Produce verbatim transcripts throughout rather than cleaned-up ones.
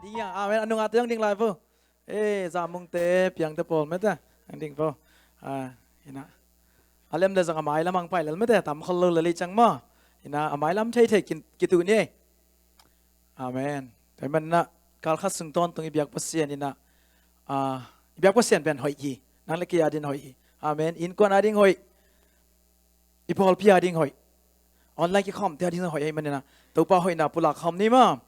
Ding ia, amen. A nungate zong ding lai vo. Eh, Zamungte, Piangte pawl mete ang ding vo. Ah, ina. A lem le zong a mai lam ang pai lel mete, tam khol lo lel i cang maw. Ina, a mai lam thei thei kin, kitu ni. Amen. Tua hi man ina, kal khat sung tawntung i biak Pasian ina, ah, i biak Pasian pen hoih hi. Nang le kei a ding hoih hi. Amen. Innkuan a ding hoih. I pawlpi a ding hoih. Online kikhawmte a ding hoih ahih man ina, Topa hoihna pulak khawm ni maw.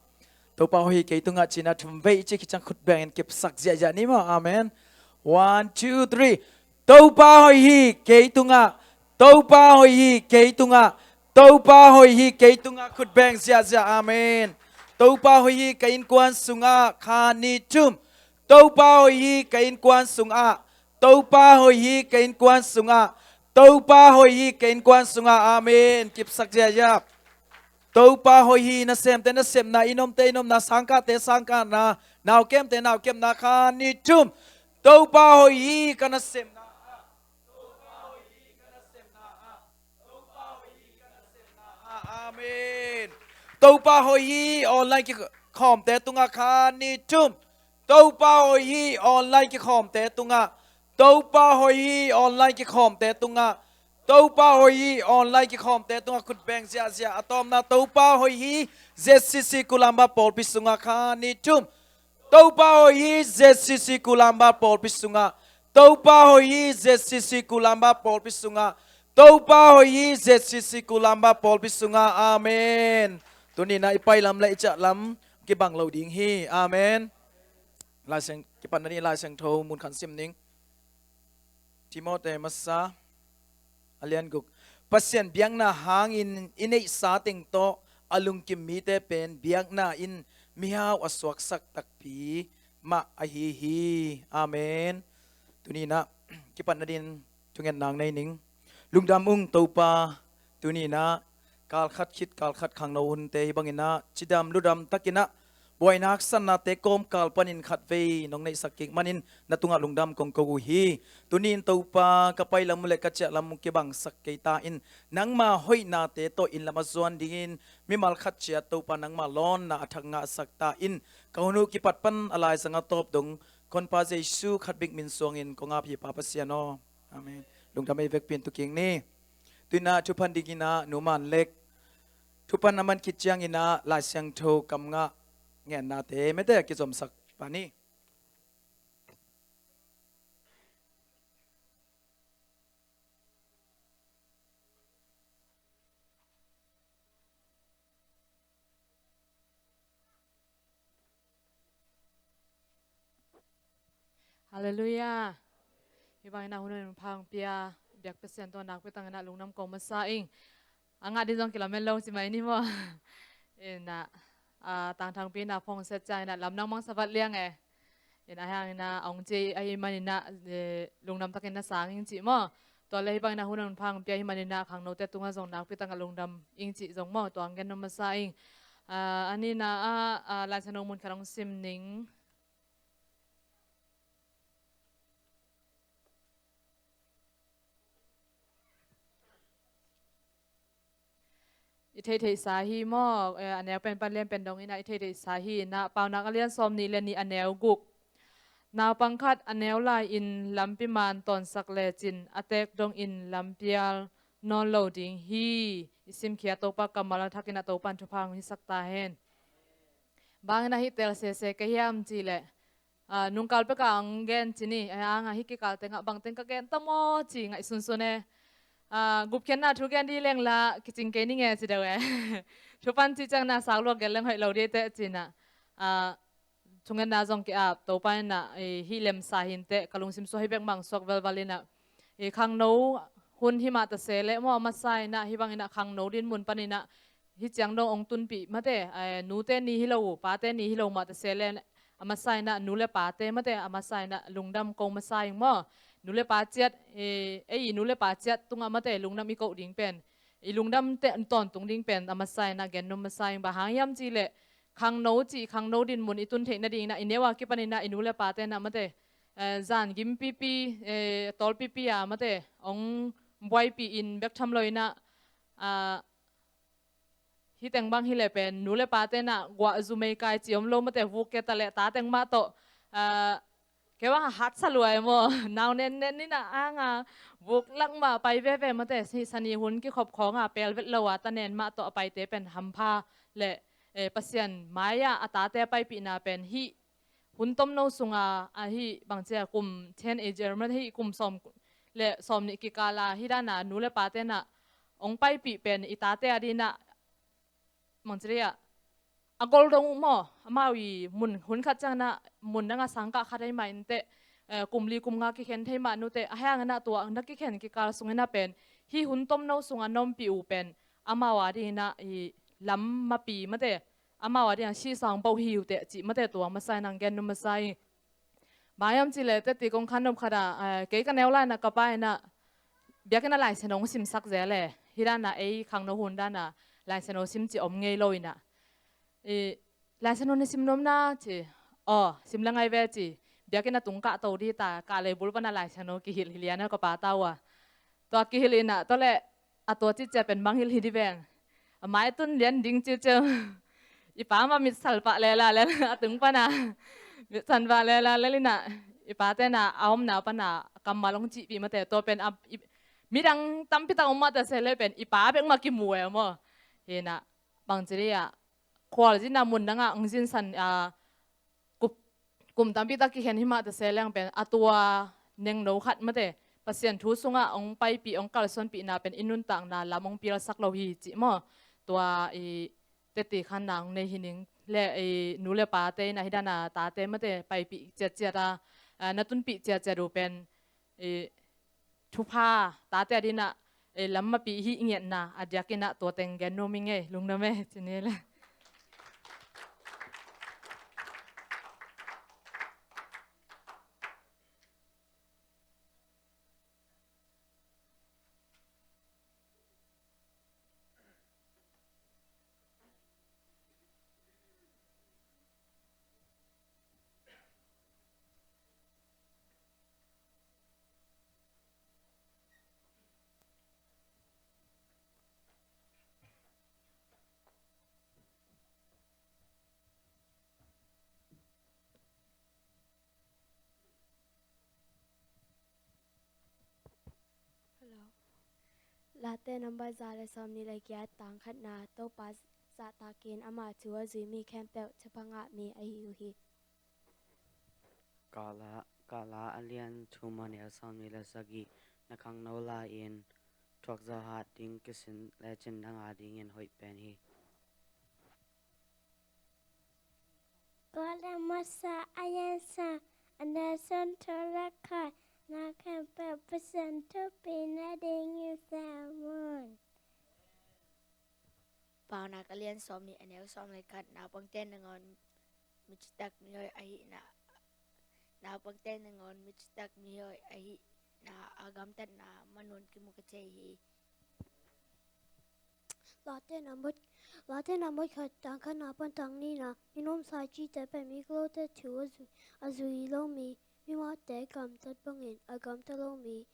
Topa hoih hi kei tungah ci-in a thum vei i cih khit ciang khut bengin kipsak ziahziah ni maw. Amen. One, two, three. Topa hoih hi kei tungah. Topa hoih hi kei tungah. Topa hoih hi kei tungah, khut beng ziahziah. Amen. Topa hoih hi ka innkuan sungah, khat, nih, thum. Topa hoih hi ka innkuan sungah. Topa hoih hi ka innkuan sungah. Topa hoih hi ka innkuan sungah. Amen. Kipsak ziahziah. Topa hoih hi nasemte nasepna, i nomte i nomna, sangkahte sangkahna, naukemte naukemna, khat, nih, thum. Topa hoih hi ka nasemna ah. Topa hoih hi ka nasemna ah. Topa hoih hi ka nasemna ah. Amen. Topa hoih hi online kikhawmte tungah, khat, nih, thum. Topa hoih hi online kikhawmte tungah. Topa hoih hi online kikhawmte tungah. Topa hoih hi online kikhawmte tungah, khut beng ziahziah. A tawpna, Topa hoih hi Z C C Kulamba pawlpi sungah, khat, nih, thum. Topa hoih hi Z C C Kulamba pawlpi sungah. Topa hoih hi Z C C Kulamba pawlpi sungah. Topa hoih hi Z C C Kulamba pawlpi sungah. Amen. Tuni ina i pai lam le i ciah lam kibang lo ding hi. Amen. Laisiang, kipatna ding Laisiangtho mun khat sim ning. Timote masa a lian guk. Pasian biakna hangin i neihsa teng tawh a lungkim mite pen biakna in mihau a suaksak takpi mah ahi hi. Amen. Tuni ina kipatna ding thungetna nei ning. Lungdam ung Topa, tuni ina kal khat khit kal khat khangno hunte hi bang ina cidam ludam tak ina buaina haksatnate kawmkal panin khatvei nong neihsak kik manin na tungah lungdam kong ko uh hi. Tuni in Topa, ka pai lam uh le ka ciah lam uh kibangsak kei ta in, nangma hoihnate tawh inn lam a zuan dingin mimal khat ciat Topa nangma lawnna a thak ngahsak ta in, ka hun uh kipat pan a laizang a tawp dong ka Honpa Jesu khat bek min suangin kong ap hi Pa Pasian aw. Amen. Lungdam ei vekpi in tu kik ni. Tu ina thupha ding ina Nu Man Lek thupha a man khit ciang ina Laisiangtho kam ngah ngennate mete a kizomsak pah ni. Halleluiah. Hih bang ina hun hun pha hong pia biak Pasian tawh nakpi tak ina lungdam ko masa ing. A ngah ding zong kilamen lo ci mai ni maw. Ina, ah, tangthangpi ina phone set ciang ina lamdang mang savat liang e. Ina hang ina ong ci ahih man ina, eh, lungdam takin na sang ing ci maw. Tua le hih bang ina hun hun pha hong pia ahih man ina khangnote tungah zong nakpi tak ina lungdam ing ci zong maw. Tua ang gen nuam masa ing. Ah, a nihna ah, ah, Laisiangtho mun khat hong sim ning. I theihtheihsa hi maw, eh, a neu pen pan lian pen dong ina i theihtheihsa hi ina Paunak a lian sawm nih le nih a neu guk. Naupang khat a neu lai-in lampi man tawnsak lecin a teek dongin lampial nawn lo ding hi. I simkhia Topa kammal a thak ina Topa in thupha hong hisak ta hen. Bang ina hih tel sese ka hiam cih leh, ah, nungkal peka ang gen ci ni, eh, anga hih kikal tengah bangteng ka gen ta maw ci ngaihsunsun e. Ah, gupkhiatna thu gen dih leng la kicing kei ni nge ci deuh e. Thupan ci ciang na sak luak gen leng hoih lo dih teh ci ina. Ah, thungetna zong ki-ap Topa ina, eh, hih lemsa hinteh ka lungsim suak hi bek mang suak velval ina. Eh, khangno hun hi mah ta se leh maw a masa ina hih bang ina khangno din mun pan ina hih ciang dong ong tunpih mate, eh, nute ni hi lo, pate ni hi lo mah ta se le a masa ina nu le pate mate a masa ina lungdam ko masa ing maw. Nu le pa ciat, eh, ei i nu le pa ciat tungah mate lungdam i koh ding pen, i lungdam te tawntung ding pen a masa ina gen nuam masa ing. Bang hang hiam cih leh khangno cih khangno din mun i tun theih nading ina i neu a kipan ina i nu le pate ina mate, eh, zan gim pipi, eh, tawl pipi a mate ong buaipih in bek tham lo ina, ah, hih teng bang hi leh pen nu le pate in ah guah zumei kai ci om lo mate, vuk keta le ta teng mah tawh, ah, kei bang a hatsa lua e maw. Nau nen nen in ah anga vuk lak mah pai veve mate, hih sani hun kikhop khawng a pel vet lo a ta nen mah tawh a paite pen hampha le, eh, Pasian mai-ah a tate a paipihna pen hih hun tomno sunga, a hih bangci a kum teenager mate, hih kum sawm le sawm nih kikal a hih dan a nu le pate in ah hong paipih pen i tate a ding in ah bangci dih ah a gol dong uh maw. Amau i mun hun khat ciang in ah mun dang a sangkah khat ahih mah inteh, eh, kum li kum nga kikhen thei mah nu teh, ahih hang in ah tua na kikhen kikal sung in ah pen hih hun tomno sung a na ompih uh pen amau a ding in ah i lam mapi mate, amau a ding a sisang bauh hi uh teh cih mate, tua masa in ah gen nuam masa hi. Bang hiam cih leh teti kong khan nop khat ah, eh, kei ka neu lai in ah ka pa in ah biakinn ah Lai Siangtho hong simsak zel e. Hih dan a ei khangno hun dan a Lai Siangtho sim cih om ngei lo in ah, i, Lai Siangtho na sim nuam na ci. Aw, sim leng ai ve ci. Biakinn a tung kah to dih ta, kah lei bul pan a Lai Siangtho kihilh hi lian a ka pa ta uh a. Tua kihilh in ah, tua leh a tua cih ciang pen mangngilh hi dih veng. A mai tun lian ding ciuciu. I pa mah mitsal pah lela lel a tung pan a. Mitsal pah lela lel in ah i pate in ah a omna pan a kammal hong cihpih mate, tua pen a, i, midang tampi tak om mah ta se leh pen i pa bek mah kimu e maw. Hi in ah bangci dih ah khualzin a mun dang ah hong zinsan, ah, kum, kum tampi tak kikhen hi mah ta se leng pen a tua nengno khat mate, Pasian thu sungah hong paipih, hong kalsuanpihna pen i nuntakna lam hong pialsak lo hi cih maw. Tua i teti khanna hong nei hi ning. Le i nu le pate in ah hih dan a tate mate paipih ciatciat a, ah, na tunpih ciatciat uh pen i thupha, tate a ding in ah, eh, lam mapi hi i ngetna a diak in ah tua teng gen nuam ing ei, lungdam ei, ci ni le. Hello. Late number za le sawmnih le giat, tang khatna, Topa zahtakin ama thu a zui mi khempeuh thupha ngah mi ahi uh hi. Kala, Kala a lian thum a neu sawmnih le sagih, na khangno lai-in thuakzawh hat ding kisin lecin nang a dingin hoih pen hi. Kala masa a lian sawm a neu sawmthum le khat, na khempeuh Pasian thupina dingin sermon. Paunak a lian sawmnih a neu sawm le khat, naupangte nangawn mi citak mi hoih ahihna, naupangte nangawn mi citak mi hoih ahihna a gamtatna manun kimu ka thei hi. Late number, Late number khat, tang khatna pan tang nihna, i nuamsa i cihte pen miglote thu a zui, a zui lo mi, mimate gamtat bangin a gamta lo mi,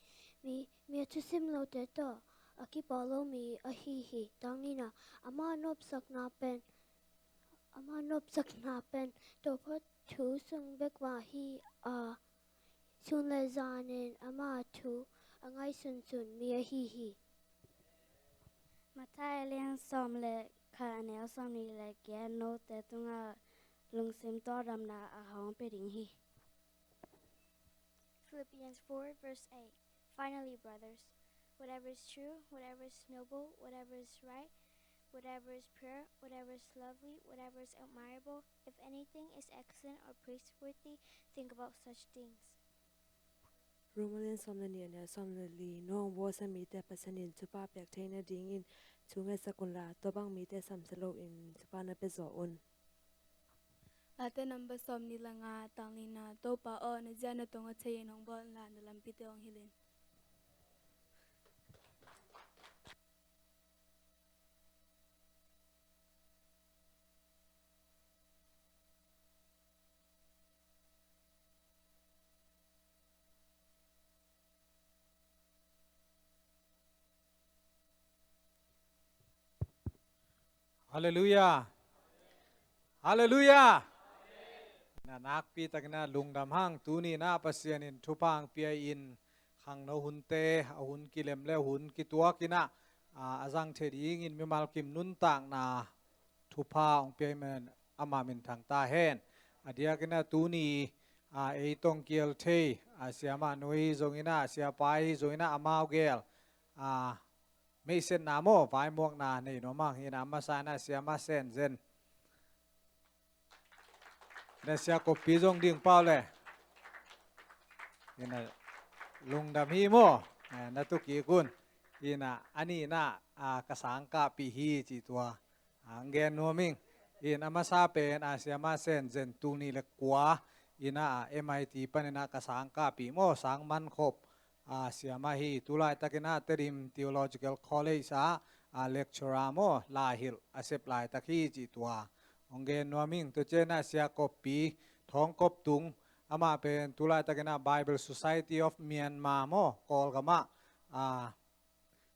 mi, mi a thusim lote tawh a kipah lo mi ahi hi. Tang nihna, ama nopsakna pen, ama nopsakna pen Topa thu sung bek mah hi a, sun le zanin ama thu a ngaihsunsun mi ahi hi. Matthai a lian sawm le khat a neu sawmnih le giat, note tungah lungsim tawldamna a hong pia ding hi. Philippians four verse eight. Finally, brothers, whatever is true, whatever is noble, whatever is right, whatever is pure, whatever is lovely, whatever is admirable, if anything is excellent or praiseworthy, think about such things. Rom a lian sawm le nih a neu sawm le li, no hong bawlsia mite Pasian in thupha piak theih nadingin thu ngetsak unla, tua bang mite samsia loin thupha na pia zaw un. Late number sawmnih le nga, tang lina, Topa aw, na zia na tong a thei-in hong bawl unla, na lampite hong hilh in. Halleluiah. Halleluiah. Na nakpi takin ah lungdam hang, tuni in ah Pasian in thupha hong pia in, khangno hunte a hun kilem le hun kituak in ah, a, a zang thei dingin mimal kim nuntakna thupha hong pia in, ama min thang ta hen. A diakin ah tuni, a, ei tong kiel thei, a, siamah nu hi zongin ah, siapa hi zongin ah, amau gel, a, meihsetna maw, vaimuakna nei nuam hang. Hi in ah, a masa in ah siamah Sen Zen. Na sia koppi zong ding pau le. Hi in ah, lungdam hi maw. Eh, na tu kik un. Hi in ah, a nihna, ah, ka sangkahpih hi ci tua. Hong gen nuam ing. Hi in ah, a masa pen, ah, siamah Sen Zen, tul nih le kua in ah, M I T panin ah ka sangkahpih maw, sang man khop, ah, siamah hi. Tulaitakin ah Tedim Theological College ah, ah, lecturer maw, laihilh a sep laitak hi ci tua. Hong gen nuam ing. Tua ciang ah sia koppi, Thawng Kop Tung, amah pen tulaitakin ah Bible Society of Myanmar maw, Kawlgam ah, ah,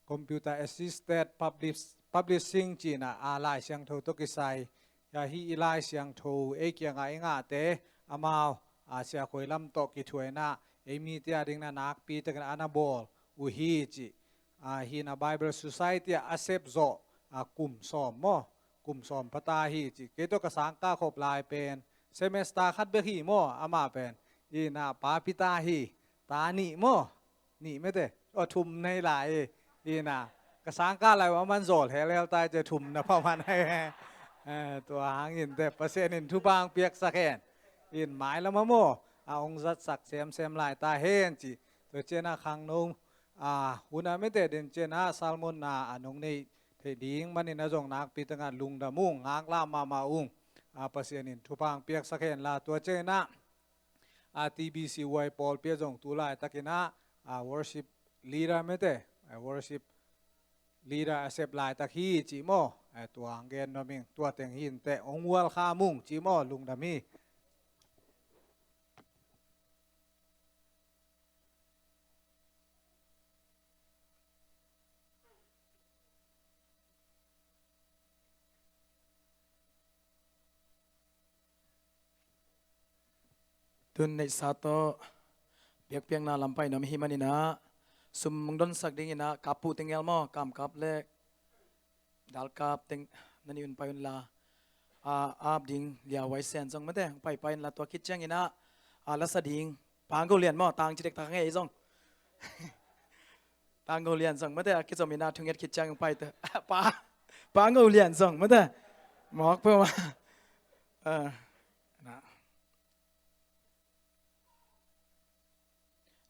computer assisted publish-, publishing ci in ah, a, Lai Siangtho tawh kisai. Hia hi i Lai Siangtho ei kiangah i ngahte, amau, a, Sia Khoi Lam tawh kithuah in ah, ei mite a dingin ah nakpi takin ah na bawl uh hi ci. A, hi in ah Bible Society ah a sep zawh, a, kum sawm maw, kum sawm pha ta hi ci. Kei tawh ka sangkah khop lai pen semester khat bek hi maw, amah pen. Hi in ah papi ta hi, ta nih maw. Nih mete. Aw, thum nei lai hi. Hi in ah, ka sangkah lai uh a man zawl helhel ta hi ci, thum na pha man hi. Eh, tua hangin te, Pasian in thupha hong piaksak hen. Hi in mailam ah maw, a, hong zatsak semsem lai ta hen ci. Tua ciang ah khangno, a, hun a mete den ciang ah sermon na, a, nong nei thei ding manin ah zong nakpi takin ah lungdam ung, ngaklah mahmah ung. A, Pasian in thupha hong piaksak hen la. Tua ciang ah, a, T B C Y pawlpi ah zong tulaitakin ah, a, worship leader mete, a, worship leader a sep laitak hi ci maw. A, tua hong gen nuam ing. Tua teng hi in te, hong welcome ung ci maw, lungdam hi. Tun neihsa tawh biakpiakna lam pai nuam i hih manin ah, sum hong donsak dingin ah, kap puh teng gel maw, kamkap le dalkap teng, na nih un pai un la. A, ap ding Lia Huai Sian zong mate, hong paipai in la, tua khit ciangin ah, a, lasa ding Pa Ngo Lian maw, tang ci dektak ngei zong. Pa Ngo Lian zong mate, a kizom in ah thunget khit ciang hong pai te. Pa, Pa Ngo Lian zong mate. Mawk peuhmah. A, na.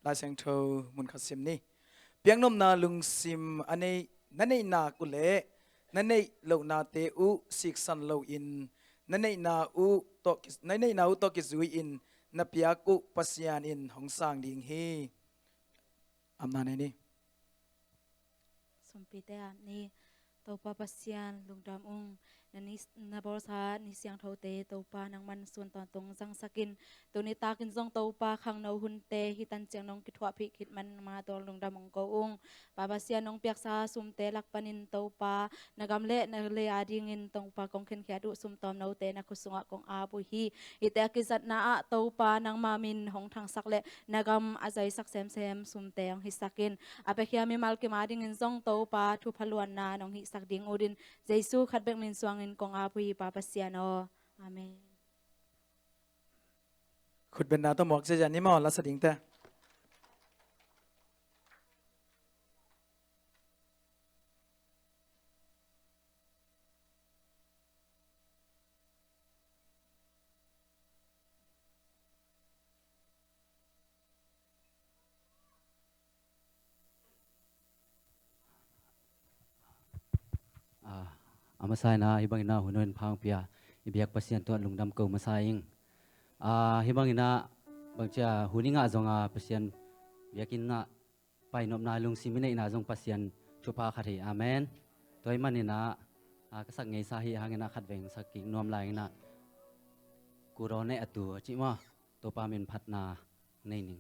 Lai Siangtho mun khat sim ni. Piaknopna lungsim a nei, na neih nak uh leh na neih lohnate uh siksan loin, na neihna uh tawh ki-, na neihna uh tawh kizui-in na piak uh Pasian in hong sang ding hi. Amna nei ni. Sumpite ap ni. Topa Pasian, lungdam ung. Na ni, na bawlsa ni siangthote Topa nangman sun tawntung zangsakin, tuni takin zong Topa khangno hunte hih tan ciang nong kithuahpih khit man nangma tawh lungdam ung ko ung. Pa Pasian, nong piaksa sumte lak panin Topa, na gam le na lei a dingin Topa kong khenkhiat uh sum tawmnote na khut sungah kong ap uh hi. Hihte a kizatna ah Topa nangma min hong thangsak le na gam a zaisak semsem sumte hong hisak in, a piakhia mimal kim a dingin zong Topa thupha luanna nong hihsak ding uh din, Jesu khat bek min suangin kong ap uh hi, Pa Pasian aw. Amen. Khutbetna tawh muak ziahziah ni maw, lasa dingte. A, a masa in ah hih bangin ah hun hoih pha hong pia i biak Pasian tungah lungdam ko masa ing. A, hih bangin ah bangci a hun i ngah zong a Pasian biakinn ah painopna lungsim i neihna zong Pasian thupha khat hi. Amen. Tua hih manin ah, a, ka sak ngeisa hi hangin ah khatvei sak kik nuam lai ing ah, Kuro ne atu a cih maw, Topa min phatna nei ning.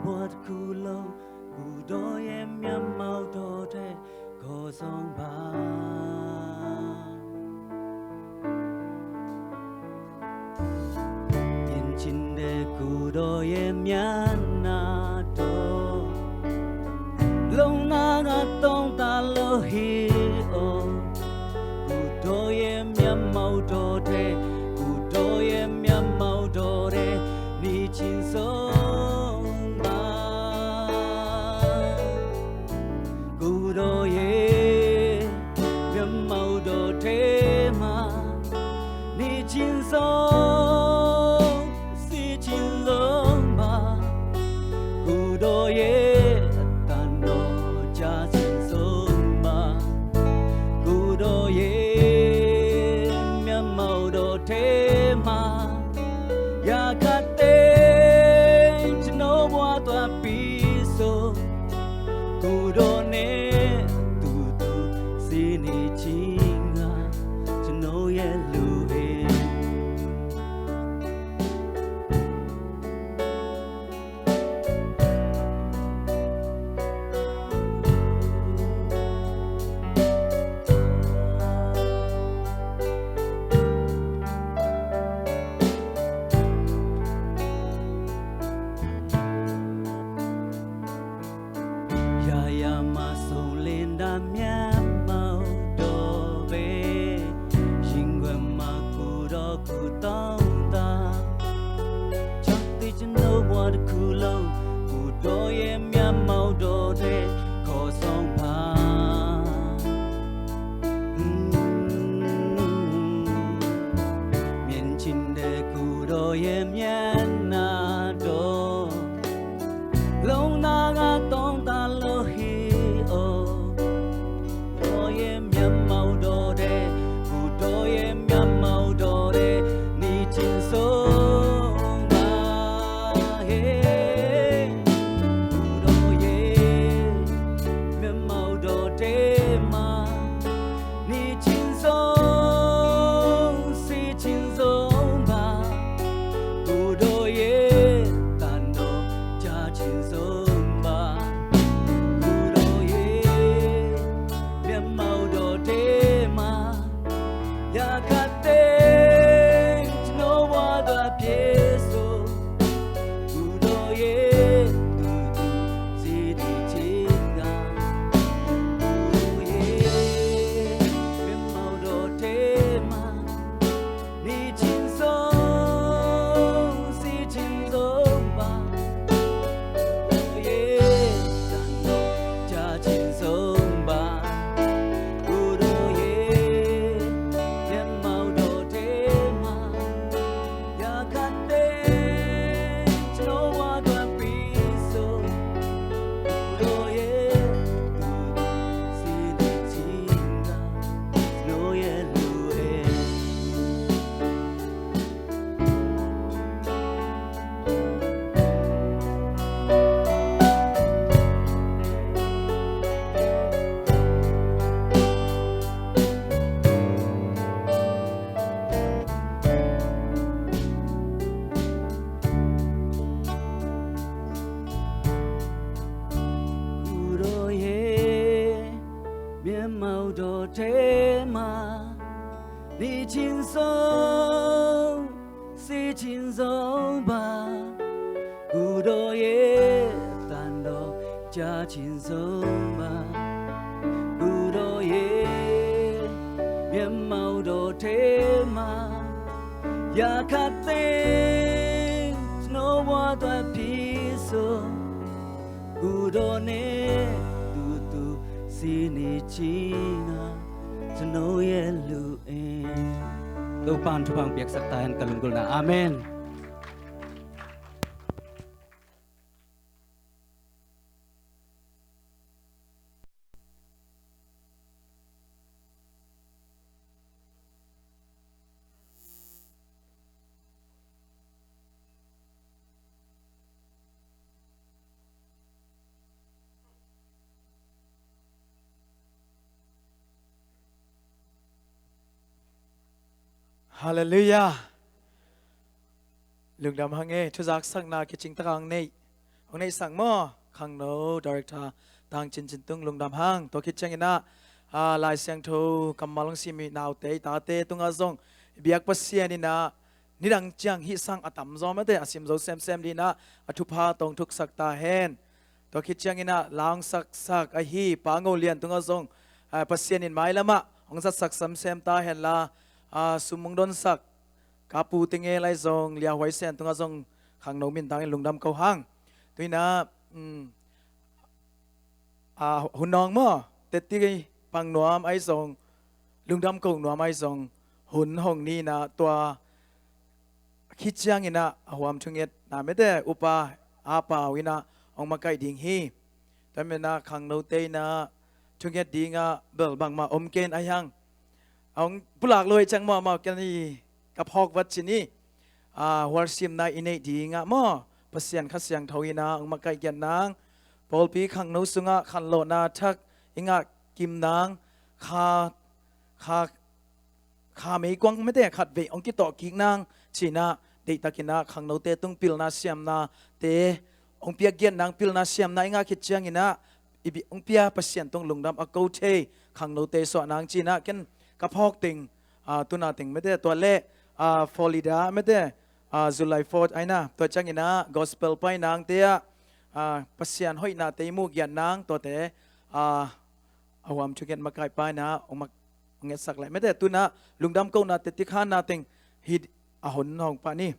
ဘဝတစ်ခုလုံး ကိုယ်တော်ရဲ့မျက်မှောက်တော်ထဲ ခေါ်ဆောင်ပါ။ မြင်ချင်တဲ့ ကိုယ်တော်ရဲ့မျက်နှာတော် လုံနာငါတောင်းတလို့ဟေ့အောင် ကိုယ်တော်ရဲ့မျက်မှောက်တော်ထဲ ကိုယ်တော်ရဲ့မျက်မှောက်တော်ထဲ နေချင်ဆုံးပါ။ ကိုယ်တော်ရဲ့မျက်မှောက်တော်ထဲမှာ နေချင်ဆုံး ရှိချင်ဆုံးပါ။ ကိုယ်တော်ရဲ့အသံတော် ကြားချင်ဆုံးပါ။ ကိုယ်တော်ရဲ့မျက်မှောက်တော်ထဲမှာ ရာခတ်တဲ့ကျွန်တော်ဘဝအတွက်ပြီးဆုံး ကိုယ်တော်နဲ့အတူတူ ရှိနေခြင်းက ကျွန်တော်ရဲ့လိုအပ် ရာရာမှာစုံလင်တာမျက်မှောက်တော်ပဲ။ ရင်ခွင်မှာကိုယ်တော်ကိုယ်တော်သာ ချောင်းသစ်ကျွန်တော်ဘဝတစ်ခုလုံး ကိုယ်တော်ရဲ့မျက်မှောက်တော်ထဲ ခေါ်ဆောင်ပါ။ မြင်ချင်တဲ့ကိုယ်တော်ရဲ့မျက်နှာတော် လုံနာငါတောင်းတလို့ဟေ့အောင် ကိုယ်တော်ရဲ့မျက်မှောက်တော်ထဲ ကိုယ်တော်ရဲ့မျက်မှောက်တော်ထဲ နေချင်ဆုံးပါ။ ကိုယ်တော်ရဲ့မျက်မှောက်တော်ထဲမှာ နေချင်ဆုံး ရှိချင်ဆုံးပါ။ ကိုယ်တော်ရဲ့အသံတော် ကြားချင်ဆုံးပါ။ ကိုယ်တော်ရဲ့မျက်မှောက်တော်ထဲမှာ ရာခတ်တဲ့ကျွန်တော်ဘဝအတွက်ပြည့်စုံ ကိုယ်တော်ရဲ့အတူတူ ရှိနေခြင်းက ကိုယ်တော်ရဲ့မျက်မှောက်တော်ထဲမှာ နေချင်ဆုံး ရှိချင်ဆုံးပါ။ ကိုယ်တော်ရဲ့အသံတော် ကြားချင်ဆုံးပါ။ ကိုယ်တော်ရဲ့မျက်မှောက်တော်ထဲမှာ ရာခတ်တဲ့ကျွန်တော်ဘဝအတွက်ပြီးဆုံး ကိုယ်တော်ရဲ့အတူတူ ရှိနေခြင်းက ကျွန်တော်ရဲ့လိုအပ် ကိုယ်တော်ရဲ့မျက်မှောက်တော်ထဲမှာ နေချင်ဆုံး ရှိချင်ဆုံးပါ။ ကိုယ်တော်ရဲ့အသံတော် ကြားချင်ဆုံးပါ။ ကိုယ်တော်ရဲ့မျက်မှောက်တော်ထဲမှာ ရာခတ်တဲ့ကျွန်တော်ဘဝအတွက်ပြည့်စုံ ကိုယ်တော်နဲ့အတူတူ ရှိနေခြင်းက ကျွန်တော်ရဲ့လိုအပ်။ Topa'n thupha piaksak ta hen, ka lunggulhna. Amen. Halleluiah. Lungdam hang e, thuzaksakna kicing tak hang nei. Hong neihsak maw, khangno director Tang Cin Cin tung lungdam hang. Tua khit ciangin ah, ah, Lai Siangtho kammal hong sim i naute i tate tungah zong biak Pasian in ah nidang ciang hih sang a tamzaw mate a sim zo semsem ding in ah a thupha tawh hong thuksak ta hen. Tua khit ciangin ah la hong saksak ahi Pa Ngo Lian tungah zong, ah, Pasian in mailamah hong zatsak semsem ta henla, ah, sum hong donsak Ka Pu Te Nge Lai zong, Lia Huai Sen tungah zong khangno mintang in lungdam ko hang. Tu in ah, um, a, hun nawng maw, teti pang nuam ahi zong, lungdam ko nuam ahi zong, hun hong ni in ah tua khit ciangin ah a huam thungetna mete upa A Pau in ah hong makaih ding hi. Tua manin ah khangnote in ah thunget dingah bel bangmah om ken ahi hang. A hong pulak lo hi ciang maw, amau ken hi ka phawk vat cin hi. Ah, hualsimna i neih dingah maw, Pasian Kha Siangtho in ah hong makaih giat nang, pawlpi khangno sungah khanlawhna thak i ngah kim nang, kha, kha, kha meikuang mete khatvei hong kitawh kik nang ci in ah, deihtakin ah khangnote tung pilna siamnate hong piak giat nang, pilna siamna i ngah khit ciangin ah i bi hong pia Pasian tung lungdam a ko thei khangnote suah nang ci in ah ken ka phawk teng, ah, tuna teng mete tua le, ah, Florida mete, ah, July fourth ahi in ah tua ciangin ah gospel pai nangte ah, ah, Pasian hoihnate i mu giat nang tuate, ah, a huam thunget makaihpa in ah hong mak hong ngetsak leh mete tu in ah lungdam ko na teti kha na teng hi a hon hong pah ni.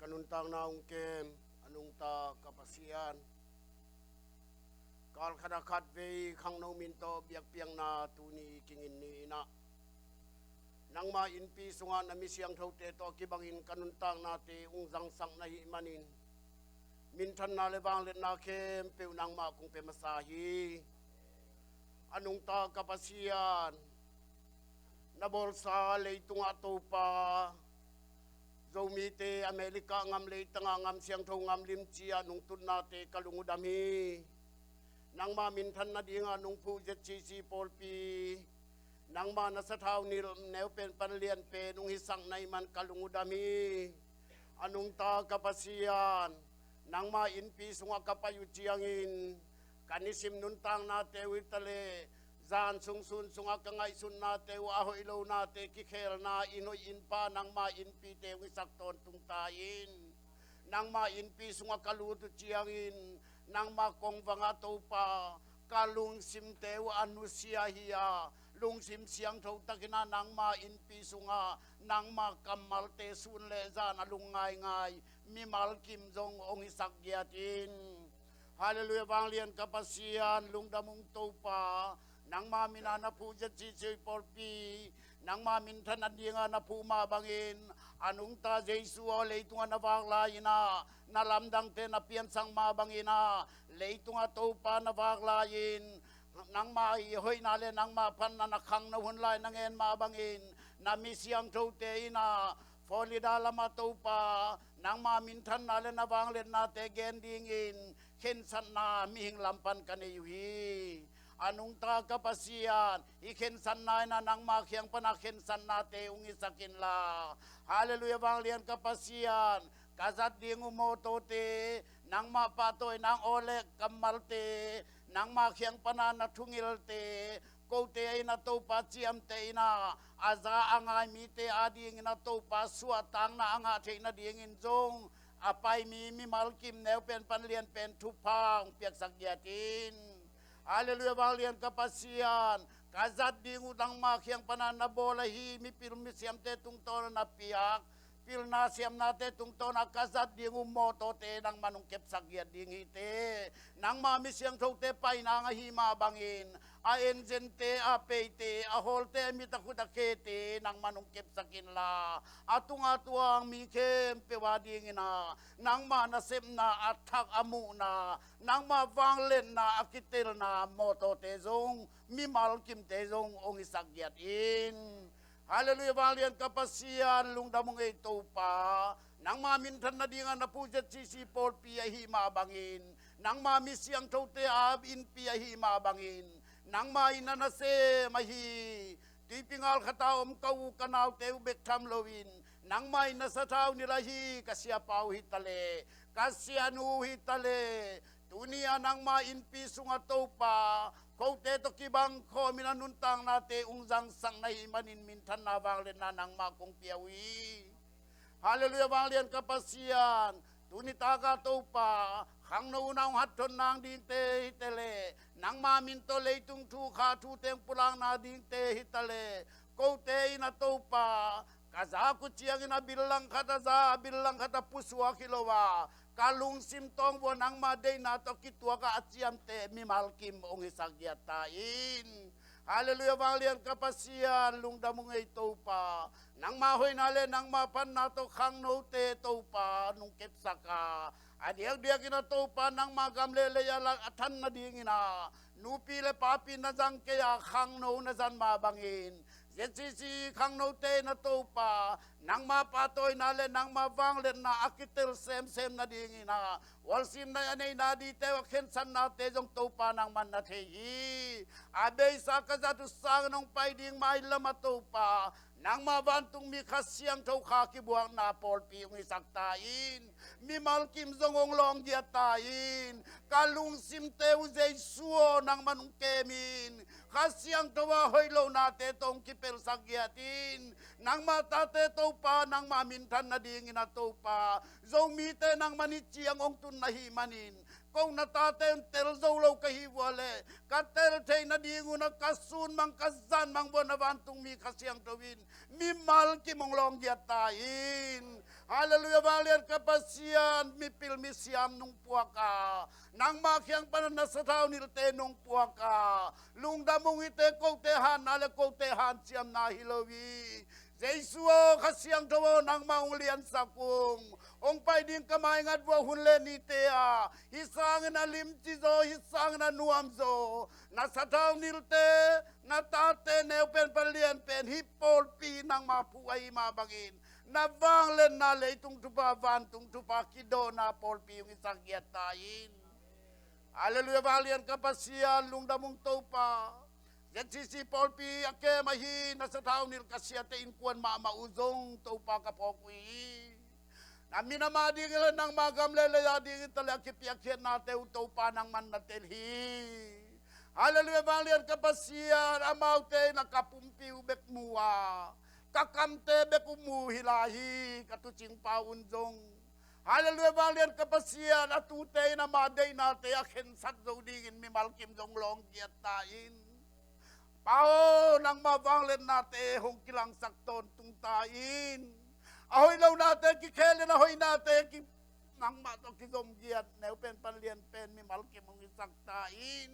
Ka nuntakna hong kem a nungta ka Pasian, kal khat a khatvei khangno min tawh biakpiakna tuni kingin ni in ah, nangma innpi sungah na mi siangthote tawh kibangin ka nuntaknate hong zangsak na hih manin, minthanna le vangliatna khempeuh nangmah kong pia masa hi. A nungta ka Pasian, na bawlsa leitungah Topa, Zomite America ngam leitangah ngam siangtho ngam limci ah nungtutnate ka lung uh dam hi. Nangma minthan nadingah nungphuh Z C C pawlpi, nangma na sathau nilh neupen pan lianpen hong hisak na hih man ka lung uh dam hi. A nungta ka Pasian, nangma innpi sungah ka pai uh ciangin, ka nisim nuntaknate uh hi ta leh, zan sung sun sungah ka ngaihsutnate uh a hoih lonate kikhelna inn hoih innpa nangma innpite hong hisak tawntung ta in. Nangma innpi sungah ka lut uh ciangin, nangma kongvangah Topa, ka lungsimte uh a nusia hi a, lungsim siangtho takin ah nangma innpi sungah nangma kammalte sun le zan a lung ngaingai mimal kim zong hong hisak giat in. Halleluiah, vanglian ka Pasian, lungdam ung Topa. Nangma min a na phuh Z C C pawlpi, nangma minthan nadingah na phuh mah bangin, a nungta Jesu aw leitungah na vak lai-in ah, na lamdangte na piansak mah bangin ah, leitungah Topa na vak lai-in, nangma i hoihna le nangma phatna na khangno hun lai na ngen mah bangin, na mi siangthote in ah, Florida lamah Topa, nangma minthanna le na vangliatnate gen dingin, khensatna mihing lam pan ka nei uh hi. A nungta ka Pasian, i khensatna in ah nangma kiang pan a khensatnate hong hisak inla. Halleluiah, vanglian ka Pasian, ka zat ding uh mawtawte, nangmah pahtawi nang aw le kammalte, nangma kiang pan a na thungilte, kote a in ah Topa ciamteh in ah, a za a ngai mite adingin ah Topa suahtakna a ngah theih nadingin zong, a pai mi mimal kim neupen pan lianpen thupha hong piaksak giat in. Halleluiah, vanglian ka Pasian, ka zat ding uh nangma kiang pan a na bawl ahi mipil misiamte tungtawn a na piak, pilna siamnate tungtawna ka zat ding uh mawtawte nangman hong kepsak giat ding hi te. Nangma mi siangthote painang ahi mah bangin, a engine-te, a peite, a hawlte, a mit, a khut, a khete nangman hong kepsak inla, a tunga tuang mi khempeuh a dingin ah nangma nasepna a thak a muhna, nangma vangliatna a kitelna mawtawte zong, mimal kimte zong hong hisak giat in. Halleluiah, vanglian ka Pasian, lungdam ung ei Topa. Nangma minthan nadinga na pu Z C C pawlpi ahi mah bangin, nangma mi siangthote a innpi ahi mah bangin, nangma in a nasem ahi, tuipi ngal khata om ka u ka naute uh bek tham loin, nangma in na sathau nilh ahi ka siapa uh hi taleh, ka sianu uh hi taleh, tuni-a nangma innpi sunga Topa, kote tawh kibang khawmin a nuntaknate hong zangsak na hih manin minthanna vangliatna nangma kong pia uh hi. Halleluiah, vanglian ka Pasian. Tuni taka Topa, khangno hun a hong hatthon nang dingte hi taleh, nangma min tawh leitung thu kha thu teng pulakna dingte hi taleh, kote in a Topa, ka za uh ciangin a bil langkhat a za, a bil langkhat a pusuak hi lo a, ka lungsim tawng vua nangma deihna tawh kituak a, a ciamteh mimal kim hong hisak giat ta in. Halleluiah, vanglian ka Pasian, lungdam ung ei Topa. Nangma hoihna le nangma phatna tawh khangnote Topa nong kepsak a, a diakdiakin a Topa nangma gam le lei a lak a than nadingin ah, nupi le papi na zang kei a, khangno na zang mah bangin, Z C C khangnote in a Topa, nangma pahtawina le nangma vangliatna a kitel semsem nadingin ah, hualsimna a neina dingte uh a khensatnate zong Topa nangman na thei hi. A beisa ka zat uh sangin hong pai ding mailam a Topa, nangma vantungmi Kha Siangtho Kha kibuakna pawlpi hong hisak ta in. Mimal kim zong hong lawng giat ta in. Ka lungsimte uh Jesu aw nangman hong kem in. Kha Siangtho a hoih lonate tawh hong kipelsak giat in. Nangma tate Topa, nangma minthan nadingin a Topa, Zomite nangman hih ciang hong tun na hih manin, ko na tate un tel zo lo ka hih vua leh, ka tel theih nading un a ka sun mang, ka zan mang vua na vantungmi Kha Siangtho in mimal kim hong lawng giat ta in. Halleluiah, vanglian ka Pasian, mipil misiam nong puak a, nangma kiang pan a na sathau nilhte nong puak a, lungdam ung hi te, kote hanna le kote hanciamna hi lo hi. Jesu aw, Kha Siangtho aw, nangma hong liansak ung. Hong pai ding ka maingat vua hun le nite ah, hih sangin a limci zaw, hih sangin a nuam zaw, na sathau nilhte, na tate neupen pan lianpen hih pawlpi nangma phu ahi mah bangin, na vangliatna leitung thupha, vantung thupha kidawhna pawlpi hong hisak giat ta in. Halleluiah, vanglian ka Pasian, lungdam ung Topa. Z C C pawlpi a kem ahi na sathau nilh ka siate innkuan mahmah uh zong Topa ka phawk uh hi. Na minam a dingin le nangma gam le lei a dingin taleh a kipiakkhiatnate uh Topa nangman na tel hi. Halleluiah, vanglian ka Pasian, amaute in a ka pumpi uh bek mu a, ka kamte bek uh mu hi lai hi, ka tuucingpa un zong. Halleluiah, vanglian ka Pasian, a tuute in ama deihnate a khensat zo dingin mimal kim zong lawng giat ta in. Pa aw, nangma vangliatnate hong kilangsak tawntung ta in. A hoih lonate kikhel in a hoihnate ki, nangmah tawh kizom giat, neupen pan lianpen mimal kim hong hisak ta in.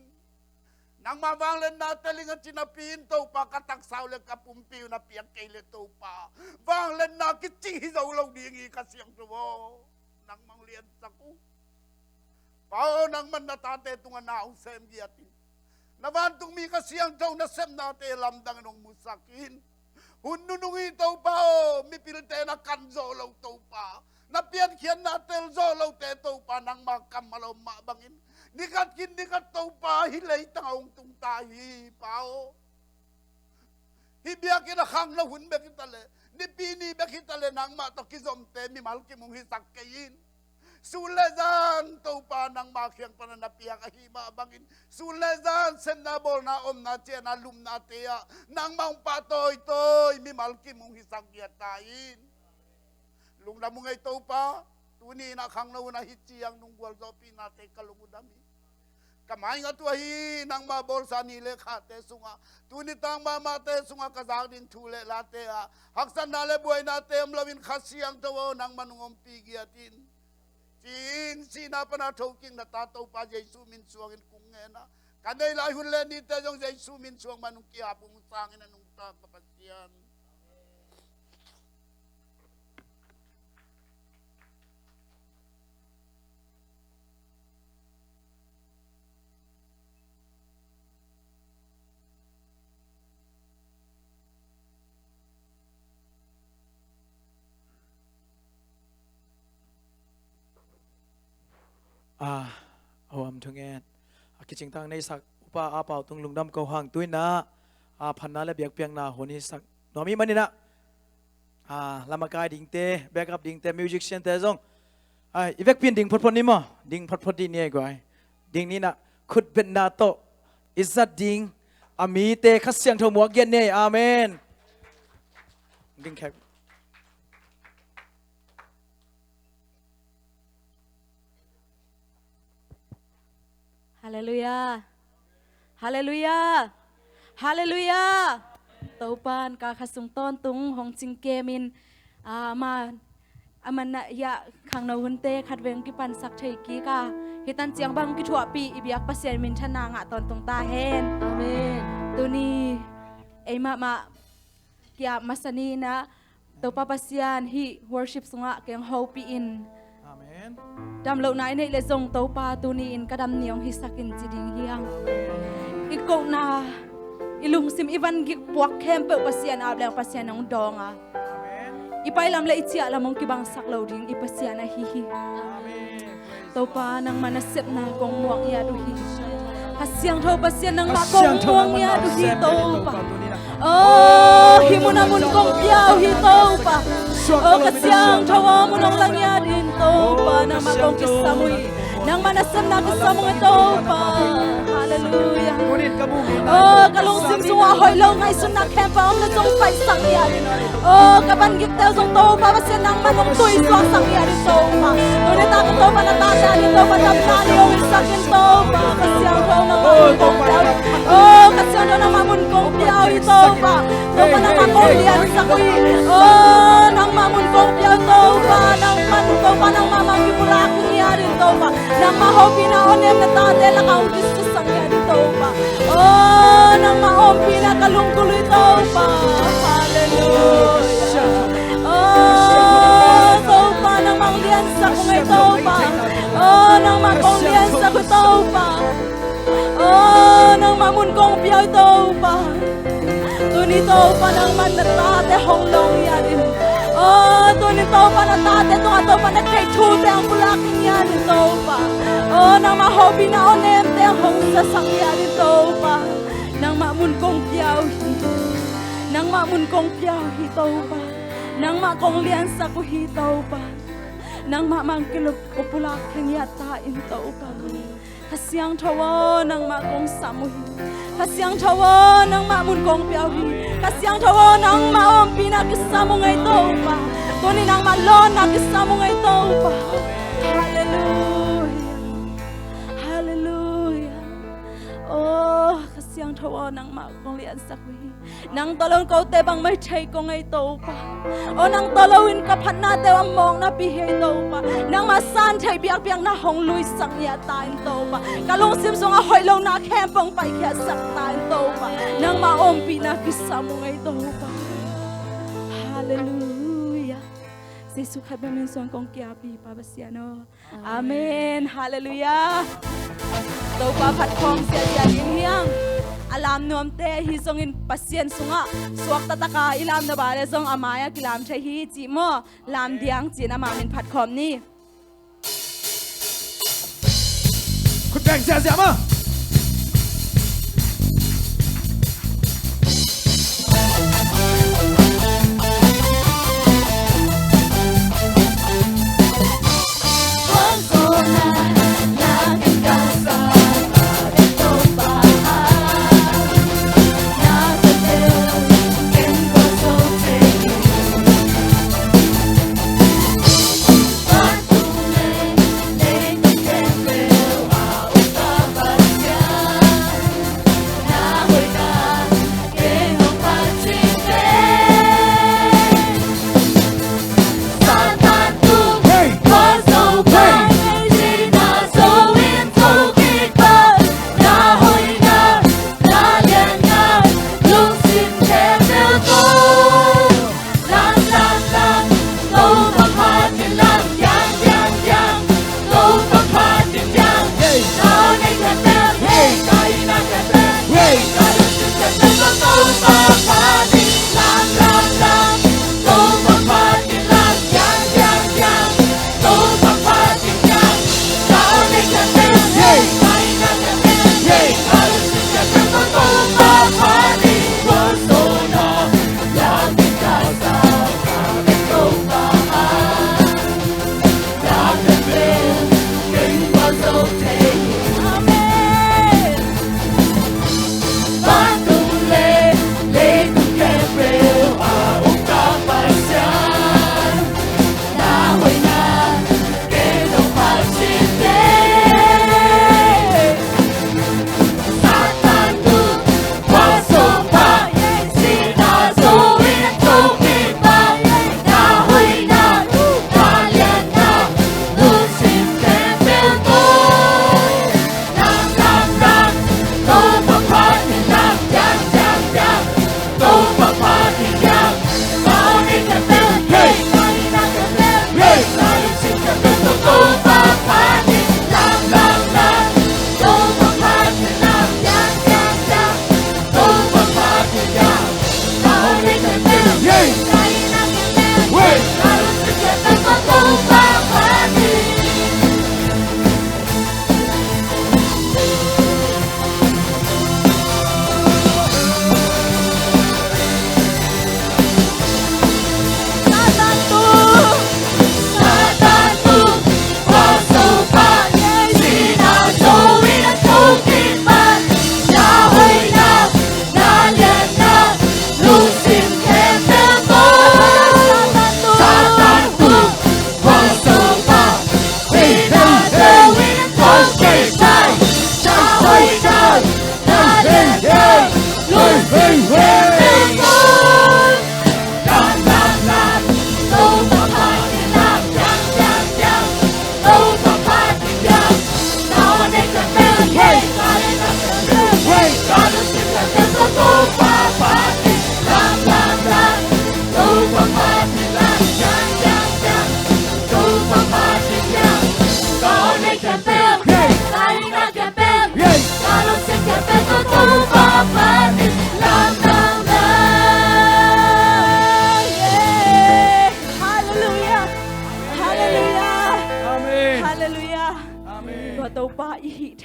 Nangma vangliatna tel ing a ci napi in Topa, ka taksa uh le ka pumpi uh na piak kei le Topa, vangliatna kici hi zo lo ding hi, Kha Siangtho aw. Nangmah hong liansak uh. Pa aw, nangman na tate tungah na hong sem giat in. Na vantungmi Kha Siangtho nasepnate lamdangin hong musak in. Hun nunung hi Topa aw, mipilte na kan zawh lo Topa, na piankhiatna tel zawh lote Topa, nangma kammal a om mah bangin, ni khat khin ni khat Topa, hih leitang a hong tung ta hi Pa aw. Hih biakinn a khangno hun bek hi taleh, Nipi ni bek hi taleh nangmah tawh kizomte mimal kim hong hisak kei in. Sun le zan Topa nangma kiang pana na piak ahi mah bangin, sun le zan sepna bawlna omna ciahna lumnate ah nangmah hong pahtawi tawi mimal kim hong hisak giat ta in. Lungdam ung ei Topa, tuni in a khangno hun a hih ciang nong gualzawhpihnate ka lung uh dam hi. Ka maingat uh ahi nangma bawlsa ni le khate sungah, tuni tang mahmahte sungah ka zak ding thu le late ah haksatna le buainate om loin Kha Siangtho aw, nangman hong ompih giat in. Ci-in sihna pana thokik na ta Topa Jesu min suangin kong ngen a, ka nei lai hun le nite zong Jesu min suang man hong ki-ap, hong sangin a nungta ka Pasian. A, a huam thungen. A kicingtang neisak Upa A Pau Tung Lungdam Ko Hang tu-in ah, a phatna le biakpiakna hun i sak nuam i hih manin ah, a, lam a kai dingte, backup dingte, musician-te zong, a, i vekpi in ding photphot ni maw? Ding photphot dih ni ei guai. Ding ni-in ah khutbetna tawh i zat ding a mite Kha Siangtho muak giat ni ei. Amen. Ding khek. Halleluiah. Halleluiah. Halleluiah. Topa'n ka kha sung tawntung hong cingkemin, a, ama, a man a hiah khangno hunte khatvei hong kipansak thei kik a, hih tan ciang bang kithuahpih i biak Pasian minthanna ngah tawntung ta hen. Amen. Tuni ei mahmah ki-ap masa ni-in ah, Topa Pasian hih worship sungah keng hopih in. Amen. Damlohna i neih le zong Topa tuni-in ka dam ni hong hisak in ci ding hi hang. Amen. I kohna, i lungsim, i vangik puak khempeuh Pasian ap leng Pasian hong dawng a. Amen. I pailam le i ciahlam hong kibangsak lo ding i Pasian ahi hi. Amen. Topa, nangma nasepna kong muak ngiat uh hi. Kha Siangtho Pasian, nangma kong muak ngiat uh hi Topa. Oh, hih mun ah mun kong pia uh hi Topa. Oh, Kha Siangtho aw, mun hong la ngiat in Topa, nangma kong kisam uh hi. Nangma nasepna kisam uh hi Topa. Halleluiah. Oh, ka lungsim sungah hoih lo ngaihsutna khempeuh om le zong paihsak ngiat in. Oh, ka vangikte uh zong Topa Pasian nangman hong tuisuaksak ngiat in Topa. Tuni tak Topa na tate ading Topa damna ni hong hisak in Topa. Kha Siangtho nangmah mun kong pia uh hi. Oh, Kha Siangtho nangmah mun kong pia uh hi Topa. Topa nangmah kong liansak uh hi. Oh, nangmah mun kong pia uh Topa. Nangmah mun Topa nangmah mah kipulak ngiat in Topa. Nangmah hopihna awnem na tate lakah hong kisusia ngiat in Topa. Oh, nangmah ompihna ka lunggulh uh hi Topa. Halleluiah. Oh, Topa nangmah kong liansak uh hi Topa. Oh, nangmah kong liansak uh Topa. Oh, nangmah mun kong pia uh hi Topa. Tuni Topa nangmah na tate hong lawng ngiat in. Oh, tuni Topa na tate tungah Topa na theih thute hong pulak ngiat in Topa. Oh, nangmah hopihna awnemte hong siasak ngiat in Topa. Nangmah mun kong pia uh hi. Nangmah mun kong pia uh hi Topa. Nangmah kong liansak uh hi Topa. Nangmah mah kong pulak ngiat ta in Topa. Kha Siangtho aw, nangmah kong sam uh hi. Kha Siangtho aw, nangmah mun kong pia uh hi. Kha Siangtho aw, nangmah ompihna kisam uh hi Topa. Tuni nangmah lawnna kisam uh hi Topa. Halleluiah. Halleluiah. Oh, Kha Siangtho aw, nangmah kong liansak uh hi. Nang tawh lo kote bangmah thei kong hi Topa. Oh, nang tawh lo in ka phatnate uh a mawkna pi hi Topa. Nangmah san thei biakpiakna hong luisak ngiat ta in Topa. Ka lungsim sungah hoih lohna khempeuh hong paikhiatsak ta in Topa. Nangmah ompihna kisam uh hi Topa. Halleluiah. Jesu Khrist min suang kong ki-ap hi Pa Pasian aw. Amen. Halleluiah. Topa phat khawm siasia ding hi hang. A lam nuamte ahi zongin Pasian sungah suakta taka i lam na ba le zong a mai-ah kilam thei hi cih maw? Lam diang ci-in ama min phat khawm ni. Khut beng siasia maw?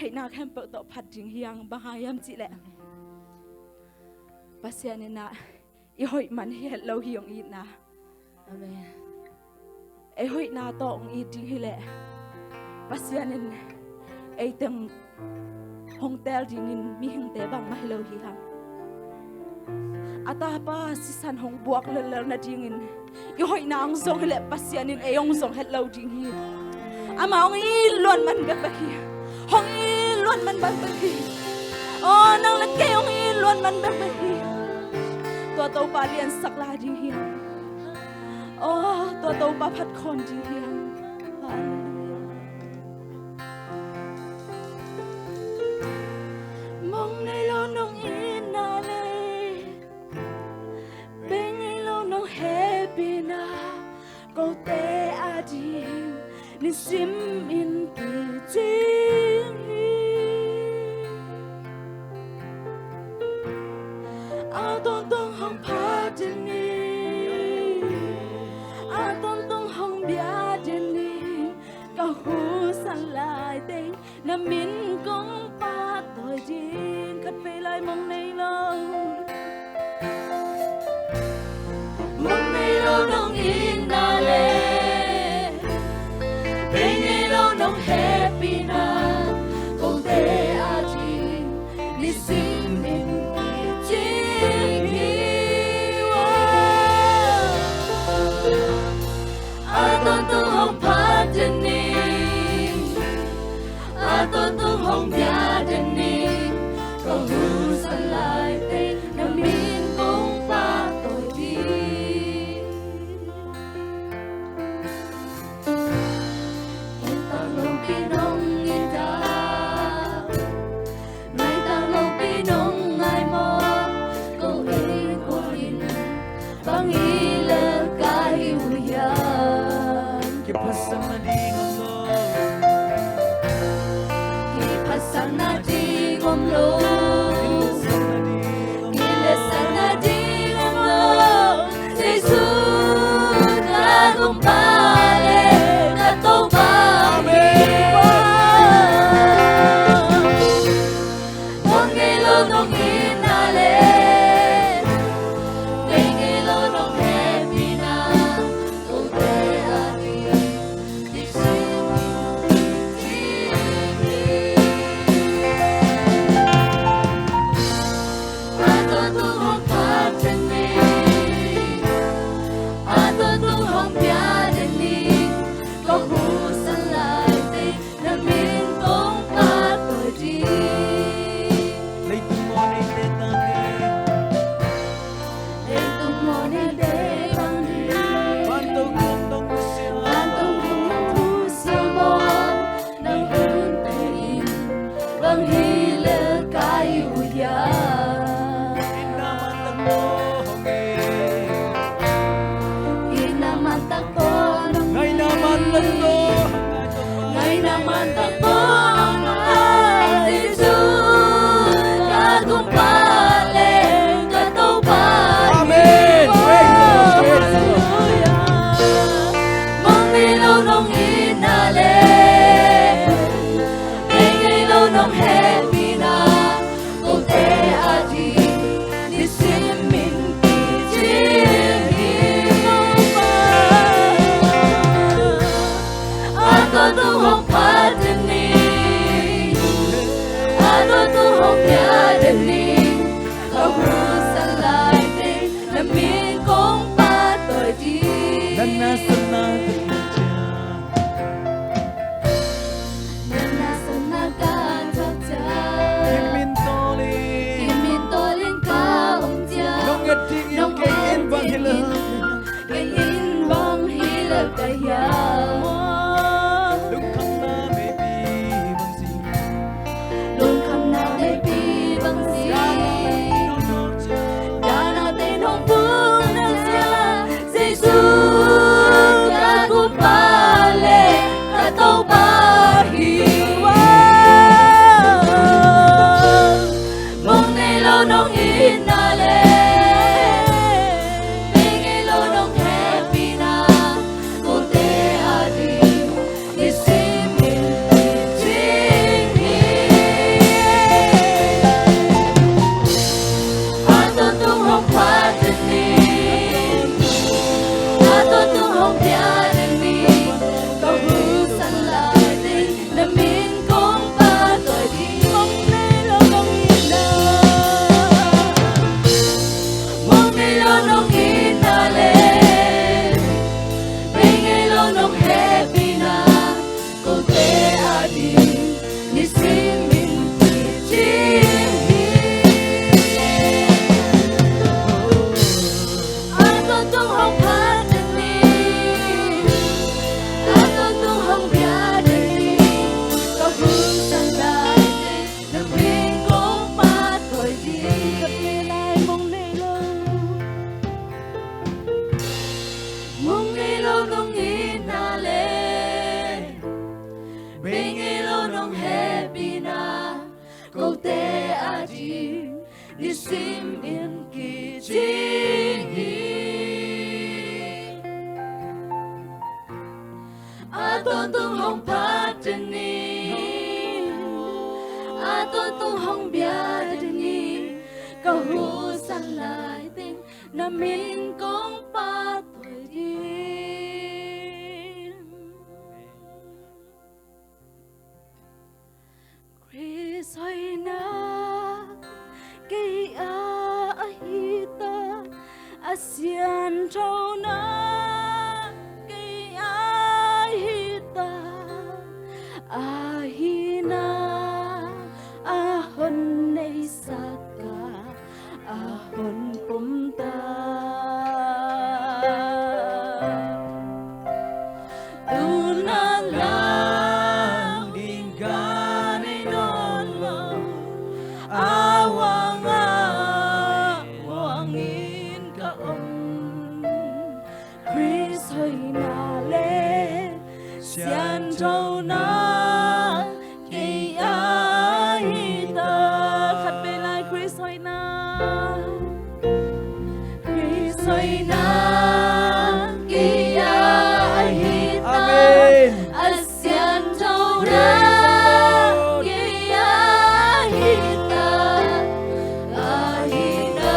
Theihna khempeuh tawh phat ding hi hang, bang hang hiam cih leh Pasian in ah i hoih man hi het lo hi hong itna. Amen. Ei hoihna tawh hong it ding hi leh Pasian in ei teng hong teel dingin mihingte bangmah hi lo hi hang. A tapa sisan hong buak lellel nadingin i hoihna hong zong hi leh Pasian in ei hong zong het lo ding hi. Amah hong it luat man bekbek hi. Hong it luat man bekbek hi. Aw, nang le kei hong it luat man bekbek hi. Tua Topa liansak lai ding hi. Aw, tua Topa phat khawm ding hi. Halleluiah. Mong nei lo nong itna le, bei ngei lo nong hehpihna, kote ading nisim in kicing hi. A tawntung hong phat den ni, a tawntung hong bia den ni, ka husan lai teng na min kong pahtawi ding. Khat vei lai. Mong nei lo, mong nei lo nong itna le, bei ngei lo nong hehpihna, kote ading nisim in kicing hi. A tawntung hong phat den ni, a tawntung hong bia den ni, ka husan lai teng na min kong pahtawi ding. Maitang lopi nong it a, maitang lopi nong ngai maw, ko in ko in bang hi lel ka hi uh hiam? Kiphatsakna ding om lo, kiphatsakna ding om lo, kiletsakna ding om lo. Jesu ka Gumpa le ka Topa. Amen. Mong ngei lo nong itna le, bei ngei lo nong hehpihna, kote ading nisim in kicing hi. A tawntung hong phat den ni, a tawntung hong bia den ni, ka husan lai teng na min kong pahtawi ding. Leitung mawhneite tang ding, leitung mawhneite tang ding, vantung hong dong husia, vantung hong dong husia maw, nang hun teng in bang hi lel ka hi uh hiam? Itna man tak tawh hong ei, itna man tak tawh hong ei, ngaihna man tak tawh, ngaihna man tak tawh hong ei. Jesu ka Gumpa le ka Topa. Amen. Praise the Lord. Praise the Lord. Mong ngei lo nong itna le, bei ngei lo nong hehpihna, kote ading nisim in kicing hi. A tawntung hong phat den ni, a tawntung hong bia den ni, ka husan lai teng na min kong pahtawi ding. Natna satna teng ciang, natna satna ka thuak ciang, hih min tawlin, hih min tawlin ka om ciang, nong et dingin kei in bang hi lel, kei in bang hi lel ka hiam? Lungkhamna neipi bang ci, lungkhamna neipi bang ci, dahna teng hong phung nang sia, Jesu ka Gumpa le ka Topa hi. Mong nei lo nong itna le, bei Bia ding ni, ka husan lai ding, na min kong phat tuai ding. Mong nei lo nong itna, mong nei lo nong itna le, bei ngei lo nong hehpihna, kote ading nisimin kicing hi. A tawntung hong phat ding ni, a tawntung hong bia ding ni, ka husan lai ding, na min kong phat tuai ding. Mong nei lo, mong nei lo nong itna le, bei ngei lo nong hehpihna, kote ading nisimin kicing hi. A tawntung hong phat ding ni, a tawntung hong bia ding ni, ka husan lai ding, na min kong phat tuai ding. Khrist hoihna kei a ahi ta, a sianthona kei a ahi ta, ahi na a hon neisak ka a hon pom ta. Tu na lau ding ka nei nawn lo, a huang a muang in ka om. Khrist hoihna le sianthona kei a hi ta. Khat vei lai, Khrist hoihna. Khrist hoihna kei a hi ta. Amen. A sianthona kei a hi ta. A hi ta.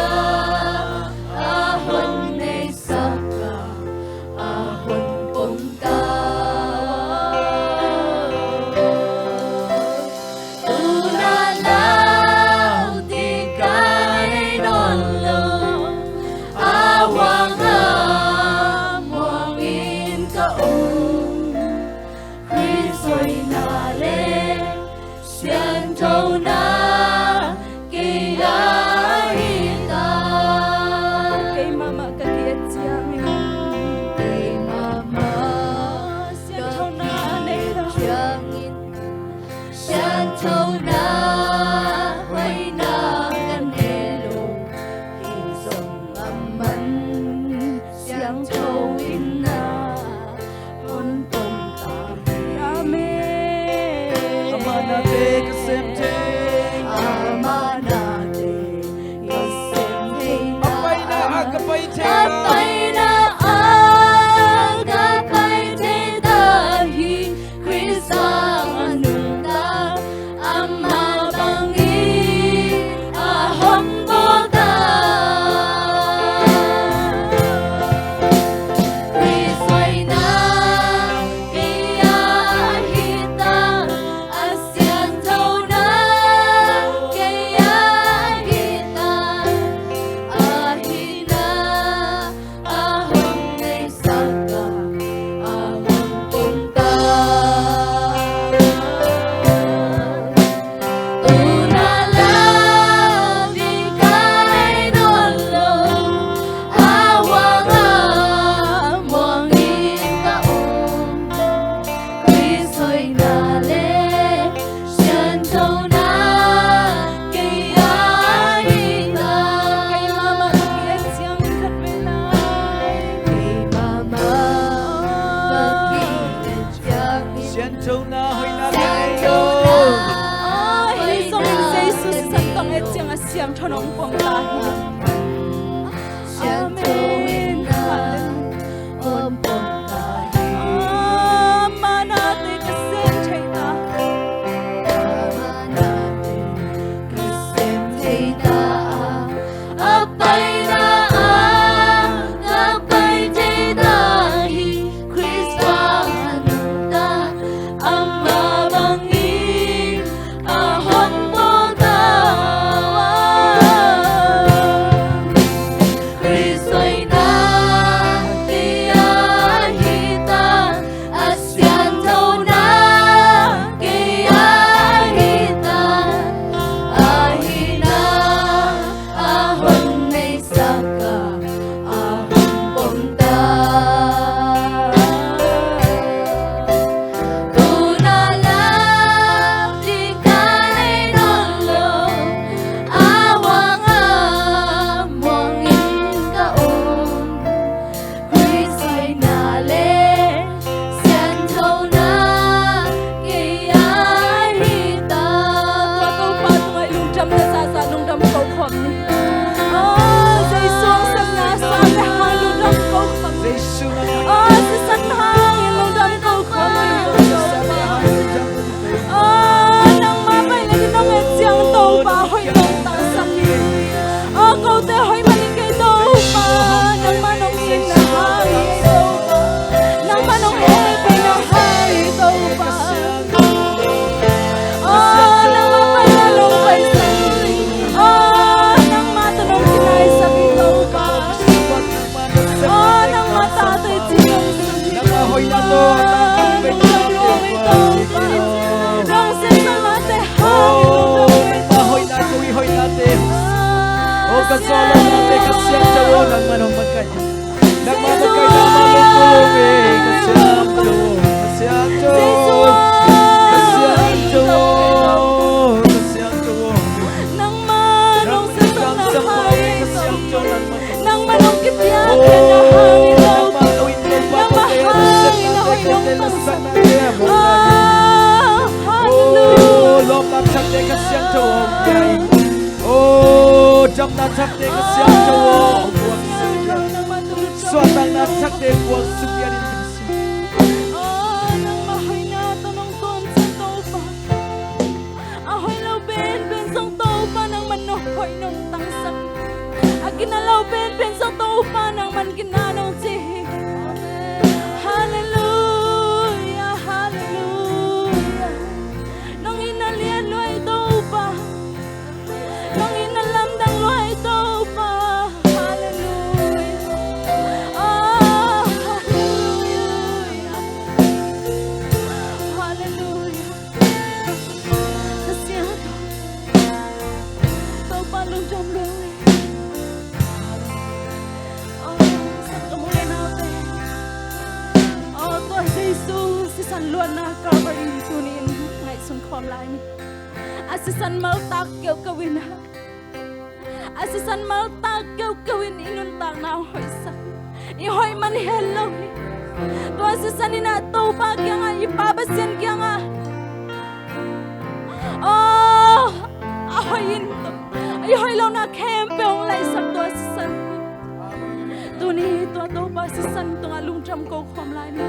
A hon neisak ka a hon pom ta. Tu na lau ding ka nei nawn lo, a huang a muang in ka om. Khrist hoihna le sianthona kei a hi ta. Kei mahmah ka cih ciangin, kei mahmah sianthona nei lo, ciangin sianthona hoihna ka nei lo. Hi zong a man siangtho in na hon pom ta hi. Amen. Amah nate ka sem thei, amah nate ka sem thei na, a paina ah ka pai thei na, a paina ah ka pai thei ta hi. Khrist a nungta, amah bangin a hon bawl ta. Khrist hoihna kei a hi ta, a sianthona kei a hi ta, a hi na a hong neisak ka a hong pom ta. Tu na lau ding ka nei nawn lo, a huang a muang in ka om. Khrist hoihna le sianthona kei a hi ta. Kei mahmah ka ki-et ciangin khat vei lai. Kei mahmah ka ki-et ciangin sianthona hoihna kei. Sianthona hoihna. Ahi zongin Jesu sisan tawh et ciang a siangtho nong pom ta hi. Amen. Amah nate ka sem thei ta. Amah nate ka sem thei ta. A paina ah ka pai thei ta hi. Lungdam luang ei Topa. Lungsim nong late hang. Oh, nangmah hoihnate, hoihnate. Oh, ka sawlnate, ka siangtho, oh, nangmah hong makaih. Nangmah makaih, nangmah lungdam luang ei, ka siangtho, ka siangtho. Ka siangtho, ka siangtho. Nangmah nong siangtho, nangmah nong kipia, nangmah hang in a hong tangsang. Ah, hallelujah. Oh, lawpna thakte ka siangtho hong kiai. Oh, damna thakte ka siangtho hong puaksuk. Suahtakna thakte puaksuk pian in ka siangtho. Oh, nangmah hoihna tawh nong tuamsa Topa. A hoih lo penpen zong Topa nangman nong hoih nong tangsak. A gina lo penpen zong Topa nangman gina nong ci hi. Halleluia, halleluia. Nong itna lian lua ei Topa. Nong itna lamdang lua ei Topa. Halleluia. Ah, halleluia. Halleluia. Ka siangtho, Topa lungdam luang ei. Oh, sanggam u le naute. Oh, tua Jesu sisan luanna Calvary tuni-in ngaihsun khawm lai ni. A sisan maltak keuhkeuh in a A sisan maltak keuhkeuh in i nuntakna hong hoihsak. I hoih man i het lo hi. Tua sisan in a Topa kiangah, i Pa Pasian kiangah, oh, a hoih in, i hoih lohna khempeuh hong laisak tua sisan. Tuni tua Topa sisan tungah lungdam ko khawm lai ni.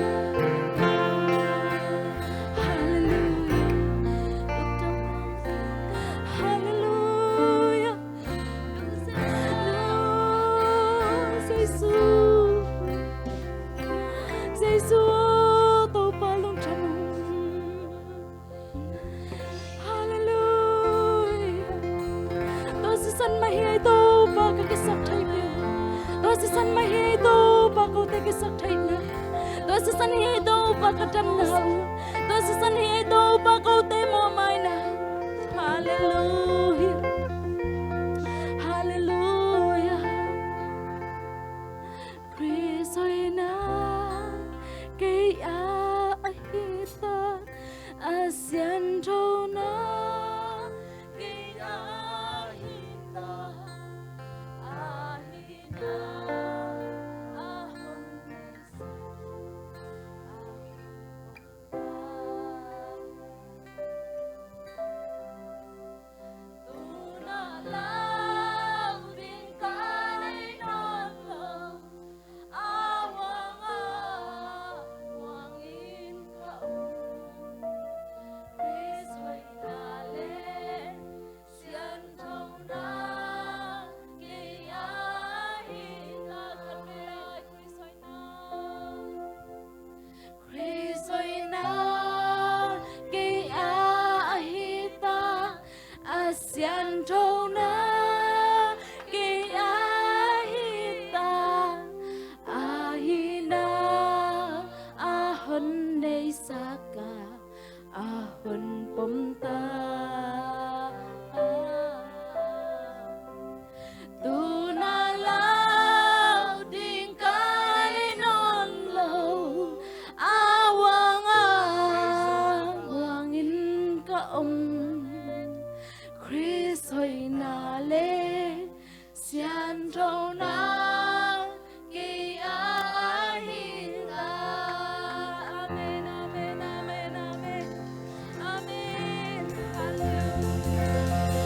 Halleluia. Halleluia. Jesu, Jesu, Topa lungdam. Halleluia. Tua sisan mah hi ei Topa ka kisap thei pen. Tua sisan mah hi ei Topa kote kisap theihna. Tua sisan hi ei Topa ka damna. Tua sisan hi ei Topa kote mawhmaina. Halleluia. Halleluia. Khrist hoihna kei ah ahi ta, a sianthona kei ah ahi ta, ahi na a hon neisa. Khrist hoihna kei ah ahi ta, a sianthona kei ah ahi ta, ahi na a hon neisak a, a hon pom ta. Tuna lau ding kai nawn lo, a uang a uang in ka om. Khrist hoihna le sianthona kei ah ahi ta. Amen, amen, amen, amen. Amen. Hallelujah.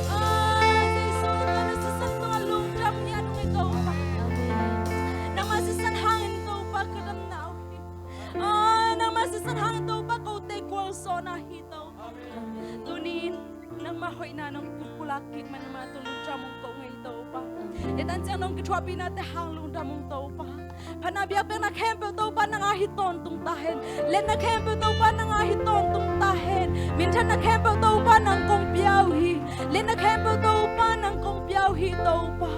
Ah, Jesu, nangmah sisan tungah lungdam hi a nung hi Topa. Amen. Nangmah sisan hangin Topa ka damna uh hi. Ah, nangmah sisan hangin Topa kote gualzawhna hi Topa. Amen. Tuni-in nangmah hoihna nong pulak kik man mah tun lungdam hong ko ngei Topa. Amen. Hih tan ciang nong kithuahpihnate hang lungdam hong Topa. Phatna biakpiakna khempeuh Topa nang a hi tawntung ta hen. Liatna khempeuh Topa nang a hi tawntung ta hen. Minthanna khempeuh Topa nang kong pia uh hi. Liatna khempeuh Topa nang kong pia uh hi Topa.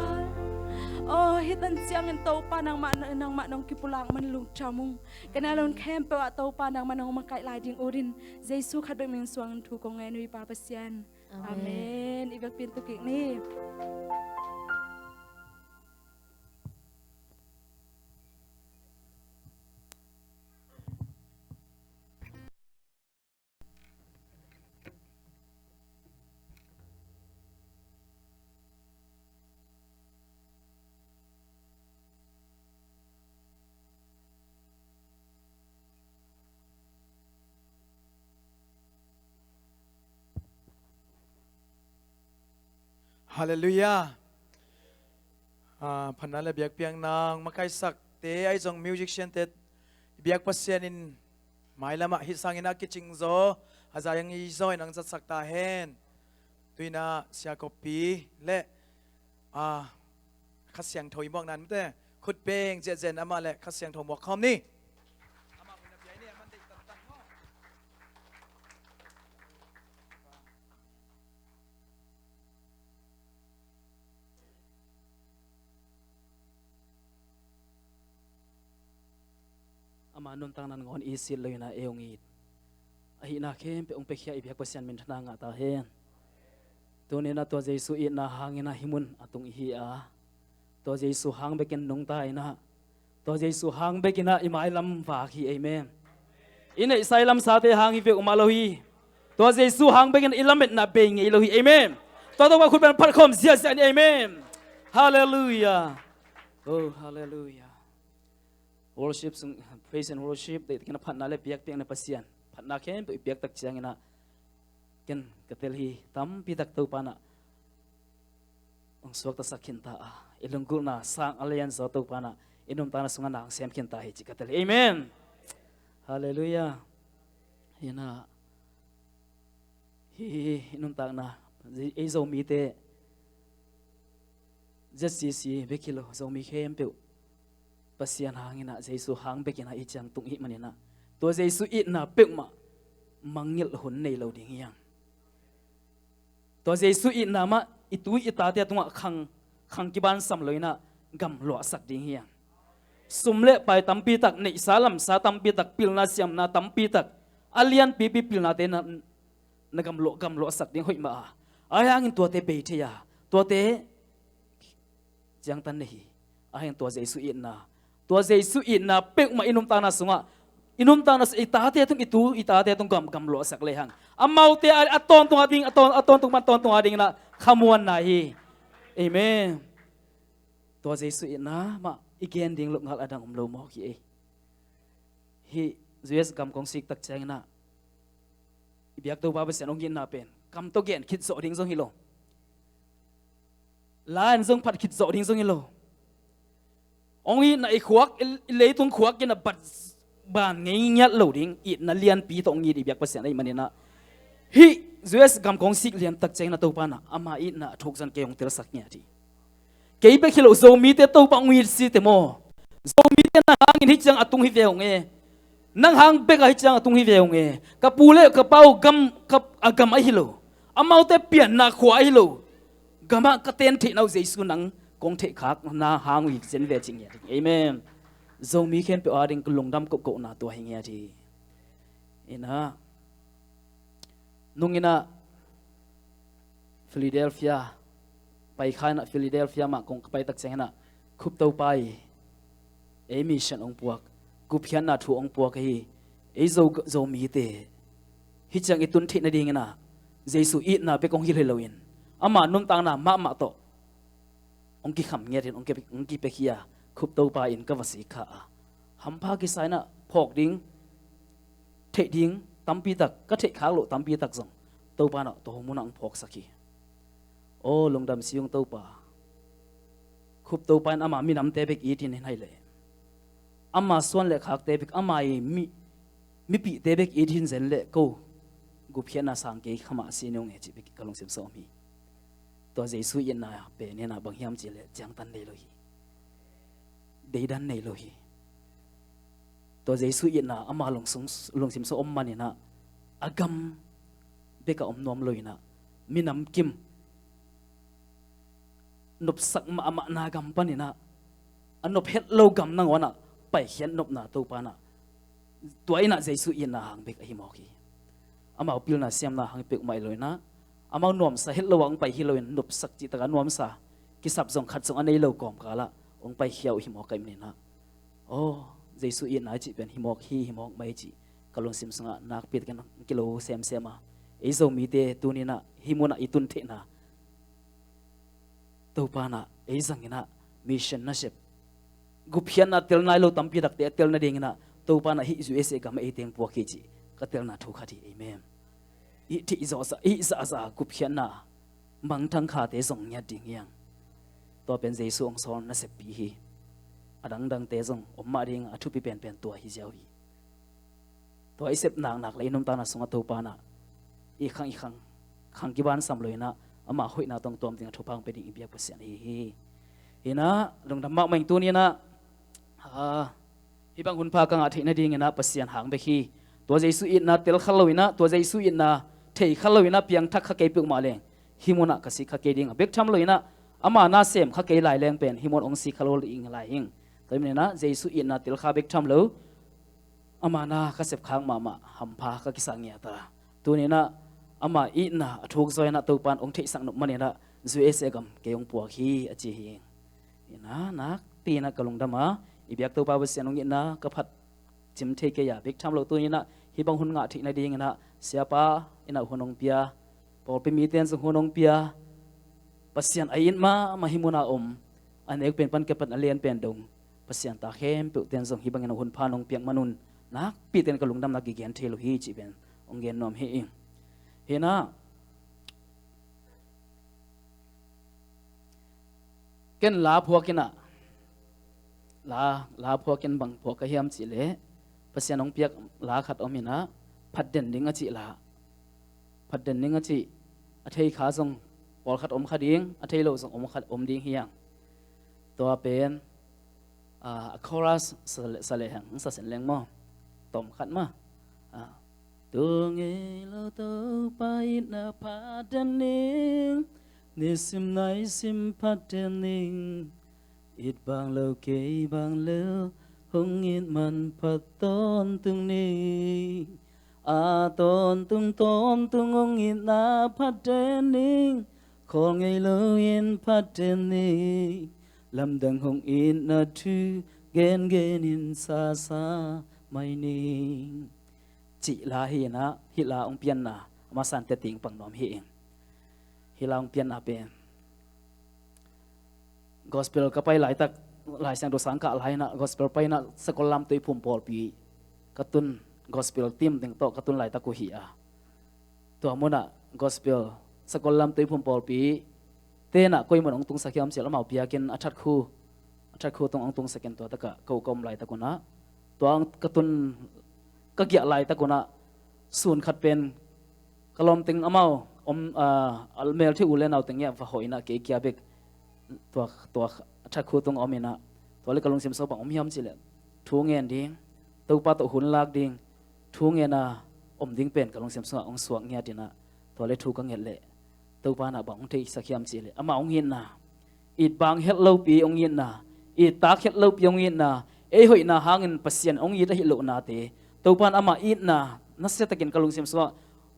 Aw, hih tan ciangin Topa nangmah, nangmah nong kipulak man lungdam ung. Ka nalun khempeuh ah Topa nangmah nong makaih lai ding utin Jesu khat bek min suangin thu kong ngen uh hi Pa Pasian. Amen. Amen. I biakpiak tu kik ni. Halleluiah. Ah, phatna le biakpiakna hong makaihsakte ahi zong musician-te biak Pasian in mailamah hih sangin a kicingzaw a zayang i zaw in hong zatsak ta hen. Tuinah Sia Kawppi le, ah, Kha Siangtho i muakna mite khut beng ziahziah in amah le Kha Siangtho muak khawm ni. Ama nuntakna nangawn i sit loinah ei hong it ahihna khempeuh hong piakhia i biak Pasian minthanna ngah ta hen. Tuninah tua Jesu itna hanginah hih mun a tung ihi a, tua Jesu hang bekin nungta inah, tua Jesu hang bekinah i mailam vak hi. Amen. I neihsa i lamsate hang hi ve uh mah lo hi. Tua Jesu hang bekin i lametna bei ngei lo hi. Amen. Tua tawh khut beng phat khawm ziahziah ni. Amen. Halleluiah. Oh, halleluiah. Worship sung, praise and worship, deih takin a phatna le biakpiakna Pasian phatna khempeuh i piaktak cianginah ken ka tel hi. Tampitak Topa nah hong suaktasak khinta a, i lunggulhna sang a lianzaw Topa nah i nuntakna sungah na hong sem khinta hi ci ka tel hi. Amen. Halleluiah. Hinah hih i nuntakna, ei Zomite Z C C bek hi lo, Zomi khempeuh Pasian hanginah Jesu hang bekinah i ciang tung ihih maninah tua Jesu itna peuhmah mangngilh hun nei lo ding hiang. Tua Jesu itna mah i tu i tate tungah khang, khang kibansam loinah gamluahsak ding hiang. Sum le pai tampitak, neihsa lamsa tampitak, pilna siamna tampitak, a lianpipi pilnate na, na gamluah, gamluahsak ding hoih mah a, ahi hangin tuate bei thei a, tuate ciangtan nei hi. Ahi hangin tua Jesu itna, tua Jesu itna peuhmah i nuntakna sungah, i nuntakna sungah i tate tung, i tu i tate tung gam, gamluahsak lehang amaute a, a tawntung a ding, a tawn, a tawntung man tawntung a dinginah khamuanna hi. Amen. Tua Jesu itna mah i gen ding loh ngal a dang om lo mawk hi ei. Hih U S gam kong sik tak cianginah i biak Topa Pasian hong itna pen kam tawh gen khit zawh ding zong hi lo, la-in zong phat khit zawh ding zong hi lo. Hong itna i khuak, i, i leitung khuak inah bat ban ngei ngiat lo ding itna lianpi tawh hong it i biak Pasian ahih maninah hih U S gam kong sik liantak cianginah Topa nah ama itna a thuk zan kei hong telsak ngiat hi. Kei bek hi lo, Zomite Topa hong it site maw? Zomite nang hangin hih ciang a tung hi ve hong e. Nang hang bek a hih ciang a tung hi ve hong e. Ka pu le ka pa uh gam, ka, a gam ahi lo, amaute pianna khua ahi lo gamah ka ten theihna uh Jesu nang kong theihkhakna hang uh hi zen ve ci ngiat hi. Amen. Zomi khempeuh a ding ka lungdam kohkohna tua hi ngiat hi. Inah nunginah Philadelphia paikha inah Philadelphia mah kong ka paitak cianginah Khup Topa i ei mission hong puak, gupkhiatna thu hong puak ahi. Ei Zo, Zomite hih ciang i tun theih nadinginah Jesu itna bek hong hilh hi loin ama nuntakna mahmah tawh hong kikham ngiatin hong ki, hong kipiakhia Khup Topa in ka va sik kha a, hampha kisa inah phawk ding, theih ding tampitak, ka theih khak loh tampitak zong Topa nah tua hong munah hong phawksak hi. Aw lungdam si ung Topa. Khup Topa in ama minamte bek it in hin hai leh, ama suan le khakte bek, ama i mi, mipihte bek it hin zen leh ko gupkhiatna sang kei khamah si ni ung e cih bek ka lungsim sawm hi. Tua Jesu itna pen hinah bang hiam cih leh ciangtan nei lo hi. Deidan nei lo hi. Tua Jesu itna ama lungsung, lungsim sung om maninah a gam bekah om nuam loinah minam kim nopsak mahmahna gam paninah a nop het lo gam nangawnah paikhiat nopna Topa inah tua inah Jesu itna hang bek ahi mawk hi. Amau pilna siamna hang peuhmah hi loinah amau nuamsa het lo ah hong pai hi loin nopsak cihtaka nuamsa kisap zong khat zong a nei lo kawmkalah hong paikhia uh hi mawk ahi maninah aw Jesu itna i cih pen hi mawk hi hi mawk mai cih ka lungsim sungah nakpi takin kilo semsem a ei Zomite tuninah hi munah i tun theihna Topa inah ei zanginah mission nasep gupkhiatna tel nai lo tampi takte a tel nadinginah Topa inah hih U S A gam a ei teng puak hi cih ka telna thu khat hi. Amen. Hih thih zawhzah hih zahzah gupkhiatna mangthang khate zong ngiat ding hiang. Tua pen Jesu hong sawl naseppi hi. A dangdangte zong om mah ding a thupi penpen tua hi ziau hi. Tua i sep naknak le i nuntakna sungah Topa inah i khang i khang khang kibansam loinah amah hoihna tawng tuam ding a thupha hong pia ding i biak Pasian ahi hi. Hinah lungdam mahmah ing tuninah hih bang hunpha ka ngah theih nadinginah Pasian hang bek hi. Tua Jesu itna tel kha loinah tua Jesu itna thei kha loinah piangthak kha kei peuhmah leng hih munah ka si kha kei ding a bek tham loinah ama na sem kha kei lai leng pen hih mun hong si kha lo ding lai hing. Tua hi maninah Jesu itna tel kha bek tham lo ama na ka sepkhak mahmah hampha ka kisa ngiat a tuninah ama itna a thuk zaw inah Topa in hong theihsak nop maninah U S A gam kei hong puak hi a ci hi. Inah nakpi inah ka lungdam a i biak Topa Pasian hong itna ka phat cim thei kei a bek tham lo tuninah hih bang hun ngah theih nadinginah siapa inah hun hong pia pawlpi mite in zong hun hong pia Pasian a it mahmah hih munah om a nek pen pan ke pan a lian pen dong Pasian ta khempeuhte in zong hih bangin a hunpha nong piak manun nakpite'n ka lungdamna kigen thei lo hi cih pen hong gen nuam hi ing. Hinah ken la phuak inah la la phuak in bang phuak ka hiam cihleh Pasian hong piak la khat om inah phatden ding a cih la phatden ding a cih a thei kha zong pawlkhat om kha ding a thei lo zong om khat om ding hiang. Tua pen a chorus sa leh hang sa sen leng maw? Tom khat ma. Tul ngei lo Topa itna phatden ning nisim naisim phatden ning it bang lo kei bang lo hong it man phat tawntung ning a tawntung tawntung hong itna phatden ning khawl ngei lo in phatden ning lamdang hong itna thu gengen in sasa mai ning. Cih la hi inah hih la hong pianna a masante ting pang nuam hi ing. Hih la hong pianna pen gospel ka pai laitak Lai Siangtho sang kah lai inah gospel pai inah Sakol lamtui phum pawlpi ka tun gospel team ding tawh ka tun laitak uh hi a tua munah gospel Sakol lamtui phum pawlpi tenah koi mun hong tungsak hiam cihleh amau biakinn a thatkhu a thatkhu tung hong tungsak in tua takah ko ka om laitak unah tua ka tun ka giah laitak unah sun khat pen ka lawmteng amau om a mel thei u le nau teng ngiah va hawh inah kei kia bek tua tua a thatkhu tung a om inah tua le ka lungsim sung bang om hiam cihleh thu ngen ding Topa tawh hun lak ding thu ngen a om ding pen ka lungsim sungah hong suak ngiat inah tua le thu ka nget leh Topa inah bang hong theisak hiam cihleh amah hong itna it bang het lopi hong itna it tak het lopi hong itna ei hoihna hangin Pasian hong it ahi lohnate Topa in amah itna nasiatakin ka lungsim sungah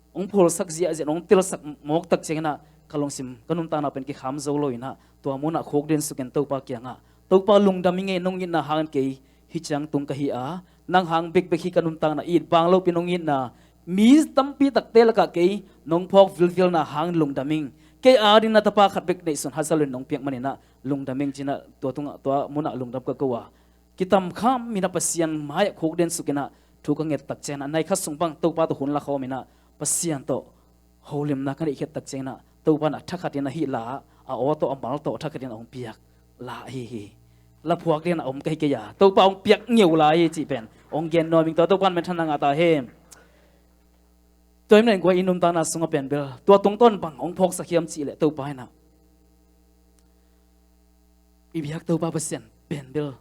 hong phulsak ziahziah hong telsak mawk tak cianginah ka lungsim ka nuntakna pen kikham zo lo inah tua munah khukden sukin Topa kiangah Topa lungdam i ngei nong itna hangin kei hih ciang tung ka hi a nang hang bekbek hi ka nuntakna it bang lopi nong itna mi tampi takte lakah kei nong phawk vilvilna hangin lungdam ing. Kei ading na tapa khat bek neihsun haza loin nong piak maninah lungdam ing cinah tua tungah tua munah lungdam ka ko a kitam kham inah Pasian mai-ah khukden sukinah thu ka nget tak cianginah nai khat sung bang Topa tawh hun la khawm inah Pasian tawh holimna ka neihkhiat tak cianginah Topa in a thakhatin a hih la a aw tawh a mal tawh a thakhatin a hong piak la ahi hi. La phuak lian a om ka hi kei a Topa hong piak ngeu la hi cih pen hong gen nuam ing. Tua Topa in minthanna ngah ta hen. Tua hi manin guai i nuntakna sungah pen bel tua tungtawn bang hong phawksak hiam cihleh Topa inah i biak Topa Pasian pen bel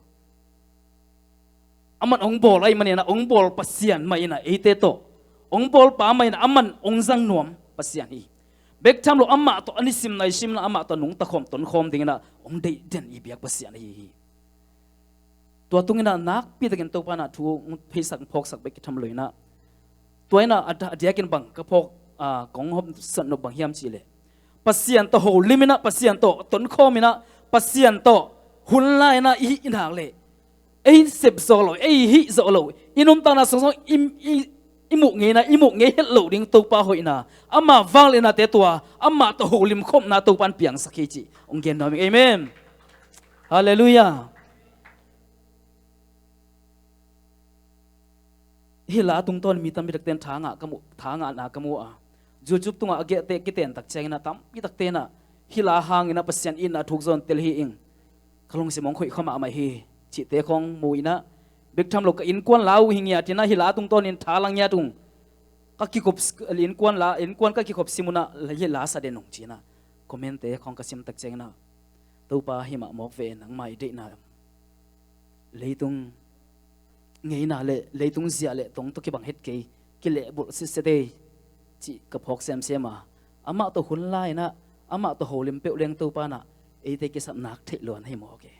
aman hong bawl ahih maninah hong bawl Pasian mah inah eite tawh hong bawlpa mah inah aman hong zang nuam Pasian hi. Bek tham lo amah tawh a nisim naisim inah amah tawh nungta khawm tonkhawm dinginah hong deih den i biak Pasian ahi hi. Tua tunginah nakpitakin Topa inah thu hong pheisak hong phawksak bek i tham lo inah. Tua inah a, a diakin bang ka phawk, a, kong hopsat nop bang hiam cihleh, Pasian tawh holim inah, Pasian tawh tonkhawm inah, Pasian tawh hun la inah i hih nak leh, ei sep zawh lo, ei hih zawh lo, i nuntakna sung zong i, i, i muh ngeina, i muh ngei het lo ding Topa hoihna, ama vangliatnate tua, amah tawh holim khopna Topa in piangsak hi cih hong gen nuam ing. Amen. Halleluiah. Hih la tungtawn mi tampi takte in tha ngah ka mu, tha ngahna ka mu a, YouTube tungah a gehte kiten tak ciangin ah tampi takte in ah hih la hangin ah Pasian itna thuk zaw in tel hi ing, ka lungsim hong khoih kha mahmah hi cihte khawng mu in ah, bek tham lo ka innkuan la uh hi ngiat in ah hih la tungtawn in tha la ngiat ung. Ka kikhop, innkuan la, innkuan ka kikhop sim un ah hih la sa den ung ci in ah comment-te khawng ka sim tak ciangin ah, Topa, hih mah mawk ve, nangmah i deihna leitung ngeina le leitung zia le tong tawh kibang het kei, kilehbulh sitset ei cih ka phawk semsem a, amah tawh hun la in ah, amah tawh holim peuh leng Topa in ah eite kisap nak theih luan hi mawk e.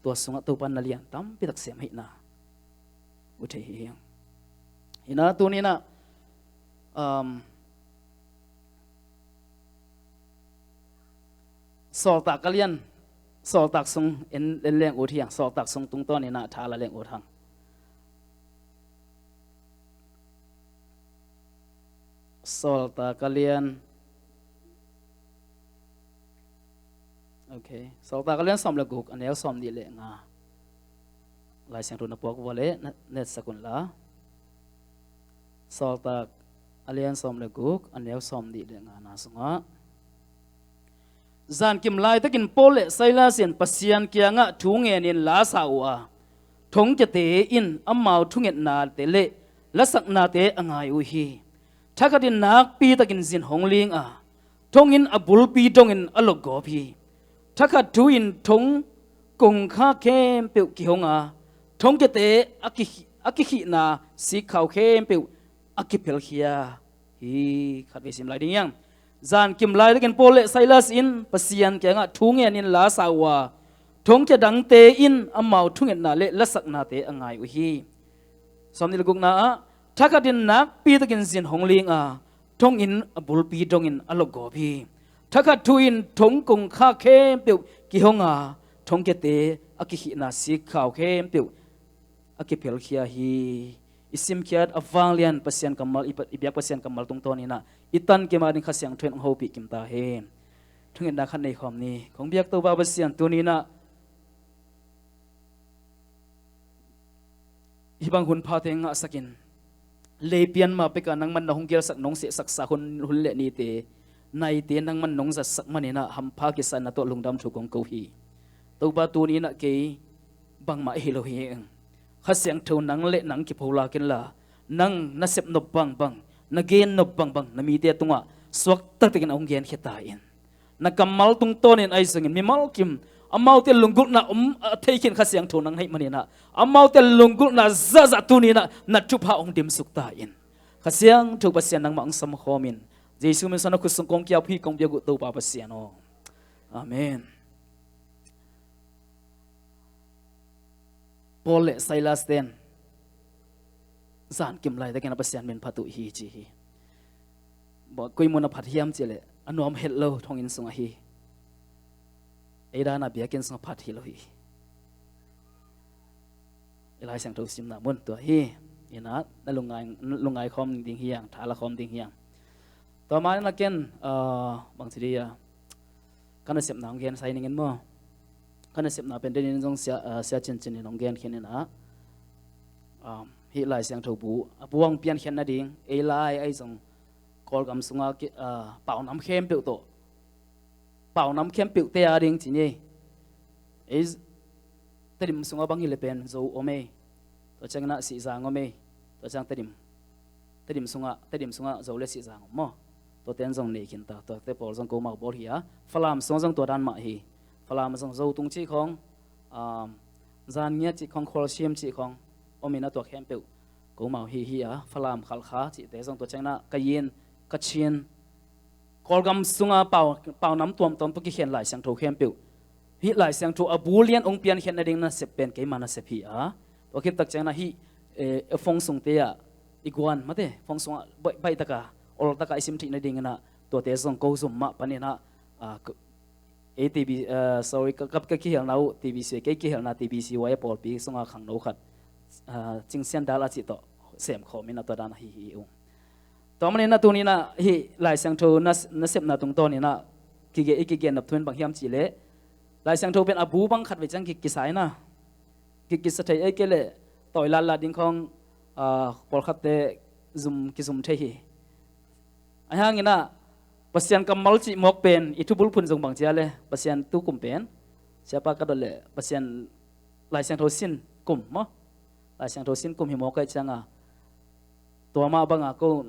Tua sungah Topa in na lian tampi tak sem ahihna mu thei hi hang. Hi in ah tuni in ah, um, Sawltak a lian, Sawltak sung en, en leng ut hi hang, Sawltak sung tungtawn in ah tha la leng ut hang. Sawltak a lian, ok, Sawltak a lian sawm le guk, a neu sawm nih le nga. Lai Siangtho na puak vua leh na, na etsak un la. Sawltak a lian sawm le guk, a neu sawm nih le ngana sungah, zankim laitakin Paul le Silas in Pasian kiangah thu ngenin la sa uh a, thongkiate in amau thungetnate le lasaknate a ngai uh hi. Thakhat in nakpitakin zin hong ling a, thong in a bulpi dongin a lokgawp hi. Thakhat thu in thong kongkhak khempeuh kihong a, thongkiate a ki, a kikhihna sikkhau khempeuh a kiphelkhia hi. Khatvei sim lai ding hiang. Zankim laitakin Paul le Silas in Pasian kiangah thu ngenin la sa uh a, thongkia dangte in amau thungetna le lasaknate a ngai uh hi. Sawm nih le gukna ah, thakhat in nakpitakin zin hong ling a, thong in a bulpi dongin a lokgawp hi. Thakhat thu in thong kongkhak khempeuh kihong a, thongkiate a kikhihna sikkhau khempeuh a kiphelkhia hi. I simkhiat a vanglian Pasian kammal, i pa, i biak Pasian kammal tungtawn in ah i tan kim a ding Kha Siangtho in hong hopih kim ta hen. Thungetna khat nei khawm ni. Kong biak Topa Pasian, tuni in ah hih bang hun phate ngahsakin, lei pian ma peka nangman na hong gelsak, nong sehsaksa hun, hun le nite, naite nangman nong zatsak manin ah hampha kisa na tawh lungdam thu kong ko hi. Topa, tuni in ah kei bangmah hi lo hi ing. Kha Siangtho nang le nang kipho lak inla, nang na sep nop bangbang, na gen nop bangbang na mite tungah suakta takin a hong genkhia ta in. Na kammal tungtawnin ahi zongin mimal kim, amaute lunggulhna om a thei khin Kha Siangtho nang na hih manin ah, amaute lunggulhna zahzah tuni in ah na thupha hong dimsuk ta in. Kha Siangtho Pasian, nangmah hong samkhawm in. Jesu min suang na khut sung kong kiap hi, kong biak uh Topa Pasian aw. Amen. Paul le Silas ten zankim laitakin a Pasian min phat uh hi ci hi. Bang koi mun a phat hiam cihleh a nuam het lo thonginn sungah hi. Ei dan a biakinn sungah phat hi lo hi. I Lai Siangtho simna mun tua hi. Hi in ah na lungngai, na lungngai khawm ding hi hang, tha la khawm ding hi hang. Tua manin ah ken, ah, bangci dih a, ka nasepna hong gen sai ning in maw. Ka nasepna pen denin zong sia, ah, sia cincin in hong gen khin in ah, ah, hih Lai Siangtho bu, a bu hong piankhiat nading, ei lai ahi zong Kawlgam sungah ki, ah, paunam khempeuh tawh, paunam khempeuhte a ding ci ni. Ei Tedim sungah bang hi le pen Zo om ei. Tua ciangin ah Sihzang om ei. Tua ciang Tedim, Tedim sungah, Tedim sungah Zo le Sihzang om maw. Tuate in zong nei khin ta, tuate pawl zong komau bawl hi a. Falam sungah zong tua dan mah hi. Falam ah zong Zo tung cih khawng, um, Zan ngiat cih khawng, Khualsiam cih khawng om in ah tua khempeuh komau hi hi a. Falam, Khalkha cihte zong, tua ciangin ah Kayin, Kachin, Kawlgam sunga pau, paunam tuamtuam tawh kikhen Lai Siangtho khempeuh, hih Lai Siangtho a bu lian hong piankhiat nading nasep pen keima nasep hi a, tua khit tak ciangin ah hih, eh, phone sungte ah i guan mate, phone sungah baih, baih taka, ol taka i sim theih nadingin ah tuate zong ko zum mah panin ah, ah, ko, ei T B, ah, sorry, ka, ka, ka kihelna uh T B C, kei kihelna T B C Y a pawlpi sunga khangno khat, ah, Cing Sian Dal a cih tawh sem khawm in ah tua dan ahi hi ung. Tua manin ah tuni in ah hih Lai Siangtho na, nasepna tungtawn in ah kige, i kigen nop thu in bang hiam cih leh, Lai Siangtho pen a bu bang khat vei ciang ki, kisa in ah, ki, kisa thei ei kei leh tawi latlat ding khawng, ah, pawlkhatte zum, kizum thei hi. Ahi hangin ah Pasian kammal cih mawk pen i thubulphuh zong bang ci a leh, Pasian tu kum pen, siapa ka dot leh Pasian Lai Siangtho sin kum maw? Lai Siangtho sin kum hi mawk ahih ciangin ah, tua mah banga ko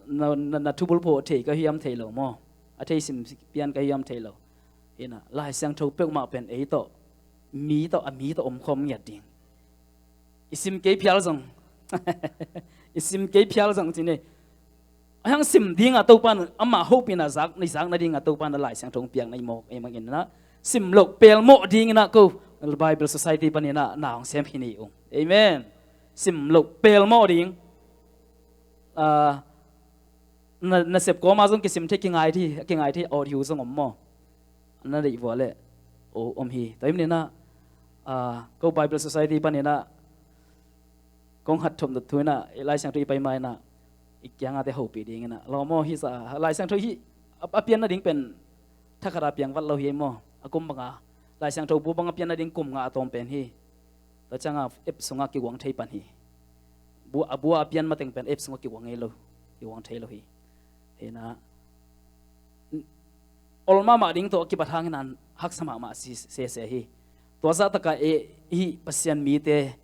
na, na, na thubulphuh thei ka hiam thei lo maw? A thei sim pian ka hiam thei lo. Hi in ah Lai Siangtho peuhmah pen ei tawh, mi tawh, a mi tawh omkhawm ngiat ding. I sim kei phial zong, i sim kei phial zong ci ni. Ahi hang sim dingin ah Topa in amah hopihna zak, i zak nadingin ah Topa in Lai Siangtho hong piak na hi mawk ahih manin ah, sim loh pelmawh dingin ah ko Bible Society panin ah na hong sem hi ni ung. Amen. Sim loh pelmawh ding. Ah, na, nasep kawma zong kisim thei, kingai thei, kingai thei audio zong om maw? Na deih vua leh, o, om hi. Tua ahih manin ah, ah, ko Bible Society panin ah kong hat thawm dot thu in ah, i Lai Siangtho i pai ma in ah, i kiangah te hopih dingin ah, lawm aw, hi sa, Lai Siangtho hih a, a pian nading pen thakhat a piang vat lo hi maw? A kum banga Lai Siangtho bu bang a pian nading kum nga a tawm pen hi. Tua ciangin ah app sungah kiguang thei pan hi. Bu, a bu a pian mateng pen app sungah kiguang ngei lo, kiguang thei lo hi. Hi in ah, ol mahmah ding tawh a kipat hangin ah haksa mahmah si, sese hi. Tua zah takah ei, hih Pasian mite,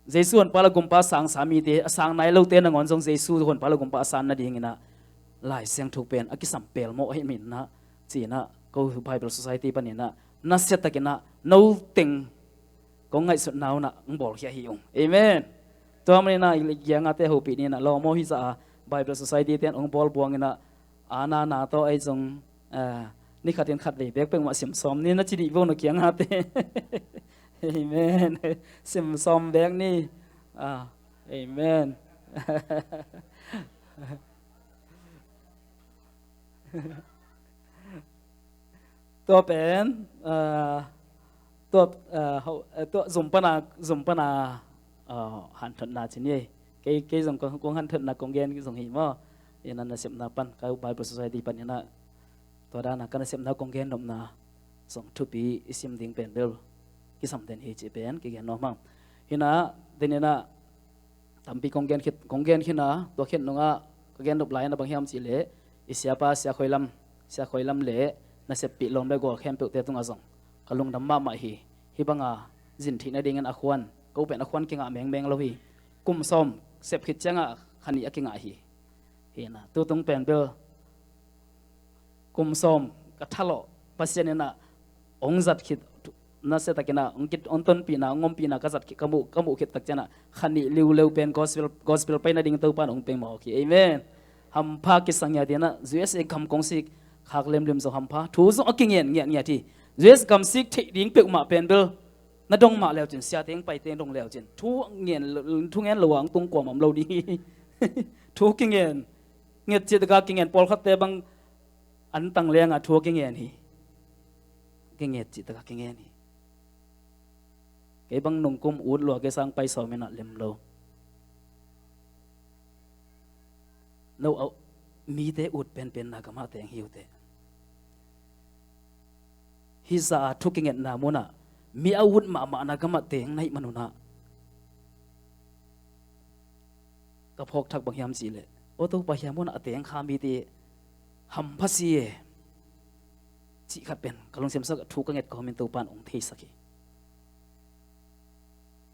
Jesu honpa le gumpa sangsa mite, a sang nai lote nangawn zong Jesu honpa le gumpa a san nadingin ah Lai Siangtho pen a kisam pelmawh ahih manin ah, ci in ah ko Bible Society panin ah nasia takin ah no teng kong ngaihsutna un ah hong bawlkhia hi ung. Amen. Tua manin ah i kiangah te hopih ni in ah, lawm aw, hi sa a, Bible Society te in hong bawl buang in ah, a na na tawh ei zong, ah, ni khatin khat vei bek peuhmah sim sawm ni na ci dih vo, na kiangah te. Amen. Sim sawm bek ni. Ah, amen. Tua pen, ah, tua, ah, ho, eh, tua zum pana, zum pana, ah, hanthotna ci ni. Kei, kei zong kong, kong hanthotna kong gen zong hi maw? Hi in ah nasepna pan, ka Bible Society panin ah tua dan a ka nasepna kong gen nopna zong thupi i sim ding pen bel kisam den hi cih pen kigen nuam hang. Hi in ah, den in ah, tampi kong gen khit, kong gen khin a, tua khit nungah ka gen nop lai in ah bang hiam cih leh, i siapa Sia Khoi Lam, Sia Khoi Lam le naseppih lawm le gual khempeuhte tungah zong ka lungdam mahmah hi. Hih banga zin theih nadingin a khuan, ko pen a khuan kingah mengmeng lo hi. Kum sawm sep khit ciangah kha nih a kingah hi. Hi in ah, tu tung pen bel kum sawm ka thalawh, Pasian in ah hong zat khit, nasia takin ah hong kit, hong tonpihna, hong ompihna ka zat khit, ka muh, ka muh khit tak ciangin ah kha nih liuleu pen gospel, gospel pai nading Topa in hong pia mawk hi. Amen. Hampha kisa ngiat in ah, U S A gam kong sik khak lemlem zong hampha, thu zong a kingen ngiatngiat hi. U S A gam sik theih ding peuhmah pen bel na dong mah leu cin, siate hong paite hong dong leu cin, thu ngen lo, thu ngen lo a hong tung kuamah om lo ding hi. Thu kingen, nget cih taka kingen, pawlkhatte bang an tang lengah thu a kingen hi. Kingen cih taka kingen hi. Kei bang nungkum ut lua kei sang pai sawm in ah lem lo. No, au, mite ut penpenna gamah teng hi uh teh. Hih zah a thu kingetna munah mi a ut mahmahna gamah teng na hih man un ah, ka phawk thak bang hiam cih leh, aw Topa, hih munah a teng kha mite hampha si e, cih khat pen ka lungsim sungah thu ka nget kawmin Topa in hong theisak hi.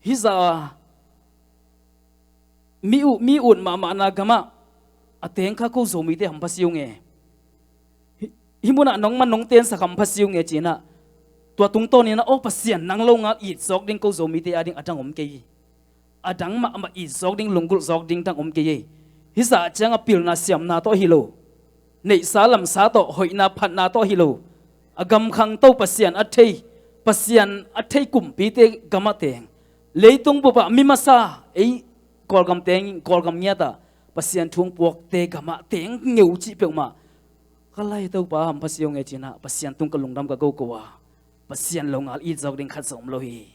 Hih zah a mi u, mi ut mahmahna gamah a teng kha ko Zomite hampha si ung e. Hih, hih munah nong man nong tensak hampha si ung e ci-in ah, tua tungtawn in ah, aw Pasian, nang lo ngal it zawk ding ko Zomite ading a dang om kei hi. A dang mahmah it zawk ding, lunggulh zawk ding dang om kei hi. Hih zah ciang a pilna siamna tawh hi lo, neihsa lamsa tawh, hoihna phatna tawh hi lo, a gam khangto, Pasian a thei, Pasian a thei kumpite gamah teng, leitung bupah mi masa, ei Kawlgam teng, Kawlgam ngiatah Pasian thu hong puakte gamah teng ngeu cih peuhmah ka lai Topa hampha si hong e cinah Pasian tung ka lungdam ka ko ko a, Pasian lo ngal it zawk ding khat zong om lo hi.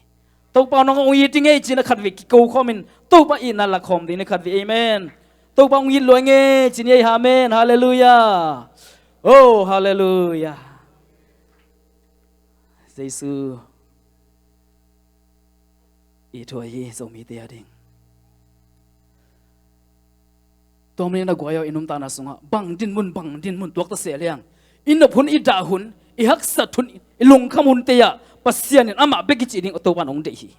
Topa nong hong it ding ei cinah khatvei kiko khawmin Topa itna lak khawm ding ni khatvei. Amen. Topa hong it lua ngei cin ei. Amen. Halleluiah. Oh, halleluiah. Jesu i thuai hi Zomite a ding. Tua manin a guai aw, i nuntakna sungah bang dinmun, bang dinmun tuakta seh liang, i nop hun, i dah hun, i haksat hun, i lungkham hunte ah Pasian in amah bek i cih ding Topa in hong deih hi.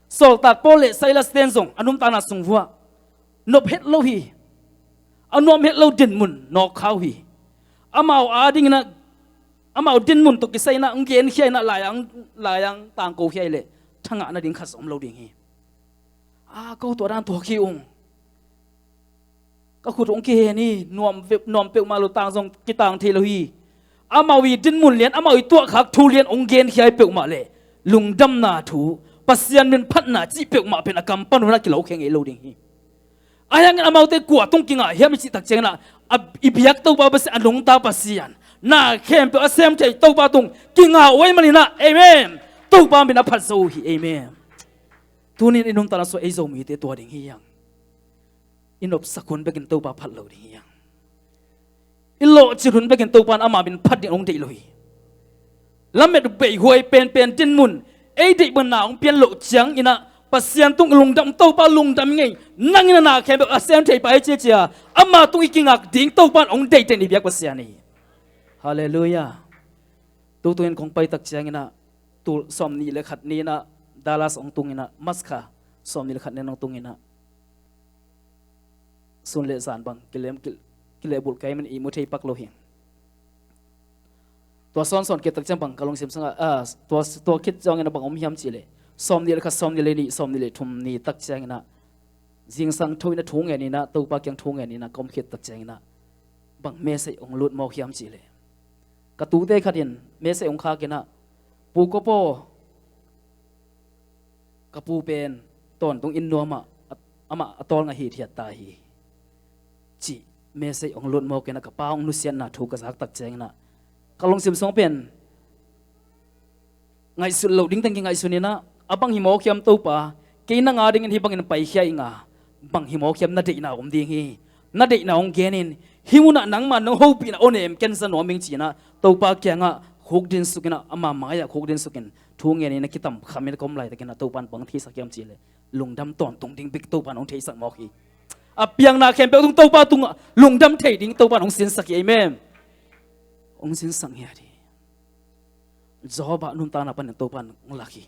Sawltak Paul le Silas ten zong a nuntakna sung vuah nop het lo hi. A nuam het lo dinmun nawk kha uh hi. Amau a dinginah, amau dinmun tawh kisai inah hong genkhia inah laiang, laiang tangko khia i leh thangah nading khat zong om lo ding hi. A ko tua dan tuak hi ung. Ka khut hong kihen hi, nuam, nuam peuhmah lo, tang zong kitang thei lo hi. Amau i dinmun lian, amau i tuahkhak thu lian hong genkhia i peuhmah leh lungdamna thu, Pasian min phatna cih peuhmah pen a kam pan hunah kilo khe ngei lo ding hi. Ahi hangin amaute kua tung kingah hiam i cih tak cianginah, a, i biak Topa Pasian, a nungta Pasian, na khempeuh a sem thei Topa tung kingah uh ahih maninah. Amen. Topa min a phat zo uh hi. Amen. Tunin i nuntakna sungah ei Zomite tua ding hi hang. I nopsak hun bekin Topa phat lo ding hi hang. I lawhcin hun bekin Topa in ama min phat ding hong deih lo hi. Lamet beihuai penpen dinmun, ei deih bangna hong pian loh cianginah Pasian tung lungdam, Topa lungdam ngei, nangin a na khempeuh a sem thei pa hi ciacia, ama tung i kingak ding Topa in hong deih den i biak Pasian hi. Halleluiah. Tutung in kong pai tak cianginah tul sawmnih le khat ni inah Dallas hong tunginah, March kha sawmnih le khat ni hong tunginah sun le zan bang kilem, kil-, kilehbulh kei man i mu thei pak lo hi. Tua sawnsawn kei tak ciang bang ka lungsim sungah, ah, tua, tua khit cianginah bang om hiam cihleh, sawmnih le khat, sawmnih le nih, sawmnih le thum ni tak cianginah zingsang tho inah thu ngen inah, Topa kiang thu ngen inah ka om khit tak cianginah bang message hong lut mawk hiam cihleh, ka tute khat in message hong khak inah, Pu Kawpaw, ka pu pen tawntung inn nuamah a, amah a tawlnga hithiat ta hi, cih message hong lut mawk inah ka pa hong nusiatna thu ka zak tak cianginah ka lungsim sung pen ngaihsut loh ding teng kingaihsun inah, a bang hi mawk hiam Topa, kei nang a dingin hih bangin paikhia ing a, bang hi mawk hiam, na deihna om ding hi. Na deihna hong genin, hih munah nangma nong hopihna aw nem ken za nuam ing cinah Topa kiangah khukdin sukinah, ama mai-ah khukdin sukin thu ngenin a kitam khamin a ka om laitakinah Topa in bang theisak hiam cihleh lungdam tawntung ding bek Topa in hong theisak mawk hi. A piangna khempeuh tung Topa tungah lungdam thei ding Topa in hong sinsak hi. Amen. Hong sinsak hi a di. Job a nuntakna panin Topa in hong lak hi.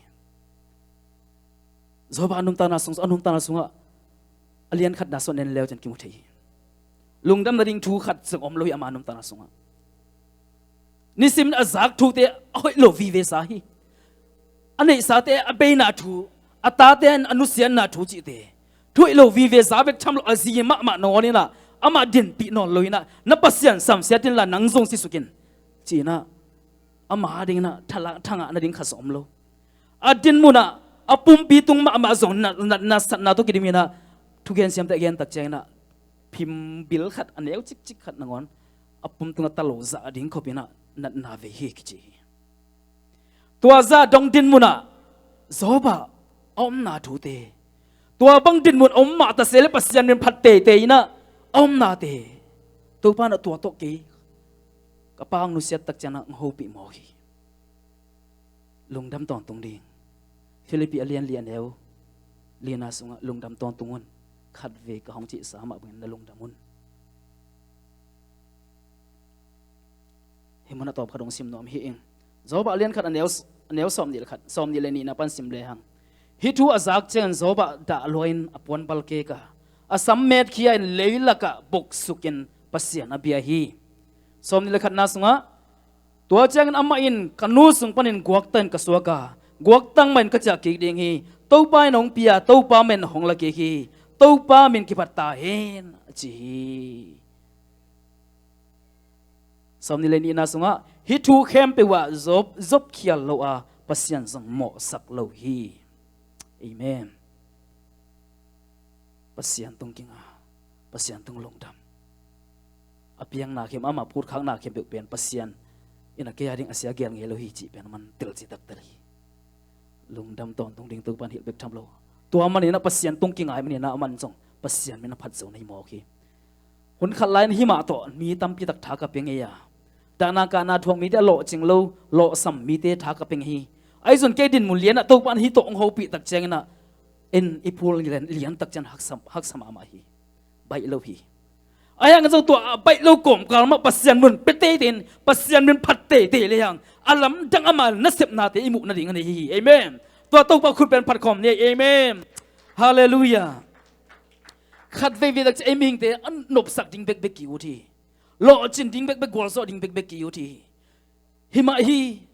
Job a nuntakna sung, a nuntakna sungah a lian khatna sung en leu cian kimu thei hi. Lungdam nading thu khat zong om lo hi ama nuntakna sungah. Nisimin a zak thute a hoih lo vive sa hi. A neihsate a beina thu, a tate a nusiatna thu cihte thu hoih lo vive za bek tham lo, a zi mahmah nawn inah, amah dinpih nawn lo inah, na Pasian samsiat inla nang zong sisukin cinah, ama dinginah thala-, thangah nading khat zong om lo. A dinmunah a pumpi tung mahmah zong na, na, na satna tawh kidiminah thugen siamte a gen tak cianginah phimbil khat, a neu cikcik khat nangawn a pum tungah ta lo zah ding khopinah natna vei hi kici hi. Tua zah dong dinmunah Job a omna thute, tua bang dinmun a om mah ta se le Pasian min phat teitei inah a omnate Topa in a tua tawh kei ka pa hong nusiat tak cianginah hong hopih mawk hi. Lungdam tawntung ding. Philippi a lian li a neu lina sungah lungdam tawntung un. Khatvei ka hong cihsa mah bangin na lungdam un. Hih munah tawp khat hong sim nuam hi ing. Job a lian khat a neu, a neu sawmnih le khat, sawmnih le nihna pan sim lehang, hih thu a zak ciangin Job a dah luain a puan balkek a, a sam metkhia in leilakah boksukin Pasian a bia hi. Sawmnih le khatna sungah, tua ciangin amah in, ka nu sung panin guaktang in ka suak a, guaktang mah in ka ciah kik ding hi. Topa in hong pia, Topa mah in hong la kik hi. Topa min kiphat ta hen, a ci hi. Sawmnih le nihna sungah hih thu khempeuh ah zop, zopkhial lo a, Pasian zong mawhsak lo hi. Amen. Pasian tung kinga, Pasian tung lungdam. A piangna khempeuh, ama phutkhakna khempeuh pen Pasian in a kei a ding a sia gel ngei lo hi cih pen a man telci taktel hi. Lungdam tawntung ding Topan hilh bek tham lo. Tua maninah Pasian tung kingai maninah a man zong Pasian min a phat zo nei mawk hi. Hun khat lai-in himah tawh mi tampi tak tha ka pia ngei a, dahna kahna thuak mite a lawhcing lo, lawhsam mite tha ka pia ngei hi. Ahi zong kei dinmun lianah Topan hih tawh hong hopih tak cianginah en i phul lian, lian tak cian haksa, haksa mahmah hi. Baih lo hi. Ahi hangin zong tua a baih lo kawmkal mah Pasian mun pia teitei in, Pasian min phat teitei le hang a lamdang ama nasepnate i muh nading a nei hi. Amen. Tua Topa khut pen phat khawm ni. Amen. Halleluiah. Khat veivei tak cian ei mihingte a nopsak ding bekbek ki-ut hi. Lawhcin ding bekbek, gualzawh ding bekbek ki-ut hi. Himah hi.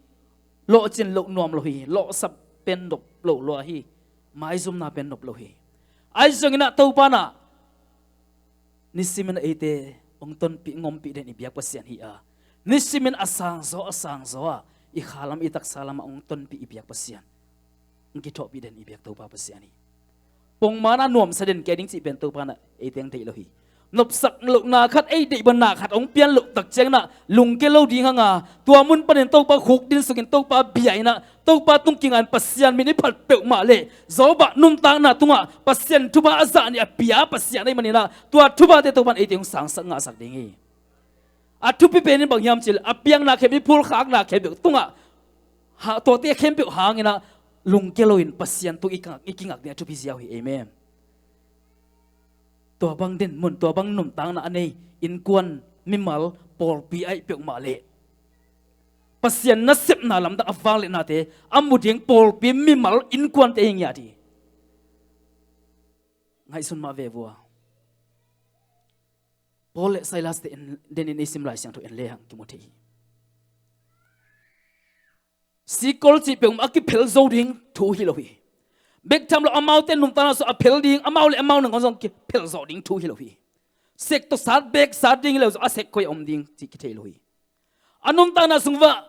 Lawhcin loh nuam lo hi. Lawhsap pen nop lo lua hi. Maizumna pen nop lo hi. Ahi zonginah Topanah nisimin a eite hong tonpih, hong ompih den i biak Pasian hi a, nisimin a sangzaw, a sangzaw a i khalam, i taksa lamah hong tonpih i biak Pasian, hong kithawhpih den i biak Topa Pasian hi. Pongmana nuamsa den kei ding cih pen Topanah eite hong deih lo hi. Nopsak lohna khat, ei deihbanna khat hong pian loh tak cianginah lungke lo ding hanga, tua mun panin Topa khuk din sungin Topa bia inah Topa tung kinga in Pasian min i phat peuhmah leh Job a nuntakna tungah Pasian thupha a zah nih a pia Pasian ahih maninah tua thuphate Topan eite hong sangsak ngahsak ding hi. A thupi penin bang hiam cih leh a piangna khempeuh, i phulkhakna khempeuh tungah ha, tuate khempeuh hanginah lungke loin Pasian tung i kingak, i kingak ding a thupi ziau hi. Amen. Tua bang dinmun, tua bang nuntakna a nei innkuan, mimal, pawlpi ahih peuhmah leh Pasian nasepna lamdang a vangliatnate a mu ding pawlpi, mimal, innkuante hi ngiat hi. Ngaihsun mah ve vua. Paul le Silas te en, denin ei sim Lai Siangtho en le hang kimu thei hi. Sikol cih peuhmah a kiphel zo ding thu hi lo hi. Bek tham lo amaute nuntakna sung a phel ding, amau le amau nangawn zong kiphel zawh ding thu hi lo hi. Sek tawh sat, bek sat ding hi lo zong a sek koi a om ding cih kithei lo hi. A nuntakna sung vah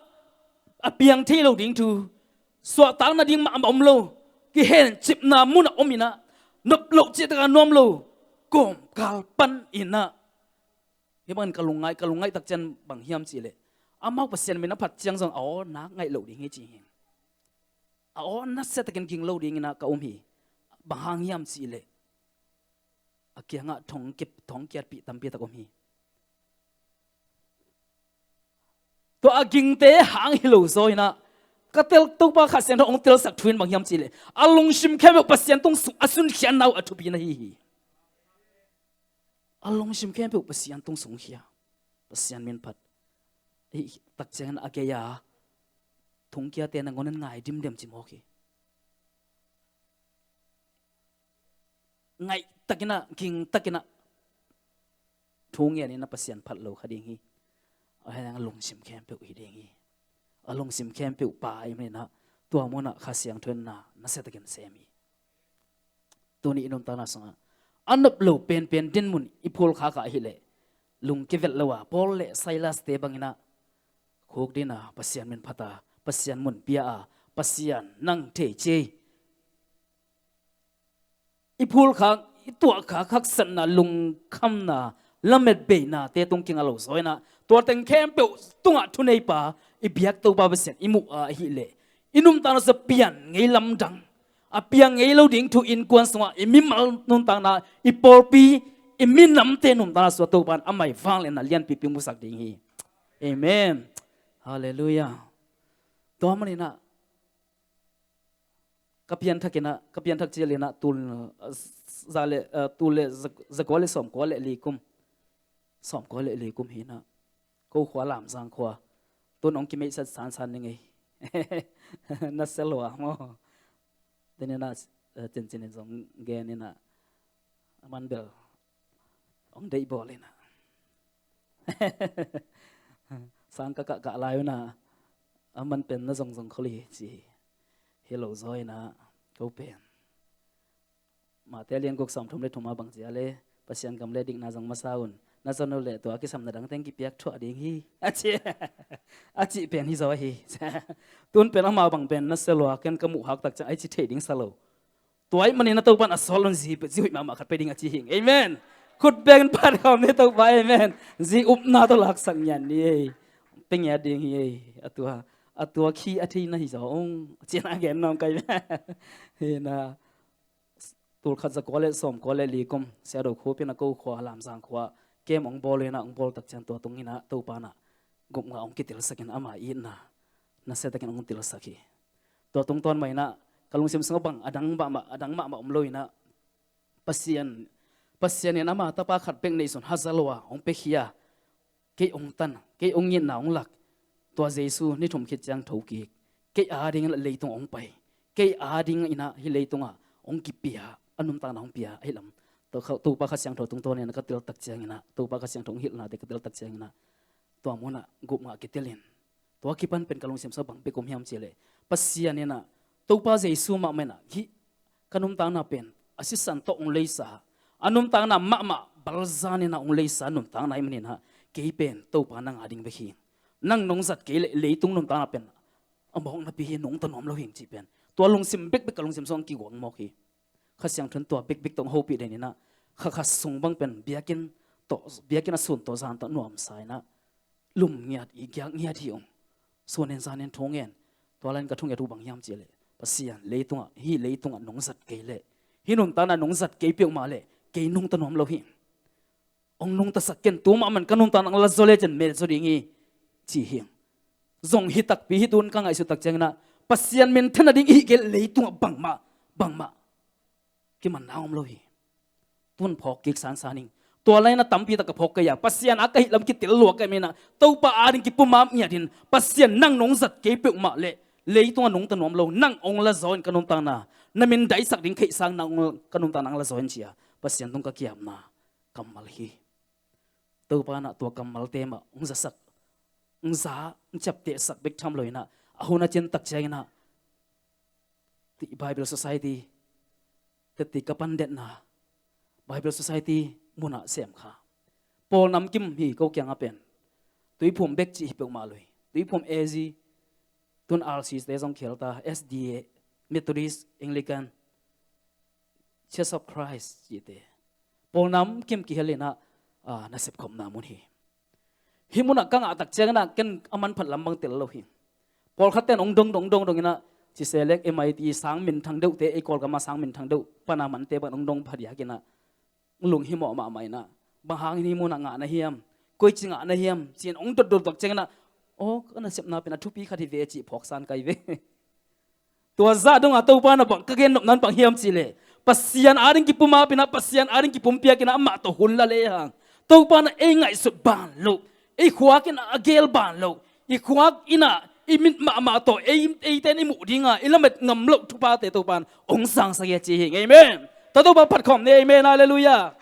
a piang thei lo ding thu, suahtakna ding mah a om lo, kihencipna munah om inah, nop loh cihtaka nuam lo, kawmkal pan inah. Hih bangin ka lungngaih, ka lungngaih tak cian bang hiam cih leh amau Pasian min a phat ciang zong a aw nak ngaih loh ding hi ci hi. A aw nasia takin ging lo dinginah ka um hi. Bang hang hiam cih leh a kiangah thong kip, thong kiatpih tampi tak om hi. Tua a gingte hang hi lo zaw inah ka tel, Topa Kha Siangtho hong telsak thu in bang hiam cih leh a lungsim khempeuh Pasian tung sung a sunkhiatna uh a thupi na hi hi. A lungsim khempeuh Pasian tung sungkhia, Pasian min phat. Ei tak ciangin a gei-a thongkiate nangawn in ngai dimdem ci mawk hi. Ngaih takinah, ging takinah thu ngen inah Pasian phat lo kha ding hi. A hang a lungsim khempeuh hi ding hi. A lungsim khempeuh pa ahih maninah tua munah Kha Siangtho in na, nasia takin sem hi. Tuni i nuntakna sungah a nop lo penpen dinmun i phulkhak ah ahih leh lungke velh lo a, Paul le Silas te banginah khuk dinah Pasian min phat a, Pasian mun pia a, Pasian nang thei ci ei. I phulkhak, i tuahkhak haksatna, lungkhamna, lametbeinate tung kinga lo zaw inah tua teng khempeuh tungah thuneipa i biak Topa Pasian i muh a ahih leh i nuntakna sung pian ngei lamdang, a piang ngei lo ding thu, innkuan sungah, i mimal nuntakna, i pawlpi, i minamte nuntakna sungah Topa in a mai vangliatna lianpipi musak ding hi. Amen. Halleluiah. Tua maninah ka pianthak inah, ka pianthak cial inah tul, uh, za le, uh, tul le za, za kua le sawm kua le li kum, sawm kua le li kum hi inah ko khua Lamzang khua tun hong kimeihsat sansan ni ngei. Na sia lua maw? Tuni inah, uh, cincin in zong gen inah a man bel hong deih bawl inah sang ka kahkah lai unah a man pen na zongzong khol hi ci hi. Hi lo zaw inah ko pen Mate lian guk sawm thum le thum a bang ci a le Pasian gam le dikna zong masa un, Na zon uh leh tua kisam na dang teng kipiak thuah ding hi, a ci, a cih pen hi zaw hi. Tun pen amah bang pen na sia lua, ken ka muh hak tak ciang ai ci thei ding sa lo. Tua ahih manin a Topa in a sawt lo-in zi, zi hoih mahmah khat pe ding a ci hi. Amen. Khut beng in phat khawm ni Topa, amen. Zi upna tawh laksak ngiat ni ei. Pe ngiat ding hi ei. A tua, a tua khi a thei na hi zaw ung. Cih na gen nuam ka hi. Hi na. Tul khat za kua le sawm kua le li kum, Siadokhupin a ko khua, Lamzang khua, kem hong bawl in ah, hong bawl tak ciang tua tung in ah, Topa in ah gupngah hong kitilsak in, ama itna nasia takin hong tilsak hi. Tua tungtawn mah in ah ka lungsim sungah bang a dang mahmah, a dang mahmah om lo in ah, Pasian, Pasian in ama tapa khat bek neihsun haza lo a hong piakhia, kei hong tan, kei hong itna hong lak, tua Jesu ni thum khit ciang thokik, kei adingin ah leitung hong pai, kei adingin ah hih leitungah hong kipia, a nuntakna hong pia ahih lam, Topa Kha Siangtho tungtawn in ah ka tel tak ciangin ah, Topa Kha Siangtho hong hilhnate ka tel tak ciangin ah, tua munah gupngah kitel in, tua kipan pen ka lungsim sungah bang bek om hiam cih leh, Pasian in ah, Topa Jesu mahmah in ah hih ka nuntakna pen a sisan tawh hong leisa, a nuntakna mahmah balzan in ah hong leisa nuntakna ahih manin ah, kei pen Topa nang ading bek hi. Nang nong zat kei leh leitung nuntakna pen a mawk napi hi, nungta nuam lo hi cih pen tua lungsim bekbek ka lungsim sungah kiguak mawk hi. Kha Siangtho in tua bekbek tawh hong hopih den in ah, kha kha sung bang pen biakinn tawh, biakinn a sun tawh zan tawh nuamsa in ah, lum ngiat, i giak ngiat hi ung. Suan in zan in thu ngen. Tua lai-in ka thunget uh bang hiam cih leh, Pasian, leitungah, hih leitungah nong zat kei leh, hih nuntakna nong zat kei peuhmah leh, kei nungta nuam lo hi. Hong nungtasak ken, tu mahmah in ka nuntakna hong la zaw lecin mel zaw ding hi, ci hi. Zong hi takpi hi. Tun ka ngaihsut tak ciangin ah, Pasian minthan nading i hih kei leh leitungah bangmah, bangmah kimanna om lo hi. Tun phawk kik sansan ing. Tua lai-in ah tampi tak ka phawk kei a, Pasian a ka hih lam kitel lua ka hih manin ah, Topa ading kipumap ngiat in, Pasian, nang nong zat kei peuhmah leh leitungah nungta nuam lo, nang hong la zaw in ka nuntakna na min daisak ding, theihsa-in nang hong, ka nuntakna hong la zaw in, ci a Pasian tung ka ki-apna kammal hi. Topa in ah tua kammalte mah hong zasak, hong za, hong ciaptehsak bek tham lo in ah, a hun a cin tak ciangin ah, Bible Society, teti ka pandetna Bible Society munah sem kha. Pawl namkim hi ko kiangah pen. Tuiphum bek cih hi peuhmah lo hi. Tuiphum A Z, tun R C te zong khel ta, S D A, Methodist, Anglican, Church of Christ cihte. Pawl namkim kihel in ah, ah, nasep khopna mun hi. Hih munah ka ngah tak ciangin ah ken a manphat lam bang tel lo hi. Pawlkhatte in hong dong dong dong dong in ah, ci se lek M I T sang minthang deuhte, ei Kawlgam a sang minthang deuh pan a mante bang hong dong phadiak in ah, hong lunghimawh mahmah in ah, bang hangin hih munah ngah na hiam, koici ngah na hiam, ci-in hong dotdot tak ciangin ah, aw, ka nasepna pen a thupi khat hi ve, cih phawk san ka hi ve. Tua zah dongah Topa in ah bang ka gen nopna in bang hiam cih leh, Pasian ading kipumap in ah, Pasian ading kipumpiak in ah, amah tawh hun la lehang, Topa in ah ei ngaihsut ban loh, ei khuak in ah a gel ban loh, i khuak in ah i mit mahmah tawh ei, eite in i muh ding a i lamet ngam loh thuphate Topa in hong sangsak hi a ci hi. Amen. Tua Topa phat khawm ni, amen, halleluiah.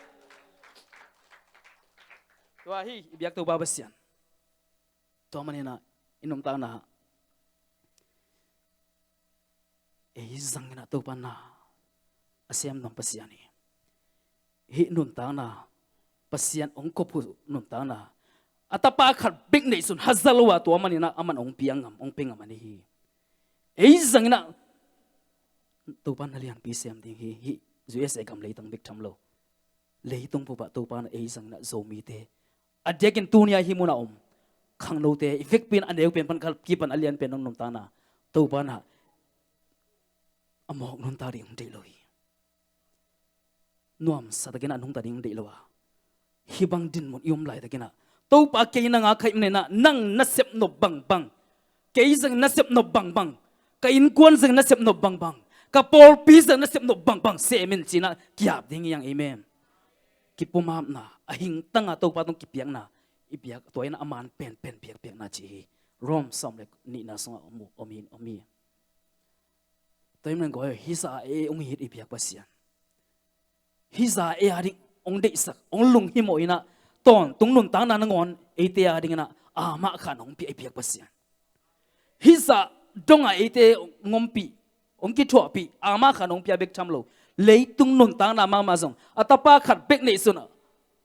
Tua hi i biak Topa Pasian. Tua manin ah i nuntakna ei zangin ah Topa in ah a sem nuam Pasian hi. Hih nuntakna, Pasian hong kop uh nuntakna, a tapa khat bek neihsun haza lo a, tua manin ah aman hong pia ngam, hong pia ngam a ni hi. Ei zangin ah Topa in na lianpi sem ding hi. Hih U S A gam leitang bek tham lo, leitung bup ah Topa in ah ei zangin ah Zomite, a diakin tuni a hih munah om khangnote, i vekpi in a neu pen pan ka kipan a lian pen hong nuntakna, Topa in ah a mawk nuntak ding hong deih lo hi. Nuamsa takin a nungta ding hong deih lo a, hih bang dinmun i om laitakin ah, Topa, kei nang a ka hih manin ah nang na sepnop bangbang, kei zangin na sepnop bangbang, ka innkuan zangin na sepnop bangbang, ka pawlpi zangin na sepnop bangbang sem in, ci-in ah ki-ap ding hi hang. Amen. Kipumapna, a hingtang a Topa tung kipiakna i biak, tua in ah a man penpen biakpiakna ci hi. Rom sawm le nihna sungah om uh, om hi, om hi. Tua hi manin gawi, hih zah ei hong it i biak Pasian, hih zah ei ading hong deihsak, hong lunghimawh in ah, tawntung nuntakna nangawn eite adingin ah amah khan hong pia i biak Pasian, hih zah dong a eite hong ompih, hong kithuahpih, amah khan hong pia bek tham lo, leitung nuntakna mahmah zong a tapa khat bek neihsun ah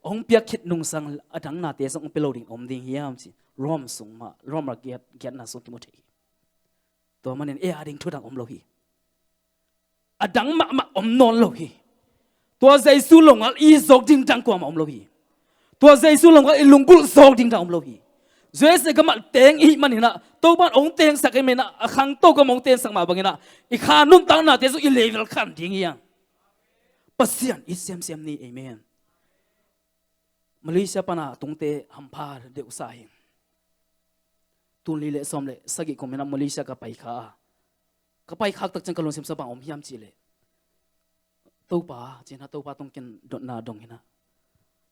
hong piak khit nungsang a dang nate zong hong pia lo ding om ding hiam ci. Rom sung mah, Rom a giat, giatna sung kimu thei hi. Tua manin ei a ding thu dang om lo hi. A dang mahmah om nawn lo hi. Tua Jesu longal i zawk ding dang kuamah om lo hi. Tua Jesu longal i lunggulh zawk ding dang om lo hi. U S A gamah teng i hih maninah Topan hong tengsak i maninah a khangto gam hong tengsak mah banginah i kha nuntaknate zong i level khan ding hiang. Pasian i siamsiam ni. Amen. Malaysia pana tungte hampha deuhsa hi. Tun li le sawm le sagih kuminah Malaysia ka pai kha a, ka pai khak tak ciang ka lungsim sung bang om hiam cihleh, Topa cinah Topa tungkin dotna dong hinah,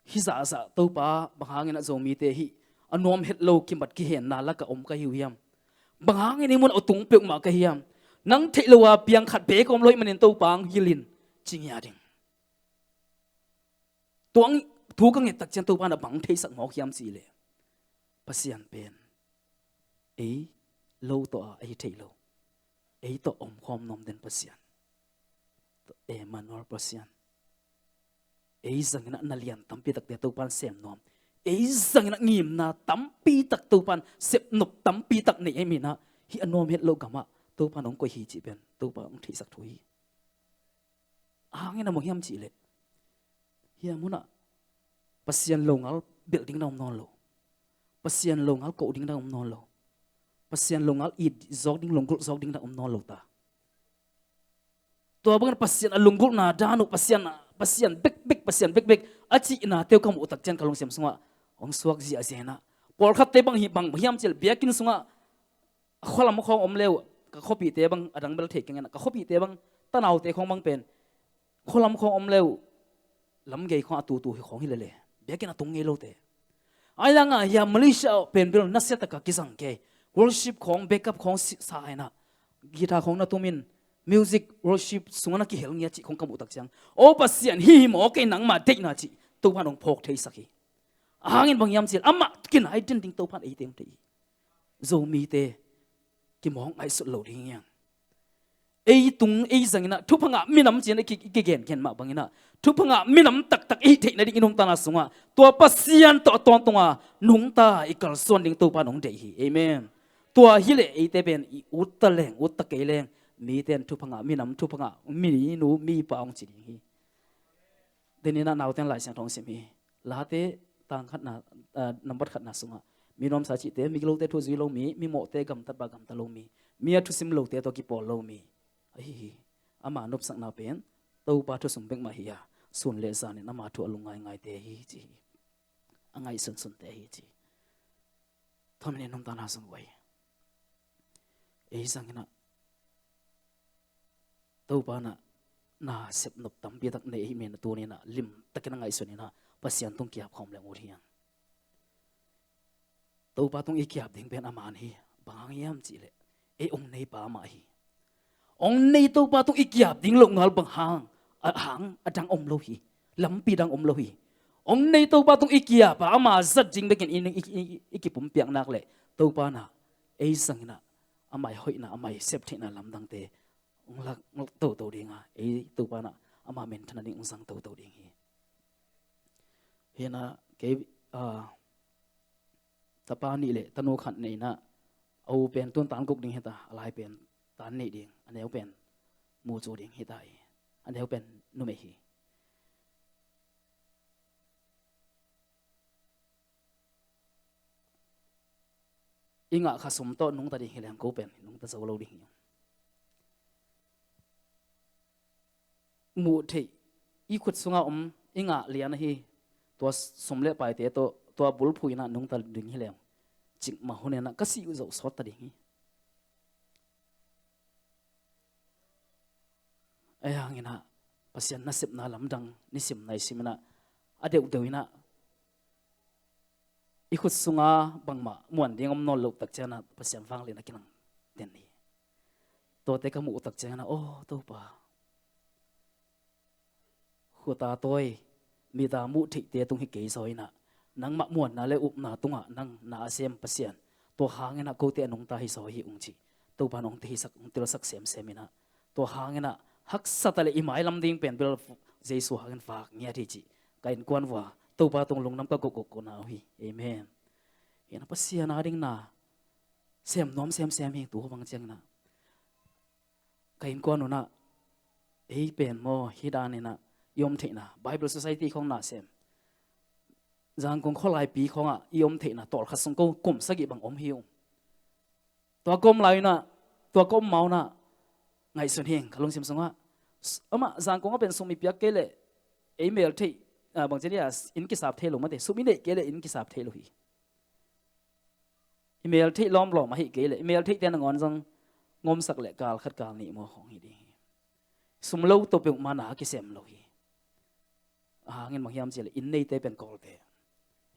hih zahzah Topa bang hanginah Zomite hih a nuam het lo kimat kihenna lakah om ka hi uh hiam? Bang hangin hih mun a tung peuhmah ka hiam? Nang theih lo a piang khat beek om lo hih manin Topa hong hilhin cingia ding. Tua thu ka nget tak ciang Topa na bang theisak mawk hiam cihleh, Pasian pen ei lo tawh a ei thei lo, ei tawh omkhawm nuam den Pasian. Emmanuel Pasian. Ei zanginah na lian tampi takte Topan sem nuam, ei zanginah ngimna tampi tak Topan sepnop tampi tak nei ei minah hih a nuam het lo gamah Topan hong koih hi cih pen Topa hong theisak thu hi. A hangin a mawh hiam cihleh, hih a munah Pasian longal belh ding dang om nawn lo. Pasian longal koh ding dang om nawn lo. Pasian longal it zawk ding, lunggulh zawk ding dang om nawn lo ta. Tua bangin Pasian a lunggulhna dan uh, Pasian, Pasian bekbek, Pasian bekbek a cihnate uh ka muh tak ciang ka lungsim sungah hong suak ziahziah inah, pawlkhatte bang hi bang hiam cihleh biakinn sungah a khualam khawng om leu, ka khuapihte bang a dang bel thei keng inah, ka khuapihte bang tanaute khawng bang pen khualam khawng om leu, lamgei khawng a tutu hi khawng hi lele, biakinn a tung ngei lote. Ai langa hiam Malaysia pen bel nasia taka kizang kei. Worship khawng, backup khawng si-, sa inah, guitar khawng na tumin music worship sungah na kihel ngia cih khawng ka muh tak ciang, aw Pasian, hih hi maw kei nangma deihna cih Topan hong phawk theisak hi. A hangin bang hiam cihleh amah kinai den ding Topan eite hong thei hi. Zomite kimawk ngaihsut lo ding hiang. Ei tung ei zanginah thupha ngah minam cian i ki, i kigengen mah banginah thupha ngah minam taktak i hih theihna ding i nungtana sungah tua Pasian tawh a tawntunga nungta i kalsuan ding Topa nong deih hi. Amen. Tua hileh eite pen i utta leng, utta kei leng, mite in thupha ngah minam, thupha ngah minu mipa hong ci ding hi. Deninah nauten Lai Siangtho hong sim hi. Late tang khatna, ah, nambat khatna sungah mi nuamsa cihte, migilote thu zui lo mi, mi mawhte gamtat ba gamta lo mi, mi a thusim lote tawh kipawl lo mi ahi hi. Ama nopsakna pen Topa thusum bek mah hi a, sun le zanin ama thu a lungngaingaite hi ci hi. A ngaihsunsunte hi ci. Thawn in nungtana sung uh ahi. Ei zanginah Topa nah na sepnop tampi tak nei ahi menah tuninah limtakin a ngaihsuninah Pasian tung kiap khawm leng ut hiang. Topa tung i kiap ding pen a man hi. Bang hang hiam cihleh ei ong neipa amah hi. Ong nei Topa tung i kiap ding loh ngal bang hang, a hang a dang om lo hi. Lampi dang om lo hi. Ong nei Topa tung i kiap a ama zat ding bekin i, i, i, i kipumpiak nak leh Topa nah ei zanginah amai hoihna, amai septheihna lamdangte ong lak, ong lak toto ding a, ei Topa nah ama minthanna ding ong zang toto ding hi. Hinah kei, ah, tapa nih le tanu khat nei inah, a u pen tun tan guk ding hita, a lai pen tan nih ding, a neu pen mucu ding hita hi. A neu pen numei hi. I ngah kha sum tawh nungta ding hi leng ko pen nungta zo lo ding hi. Muh theih i khut sunga om i ngah lian ahi. Tua sum le paite tawh tua bulphuh inah nungta ding hi leng cikmah huninah ka sih uh zoh sawt ta ding hi. Ahi hanginah Pasian nasepna lamdang nisim naisim inah a deuhdeuh inah i khut sunga bangmah muan ding om nawn loh tak cianah Pasian vangliatna kinang den hi. Tuate ka muh tak cianginah, aw Topa, khuta tawi, mita muh theihte tung hi kei zaw inah nangmah muanna le upna tungah nang na a sem Pasian, tua hanginah kote a nungta hi zaw hi ung cih Topa in ong theisak, ong telsak semsem inah, tua hanginah haksat a le i mailam ding pen bel Jesu hangin vak ngiat hi cih ka innkuan vua Topa tung lungdam ka gawh gawh na uh hi. Amen. Hi na Pasian a ding na sem nuam semsem hi. Tu bang ciang na ka innkuan un ah ei pen maw hi dan in ah i om theihna Bible Society khawng na sem, Zangkong khualaipi khawngah i om theihna tawlkhat sung ko kum sagih bang om hi ung. Tua ka om lai unah, tua ka om ma unah ngaihsun hing ka lungsim sungah. Amah Zangkong a pen sum i piak kei leh ei mel theih, ah, bang ci ni a, inn kisap thei lo mate, sum i neih kei leh inn kisap thei lo hi. I mel theih lawmlawm ahi kei leh i mel theihte nangawn zong ngomsak leh kal khat kal nih maw khawng hi ding hi. Sum lo tawh peuhmah na a kisem lo hi. A hangin bang hiam cihleh inn neite pen Kawlte,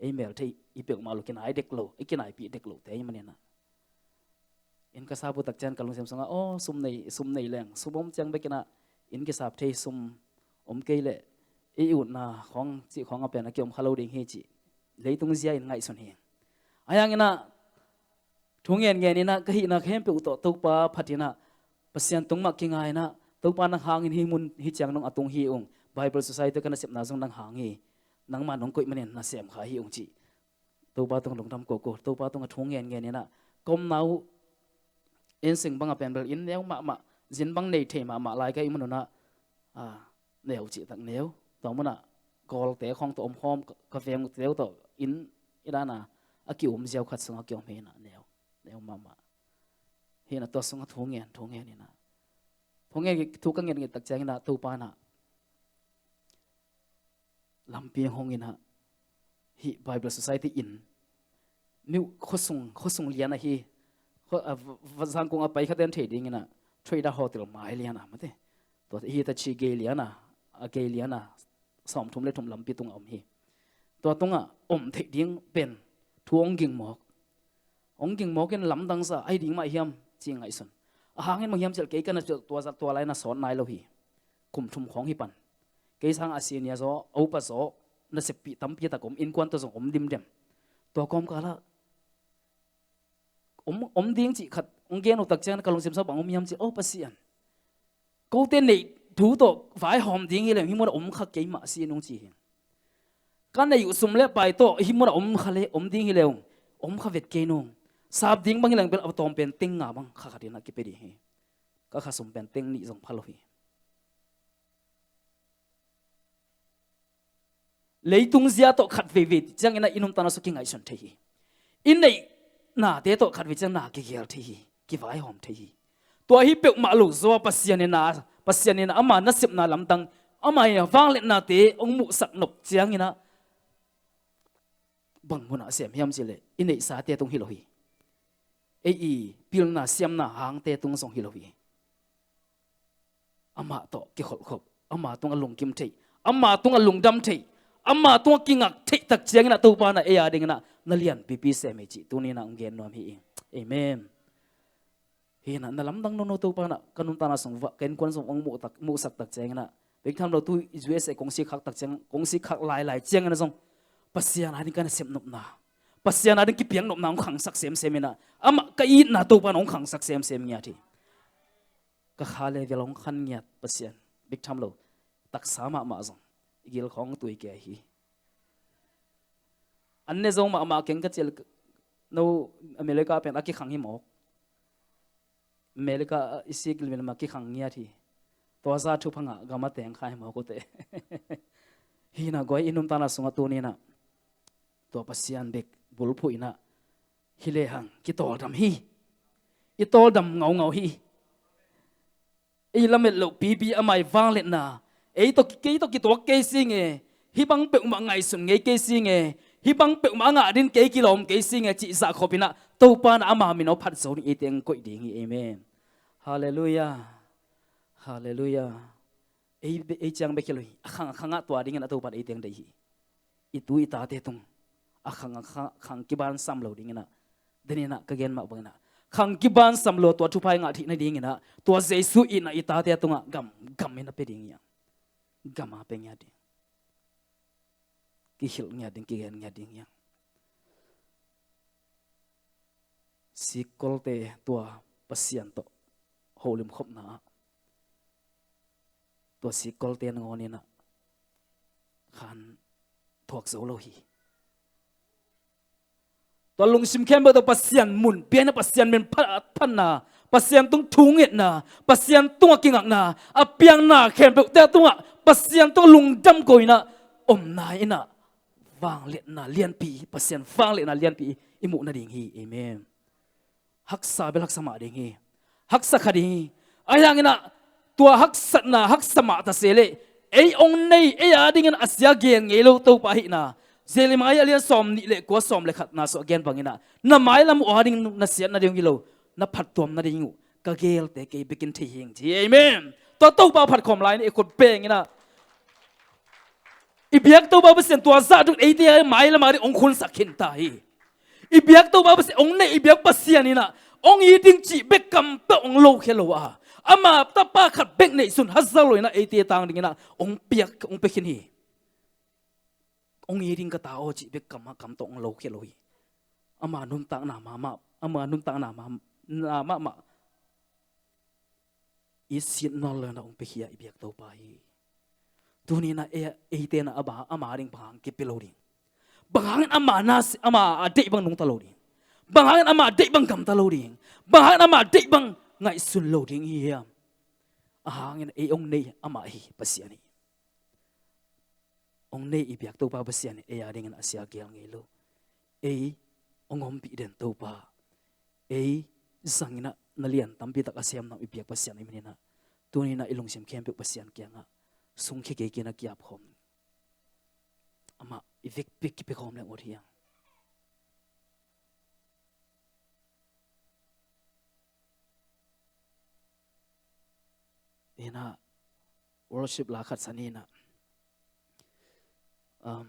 ei mel theih i peuhmah lo, kinai dek lo, i kinaipih dek lote i maninah. Inn ka sap uh tak ciang ka lungsim sungah aw sum nei, sum nei leng, sum om ciang bekinah inn kisap thei, sum om kei leh i utna khawng cih khawng a pen a kiom kha lo ding hi cih leitung zia in ngaihsun hi. A hianginah thu ngen ngen inah ka hihna khempeuh tawh Topa phat inah Pasian tung mah kingai inah Topa nang hangin hih mun hih ciang nong a tung hi ung. Bible Society ka nasepna zong nang hang hi. Nangmah nong koih manin na sem kha hi ung cih Topa tung lungdam koko, Topa tung a thu ngen ngen inah ka omna uh inn sing bang a pen bel inn neu mahmah, zin bang nei thei mahmah lai ka i manunah, ah, neu cihtak neu. Tua munah Kawlte khawng tawh om khawm ka, ka veng teu tawh inn i dana a ki-um ziau khat sungah kiom hi inah neu, neu mahmah. Hi inah tua sungah thu ngen, thu ngen inah. Thu ngen, thu ka ngen ngen tak ciang inah Topa inah lampi hong inah hih Bible Society in mi uh khuasung, khuasung lian ahi, khua-, a, va-, va-, Zangkong a pai khaten thei ding inah Trader Hotel mai lian a mate. Tua hi ta chi gei lian a, a gei lian a sawmthum le thum lampi tungah om hi. Tua tungah om theih ding pen thu hong ging mawk. Hong ging mawk in lamdang sa ahi ding mah hiam ci ngaihsun. A hangin bang hiam cihleh kei ka na tua zat tua lai na sawt nai lo hi. Kum thum khawng hi pan. Kei sang a senior zaw, a upa zaw, naseppih tampi tak om, innkuan tawh zong om dimdem. Tua kawmkalah om, om ding cih khat hong gen uh tak ciang ka lungsim sungah bang om hiam cih, aw Pasian, kote neih thu tawh vaihawm ding hi leng hih munah om kha kei mah si nung ci hi. Ka neih uh sum le pai tawh hih munah om kha le, om ding hi leng om kha vet kei nung. Sap ding bang hi leng bel a tawm pen teng nga bang kha khat inah kipia ding hi. Ka kha sum pen teng nih zong pha lo hi. Leitung zia tawh khat veivei ciang inah i nuntakna sung kingaihsun thei hi. I neihnate tawh khat vei ciang na kigel thei hi, kivaihawm thei hi. Tua hi peuhmah lo zaw a Pasian inah, Pasian inah ama nasepna lamdang, ama inah vangliatnate hong muhsak nop ciang inah bang munah sem hiam cihleh i neihsate tung hi lo hi. Ei i pilna siamna hangte tung zong hi lo hi. Amah tawh kikholhkhop, amah tungah lungkim theih, amah tungah lungdam theih, amah tungah kingak theih tak ciang inah Topa na ei a ding inah na lianpipi sem hi cih tuni inah hong gen nuam hi ing. Amen. Hi inah na lamdang nono Topa inah ka nuntakna sung va, ka innkuan sung hong muh tak, muhsak tak ciang inah bek tham lo tu U S A kong sik khak tak ciang, kong sik khak lailai ciang inah zong Pasian a ding ka nasep nopna, Pasian a ding kipiak nopna hong khangsak semsem inah amah ka itna Topa inah hong khangsak semsem ngiat hi. Ka kha level hong khan ngiat Pasian, bik tham lo, taksa mahmah zong i gil khawng tui kei hi. An ne zo mahmah keng ka cil, no America pen a kikhang hi mawk. America i sik limlim a kikhang ngiat hi. Tua za thupha ngah gam a teng kha hi mawk ute. Hi inah guai i nuntakna sungah tuni inah tua Pasian bek bulphuh inah hi lehang kitawldam hi. I tawldam ngaungau hi. Ei lamet loh pipi ama i vangliatna, ei tawh, kei tawh kituak kei si nge, hih bang peuhmah ngaihsun ngei kei si nge, hih bang peuhmah a ngah din kei kilawm kei si nge cih zahkhop inah Topa inah ama min aw phat zo ding eite hong koih ding hi. Amen. Halleluiah. Halleluiah. Ei, ei ciang bek hi lo hi. A khang a khangah tua ding inah Topa in eite hong deih hi. I tu i tate tung a khang, a khang, khang kibansam lo ding inah, den inah ka gen mah bang inah khang kibansam lo tua thupha i ngah theih nading inah tua Jesu itna i tate tungah gam, gam inah pia ding hi hang. Gam a pia ngiat ding, kihilh ngiat ding, kigen ngiat ding hi hang. Sikkolte tua Pasian tawh holim khopna ah tua sikkolte nangawn inah khan thuak zo lo hi. Tua lungsim khempeuh tawh Pasian mun piakna, Pasian min phat, phatna, Pasian tung thungetna, Pasian tungah kingakna, a piakna khempeuhte tungah Pasian tungah lungdam ko-in ah omna in ah vangliatna lianpi, Pasian vangliatna lianpi i muh nading hi. Amen. Haksa bel haksa mah ding hi. Haksa kha ding hi. Ahi hangin ah tua haksatna haksa mah ta se leh, ei hong nei, ei adingin a sia gel ngei lo Topa ahihna Jeremiah a lian sawmnih le kua, sawm le khatna sungah a gen bangin ah, na mailam uh ading nasiat nading uh hi lo, na phattuam nading uh ka geelte kei bekin thei hi ing ci hi. Amen. Tua Topa phat khawm lai-in i khut bengin ah, i biak Topa Pasian tua zah dong eite a mailam ading hong khunsak khin ta hi. I biak Topa Pasian, hong neih i biak Pasian in ah hong it ding cih bek kam peuh hong lokhia lo a, ama tapa khat bek neihsun hazat lo-in ah eite tang dingin ah hong piak, hong pia khin hi. Hong it ding ka ta aw cih bek kam, kam tawh hong lokhia lo hi. Ama nuntakna mahmah, ama nuntakna mah, na mahmah i sit nawn lo-in ah hong piakhia i biak Topa hi. Tuni-in ah e-, eite in ah ama, ama ding bang hang kipia lo ding, bang hangin ama na si-, ama a deih bang nungta lo ding, bang hangin ama a deih bang gamta lo ding, bang hangin ama a deih bang ngaihsun lo ding i hi hiam? A hangin ei hong nei amah hi, Pasian hi. Hong nei i biak Topa Pasian in ei adingin a sia gel ngei lo. Ei hong ompih den Topa, ei zangin ah na lian tampi tak a sem nam i biak Pasian i min in ah, tuni-in ah i lungsim khempeuh Pasian kiangah sungkhia kik in ah ki-ap khawm, amah i vekpi-in kipia khawm leng ut hi hang. In ah, worship la khat sa ni in ah, um,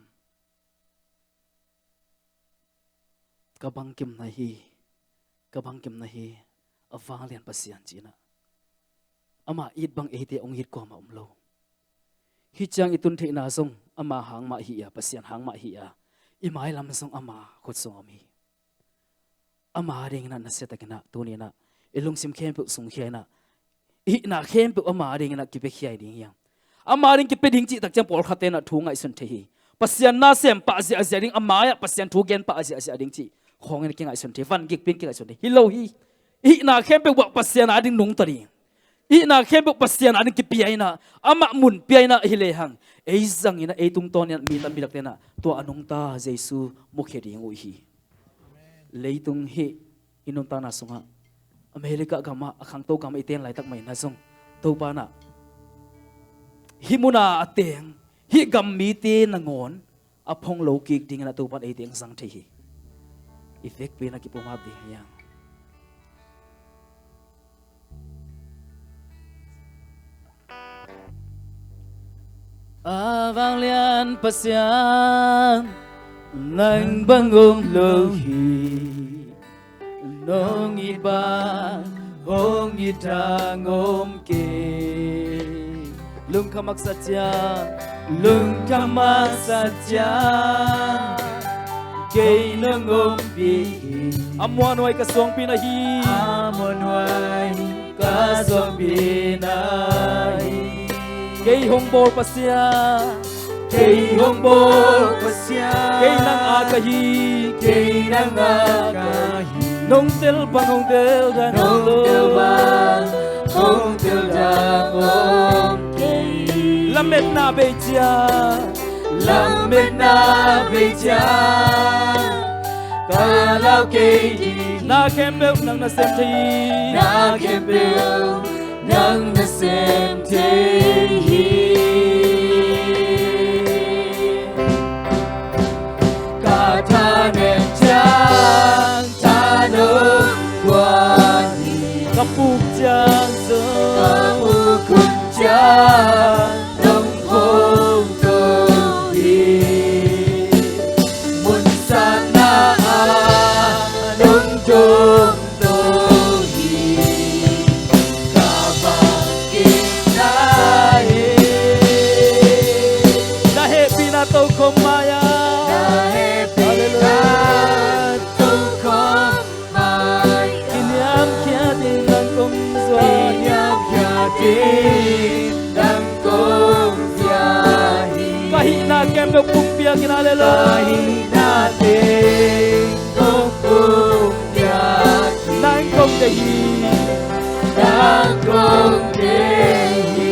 ka bangkimna hi, ka bangkimna hi, a vanglian Pasian ci-in ah, ama it bang eite hong it kuamah om lo. Hih ciang i tun theihna zong ama hang mah hi a, Pasian hang mah hi a, i mailam zong ama khut sungah om hi. Ama dingin ah nasiatakin ah tuni-in ah i lungsim khempeuh sungkhia in ah, i hihna khempeuh ama dingin ah kipiakhia ding hi hang. Ama ding kipia ding cih tak ciang pawlkhatte in ah thu ngaihsun thei hi. Pasian na sem pah ziahziah ding, a mai-ah Pasian thu gen pah ziahziah ding cih khawngin kingaihsun thei, van gikpi-in kingaihsun thei hi lo hi. I hihna khempeuh uah Pasian ading nungta ding, i hihna khempeuh Pasian ading kipia in ah, amah mun pia in ah hi lehang, ei zangin ah, ei tungtawnin ah mi tampi takte in ah tua a nungta Jesu mukhia ding uh hi. Leitung hih i nuntakna sungah, America gamah, a khangto gamah i ten laitak mah in ah zong, Topa in ah hih munah a teng hih gam mite nangawn a phong lo kik dingin ah Topa in eite hong zang thei hi. I vekpi-in ah kipumap ding hi hang. A vanglian Pasian, nang bang om lo hi. Nong it bang hong it dang om kei. Lungkham haksa ciang, lungkham haksa ciang, kei nong ompih hi. A muanhuai ka suangpi na hi. A muanhuai ka suangpi na hi. Kei hong bawl Pasian, kei hong bawl Pasian, kei nang a ka hi. Kei nang a ka hi. Nong tel bang hong tel dang, nong tel bang hong tel dang om kei. Lametna bei ciang, lametna bei ciang, ka lau kei ding. Na khempeuh nang na sem thei hi. Na khempeuh nang na sem thei hi. Ka thanem ciang thanem kuan hi. Ka puk ciang zong, ka puk hun ciang nong phong to hi. Mun satna ah nong phong to hi. Ka bangkimna hi. Pumpiak in, hallelujah. Ka hihna teng kong pumpiak hi. Nang kong deih hi. Nang kong deih hi.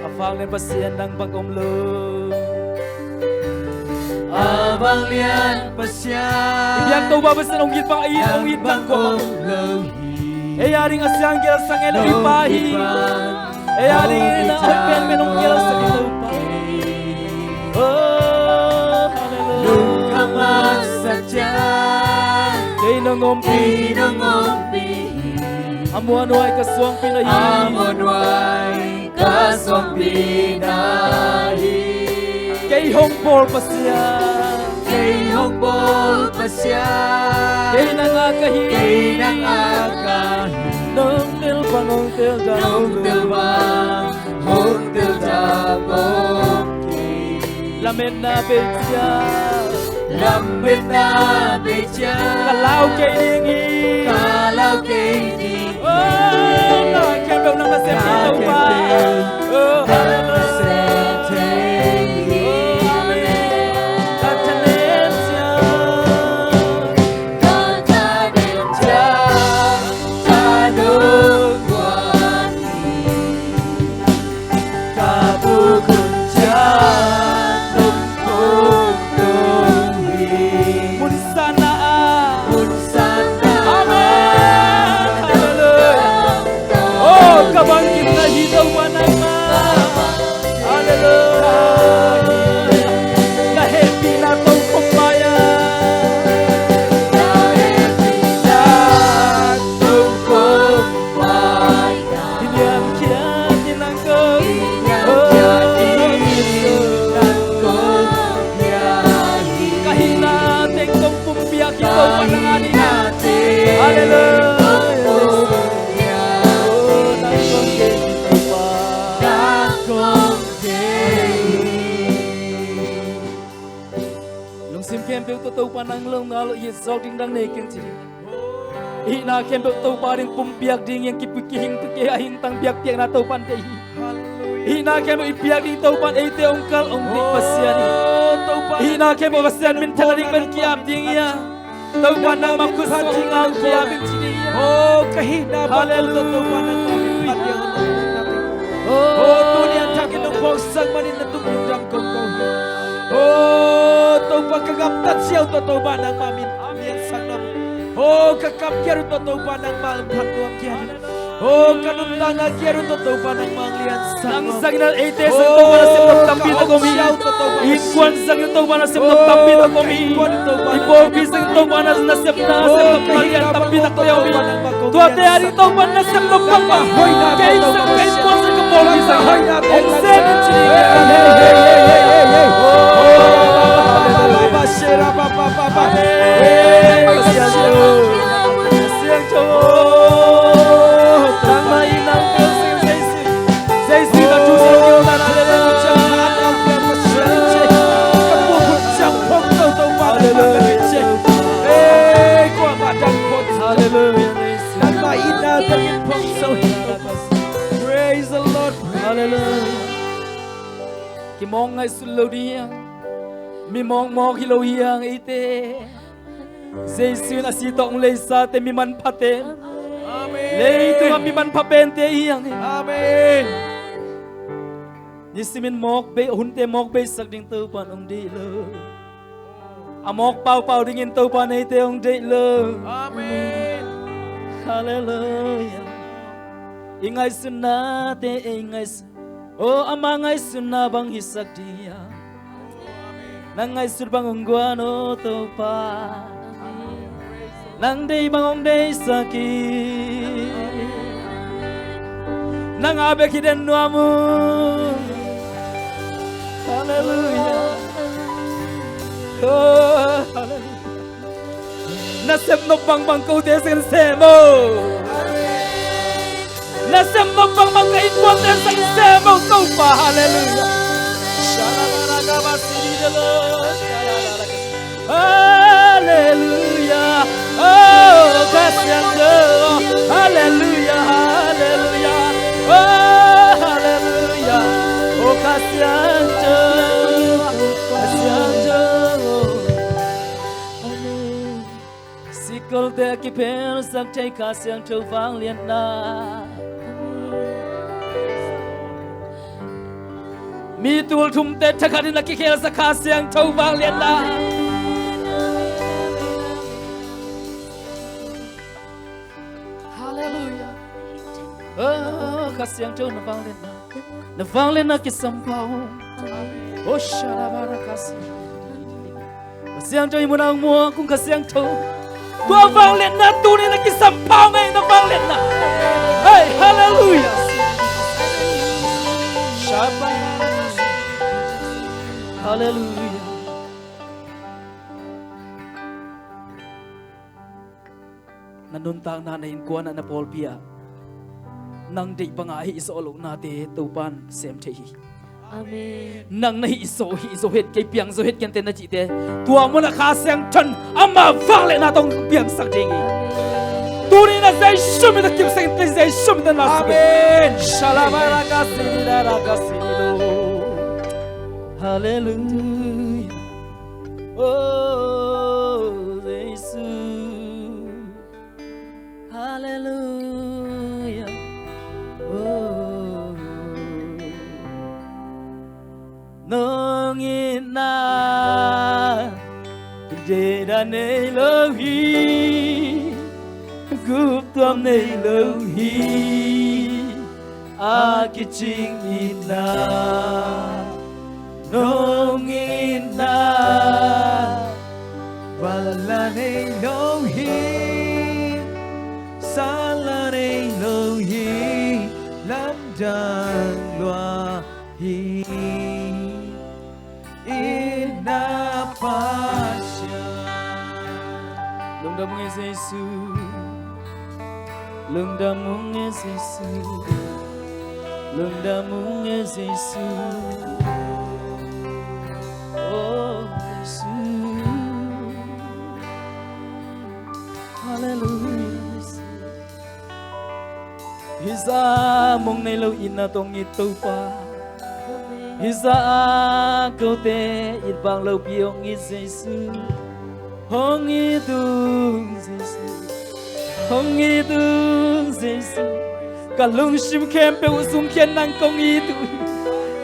A vanglian Pasian nang bang om lo. A vanglian Pasian. I biak Topa Pasian hong it bang, a it, hong it bang kua om lo hi. Ei a ding a siang gel sang en a i Pa hi. Ei a ding in a hoih penpen hong gel sang i Topa. Oh, hallelujah. Lungkham a sa ciang kei nong ompih. Kei nong ompih. A muanhuai ka suangpi na hi. A muanhuai ka suangpi na hi. Kei hong bawl Pasian. Kei hong bawl Pasian. Kei nang a ka hi. Kei nang a ka hi. Nong tel bang hong tel dam. Nong tel bang hong tel dam om kei. Lametna bei ciang. Lametna bei ciang. Ka lau kei ding hi. Ka lau kei ding hi. Oh, na khempeuh nang nasem thei hi Topa. Oh, hallelujah. Oh, amen. Ka thanem ciang. Ka thanem ciang. Ka dong guan hi. Ka buk hun ciang nong kong dong hi. Mun sanna ah. Mun sanna ah. Amen. Hallelujah. Oh, ka bangkimna hi Topa nangmah. Hallelujah. Na hehpihna tawh kong pai a. Na hehpihna tawh kong pai a. Hi niamkhiat in nang kong, oh, ka hihna teng kong pumpiak hi Topa nang a ding. Hallelujah. Oh, nang kong deih hi Topa. Lungsim khempeuh tawh Topa nang lo ngal lo, i zawk ding dang nei keng ci ding. I hihna khempeuh Topa ding pumpiak ding hi hang, kipui kihing pui kei a hing tang biakpiakna Topa in deih hi. I hihna khempeuh i piak ding Topa in eite hong kalh hong deih Pasian hi. I hihna khempeuh Pasian minthanna ding pen ki-ap ding hi a. Topa nangmah khut sung ngal ki-ap in ci ding hi a. Oh, ka hihna bang tawh Topa nangmah min phat ding hong om na ding. Oh, tuni a thak in hong phawksak manin na tung lungdam kong ko hi. Oh, Topa ka gamtat ziau tawh Topa nangmah min liansak nuam. Oh, ka kam kiat uh tawh Topa nangmah hong phat nuam kiat in. Oh, ka nuntakna kiat uh tawh Topa nangmah hong liansak nuam. Nang zangin a eite zang Topa nasem nop tampi tak om hi. Innkuan zangin Topa nasem nop tampi tak om hi. I pawlpi zangin Topa nasem, nasem nop tampi tak om hi. Tuate a ding Topa nasem nop bang bang. Kei zang, ka innkuan zang, ka pawlpi zang. Hong sem in ci ding. Pasian aw, nangmah in nang tel sing Jesu. Jesu na thu sing tel na le le na ciang hat a tel Pasian in ci. Ka pu khut ciang phong to to pa na ka ci. Ei, kua ma dang phong. Hallelujah. Nangmah in na tel in phong so. Praise the Lord. Hallelujah. Kimawk ngaihsut lo ding hi hang. Mi mawkmawk hi lo hi hang eite. Jesu in a si tawh hong leisate mi manphate. Amen. Leitungah mi manpha pente hi hang hi. Amen. Nisimin mawk bei, hunte mawk beisak ding Topa in hong deih lo. A mawk paupau dingin Topa in eite hong deih lo. Amen. Hallelujah. I ngaihsutnate ei ngaihsut. Oh, ama ngaihsutna bang hisak ding hiam? Nang ngaihsut bang hong guan, oh Topa. Nang deih bang hong deihsak hi. Nang a bek hi den nuam uh. Hallelujah. Oh, hallelujah. Na sem nop bangbang kote sangin sem o. Na sem nop bangbang ka innkuante sangin sem o Topa. Hallelujah. Hallelujah. Oh, Kha Siangtho. Hallelujah. Hallelujah. Oh, hallelujah. Oh, Kha Siangtho. Te a kiphelsak thei Kha Siangtho vangliatna. Mi tul thumte thakhatin a kikhelsak Kha Siangtho vangliatna. Halleluiah. Oh, Kha Siangtho na vangliatna. Na vangliatna kisam pah. Oh, sharabarakasi. Kha Siangtho i munah hong muak ung Kha Siangtho. Tua vangliatna tuni na kisam pah ung ei, na vangliatna. Hey, halleluiah. Shabbat. Halleluiah. Na nuntakna, na innkuan ah, na pawlpi ah nang deih banga hih zawh lohnate Topa'n sem thei hi. Amen. Nang na hih zo, hih zo het kei, piang zo het kei nteh na cihte, tua munah Kha Siangtho in ama vangliatna tawh piangsak ding hi. Amen. Tuni na Jesu min tawh kipsak in, Jesu min tawh na suk in. Amen. Shalabarakasi, darakasi, lo. Halleluiah. Oh, Jesu. Halleluiah. Oh. Nong itna deihdan nei lo hi, guptuam nei lo hi. A kicing itna nong itna, val la nei lo hi, sa la nei lo hi, lamdang lua hi. Itna Pasian. Lungdam ung e Jesu. Lungdam ung e Jesu. Lungdam ung e Jesu. Oh Jesu. Halleluiah. Hih zah mong nei lo itna tawh hong it Topa. Hih zah a kote it bang lopi hong it Jesu. Hong it ung Jesu. Hong it ung Jesu. Ka lungsim khempeuh zungkhiat nang kong it uh hi.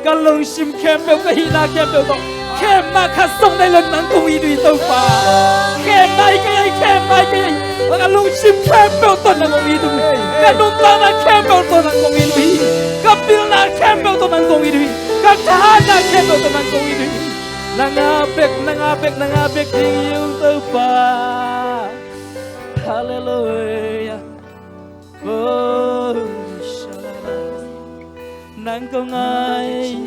Ka lungsim khempeuh, ka hihna khempeuh tawh khemna khat zong nei lo nang kong it uh hi Topa. Khemna hi kei, khemna hi kei. Ka lungsim khempeuh tawh nang kong it uh hi. Ka nuntakna khempeuh tawh nang kong it uh hi. Ka pilna khempeuh tawh nang kong it uh hi. Ka thahatna khempeuh tawh nang kong it uh hi. Nang a bek, nang a bek, nang a bek ding hi ung Topa. Halleluiah. Oh, shalala. Nang kong ngai,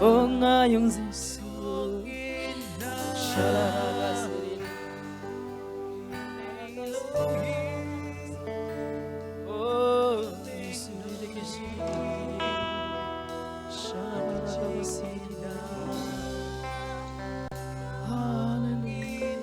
oh ngai ung Jesu. Shalala. Oh, Jesu. Shalala. Hallelujah.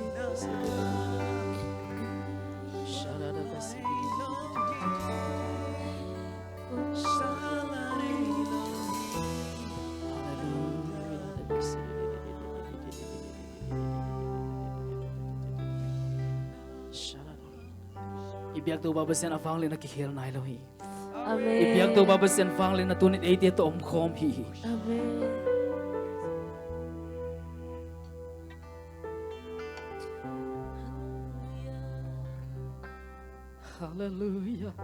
I biak Topa Pasian a vangliatna kikhel nai lo hi. Amen. I biak Topa Pasian vangliatna tuni-in eite tawh omkhawm hi hi. Amen. Halleluiah.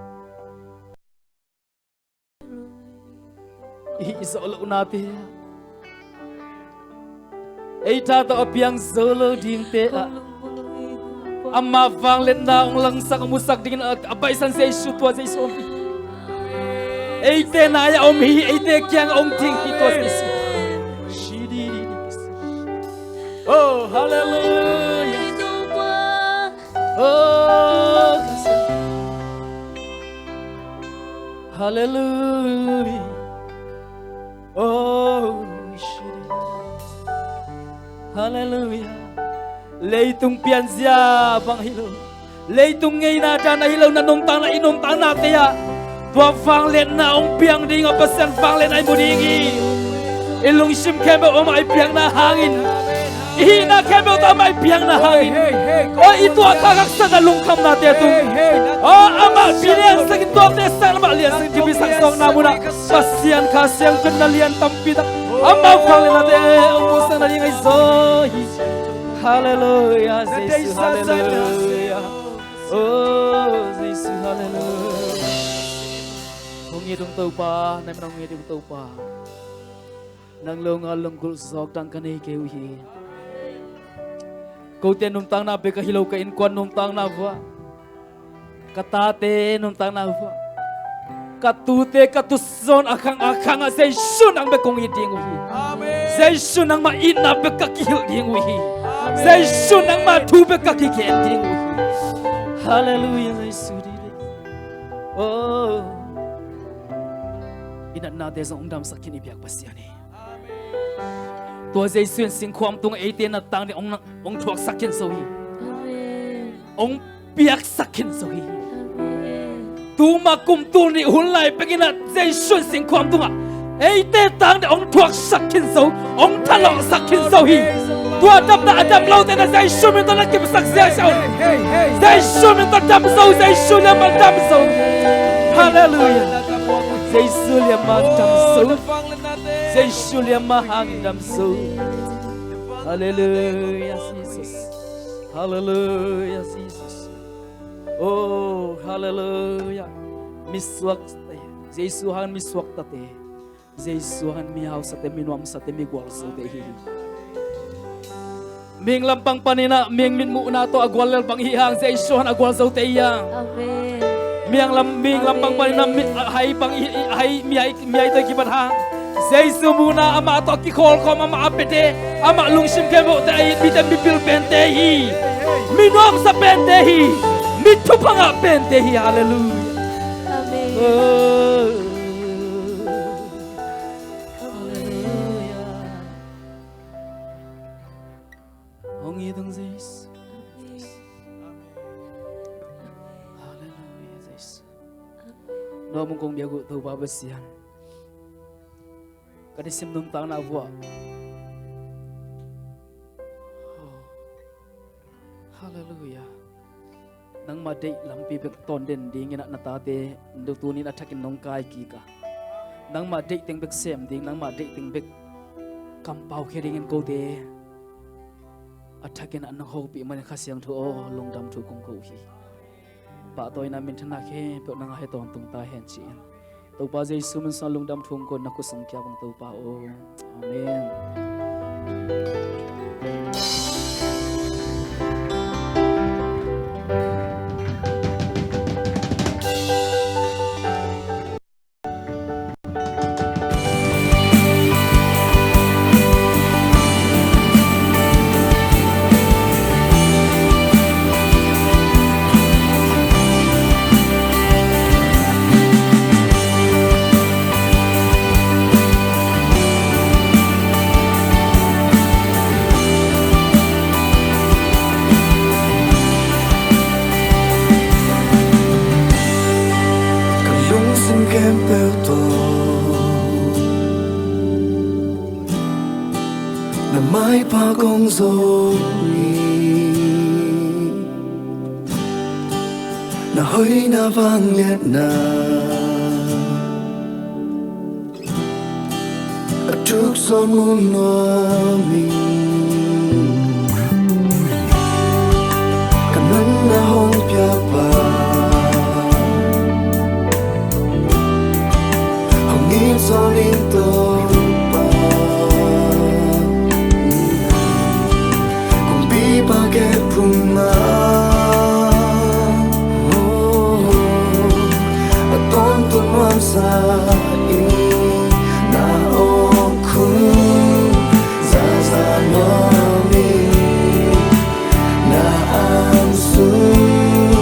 I hih zawh lohnate ei tha tawh a piang zo lo dingte ah ama vangliatna hong langsak, hong musak dingin a, a baihsan Jesu, tua Jesu om hi. Eite nai-ah om hi, eite kiangah om ding hi tua Jesu. Oh, halleluiah. Oh, halleluiah. Oh, halleluiah. Leitung pianzia bang hi lo, leitung ngeina dan ahi lo, na nungtakna, i nungtaknate ah tua vangliatna hong piang ding a, Pasian vangliatna i mu ding hi. I lungsim khempeuh om a i piakna hangin. hihna khempeuh tawh amah i piakna hangin, aw, i tuahkhak haksatna lungkhamnate tung, aw, amah pi liansakin tuamte sang, amah liansakin kipisak suakna munah Pasian Kha Siangtho in na lian tampi tak, amah vangliatnate hong musak nading ahi zaw hi. Halleluiah, Jesu, halleluiah. Oh, Jesu, halleluiah. Hong it ung Topa, na min hong it ung Topa. Nang lo nga lunggulh zawk dang ka nei kei uh hi. Kote nuntakna bek ahi lo, ka innkuan nuntakna vuah, ka tate nuntakna vuah, ka tute ka tuzawn a khang a khangah Jesu nang bek kong it ding uh hi. Jesu nangmah itna bek ka kihilh ding uh hi. Jesu nangmah thu bek ka kigen ding uh hi. Halleluiah, Jesu dide. Oh. I natnate zong hong damsak khin i biak Pasian hi. Tua Jesu in singkhuam tungah eite natang ding hong, hong thuaksak khin zo hi. Hong piaksak khin zo hi. Tuma kum tul nih hun lai pekinah Jesu in singkhuam tungah eite tang ding hong thuaksak khin zo, hong thalawhsak khin zo hi. Tua damna a dam lote na Jesu min tawh na kipsak ziahziah un. Jesu min tawh dam zo, Jesu liamah dam zo. Halleluiah. Jesu liamah dam zo. Jesu liamah hang dam zo. Halleluiah, Jesus. Halleluiah, Jesus. Oh, halleluiah. Misuakte, Jesu hang misuaktate, Jesu hang mihausate, minuamsate, migualzote hi. Mihing lampang paninah mihing mitmuhna tawh a guallel bang hi hang, Jesu hang a gualzote hi hang. Mihing lam, mihing lampang paninah mi, a hai bang hi, a hai, mihai, mihai tawh kipat hang, Jesu muhna amah tawh a kikhawlkhawm, amah a piate, amah lungsim khempeuhte a it mite mipil pente hi. Minuamsa pente hi. Mi thupha ngah pente hi. Halleluiah. Amen. Oh. Halleluiah. Hong it ung Jesu. Halleluiah, Jesu. Nuam ung, kong biak uh Topa Pasian. Ka nisim nuntakna vuah. Oh. Halleluiah. Nangmah deih lampi bek tawn den dingin ah na tate, tu-in a thakin nong kai kik a, nangmah deih teng bek sem ding, nangmah deih teng bek kampau khia dingin kote a thakin ah nong hopih manin Kha Siangtho aw, lungdam thu kong ko hi. Pahtawina minthanna khempeuh nang a hih tawntung ta hen ci-in Topa Jesu min sungah lungdam thu kong ko, na khut sung kiap ung Topa aw. Amen. Ka lungsim khempeuh tawh na maipha kong zong hi. Na hoihna vangliatna a thuk zawn mun nuam hi. Ka nunna hong piakpa, hong it zaw ning Topa. Kumpipa kep phung mah, oh, a tawntung nuamsa in na awk khum zaza nuam in, na angsung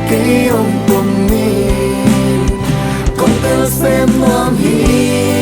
kei hong pom in, kong tel sem nuam hi.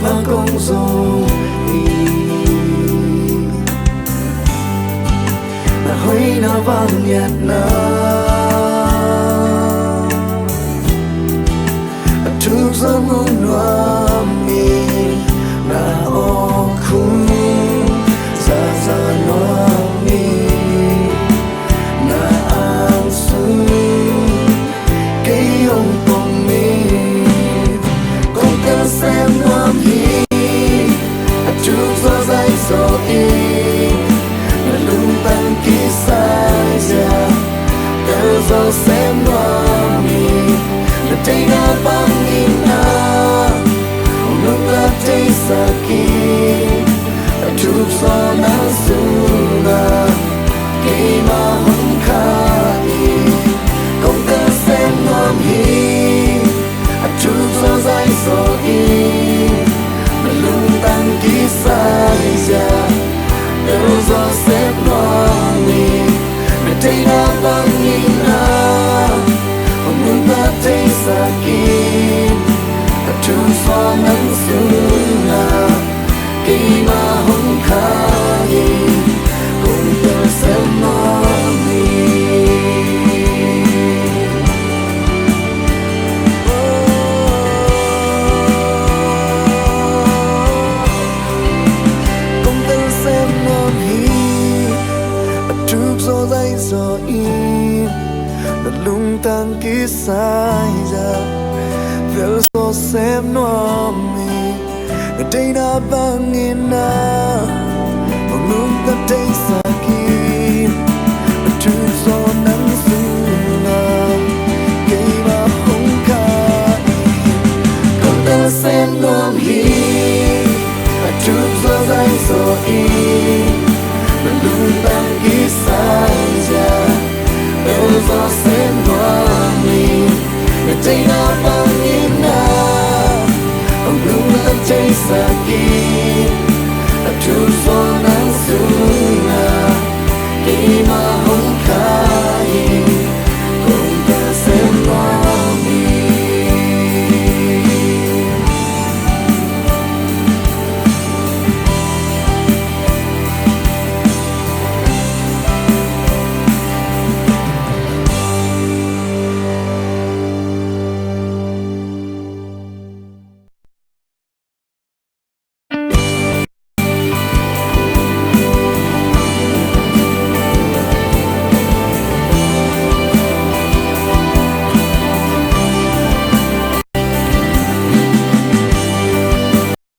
a kong zong hi. Na hoihna vangliatna a thuk zaw nuam hi. Na awkhum zaza nuam hi. Na angsung kei hong pom hi. Kong tel sem nuam hi. A thuk zaw zai zaw hi. Na lungtang kisai zia tel zaw sem nuam hi. Na theihna bangin ah hong nungta theisak hi. A thuk zaw nang sungah keimah hong kha hi. Kong tel sem nuam hi. A thuk zaw zai zaw hi. Na lungtang kisai zia tel zaw sem nuam hi. Na theihna bangin ah hong nungta theisak hi. A thuk zaw nang sungah keimah hong kha hi. Kong tel sem nuam hi. Kong tel sem nuam hi. A thuk zaw zai zaw hi. Na lungtang kisai zia tel zaw sem nuam hi. Na theihna bangin ah hong nungta theisak hi. A thuk zaw nang sungah keimah hong kha hi. Kong tel sem nuam hi. A thuk zaw zai zaw hi. Na lungtang kisai zia tel zaw sem nuam hi. Na theihna bangin ah hong nungta theisak hi. A thuk zaw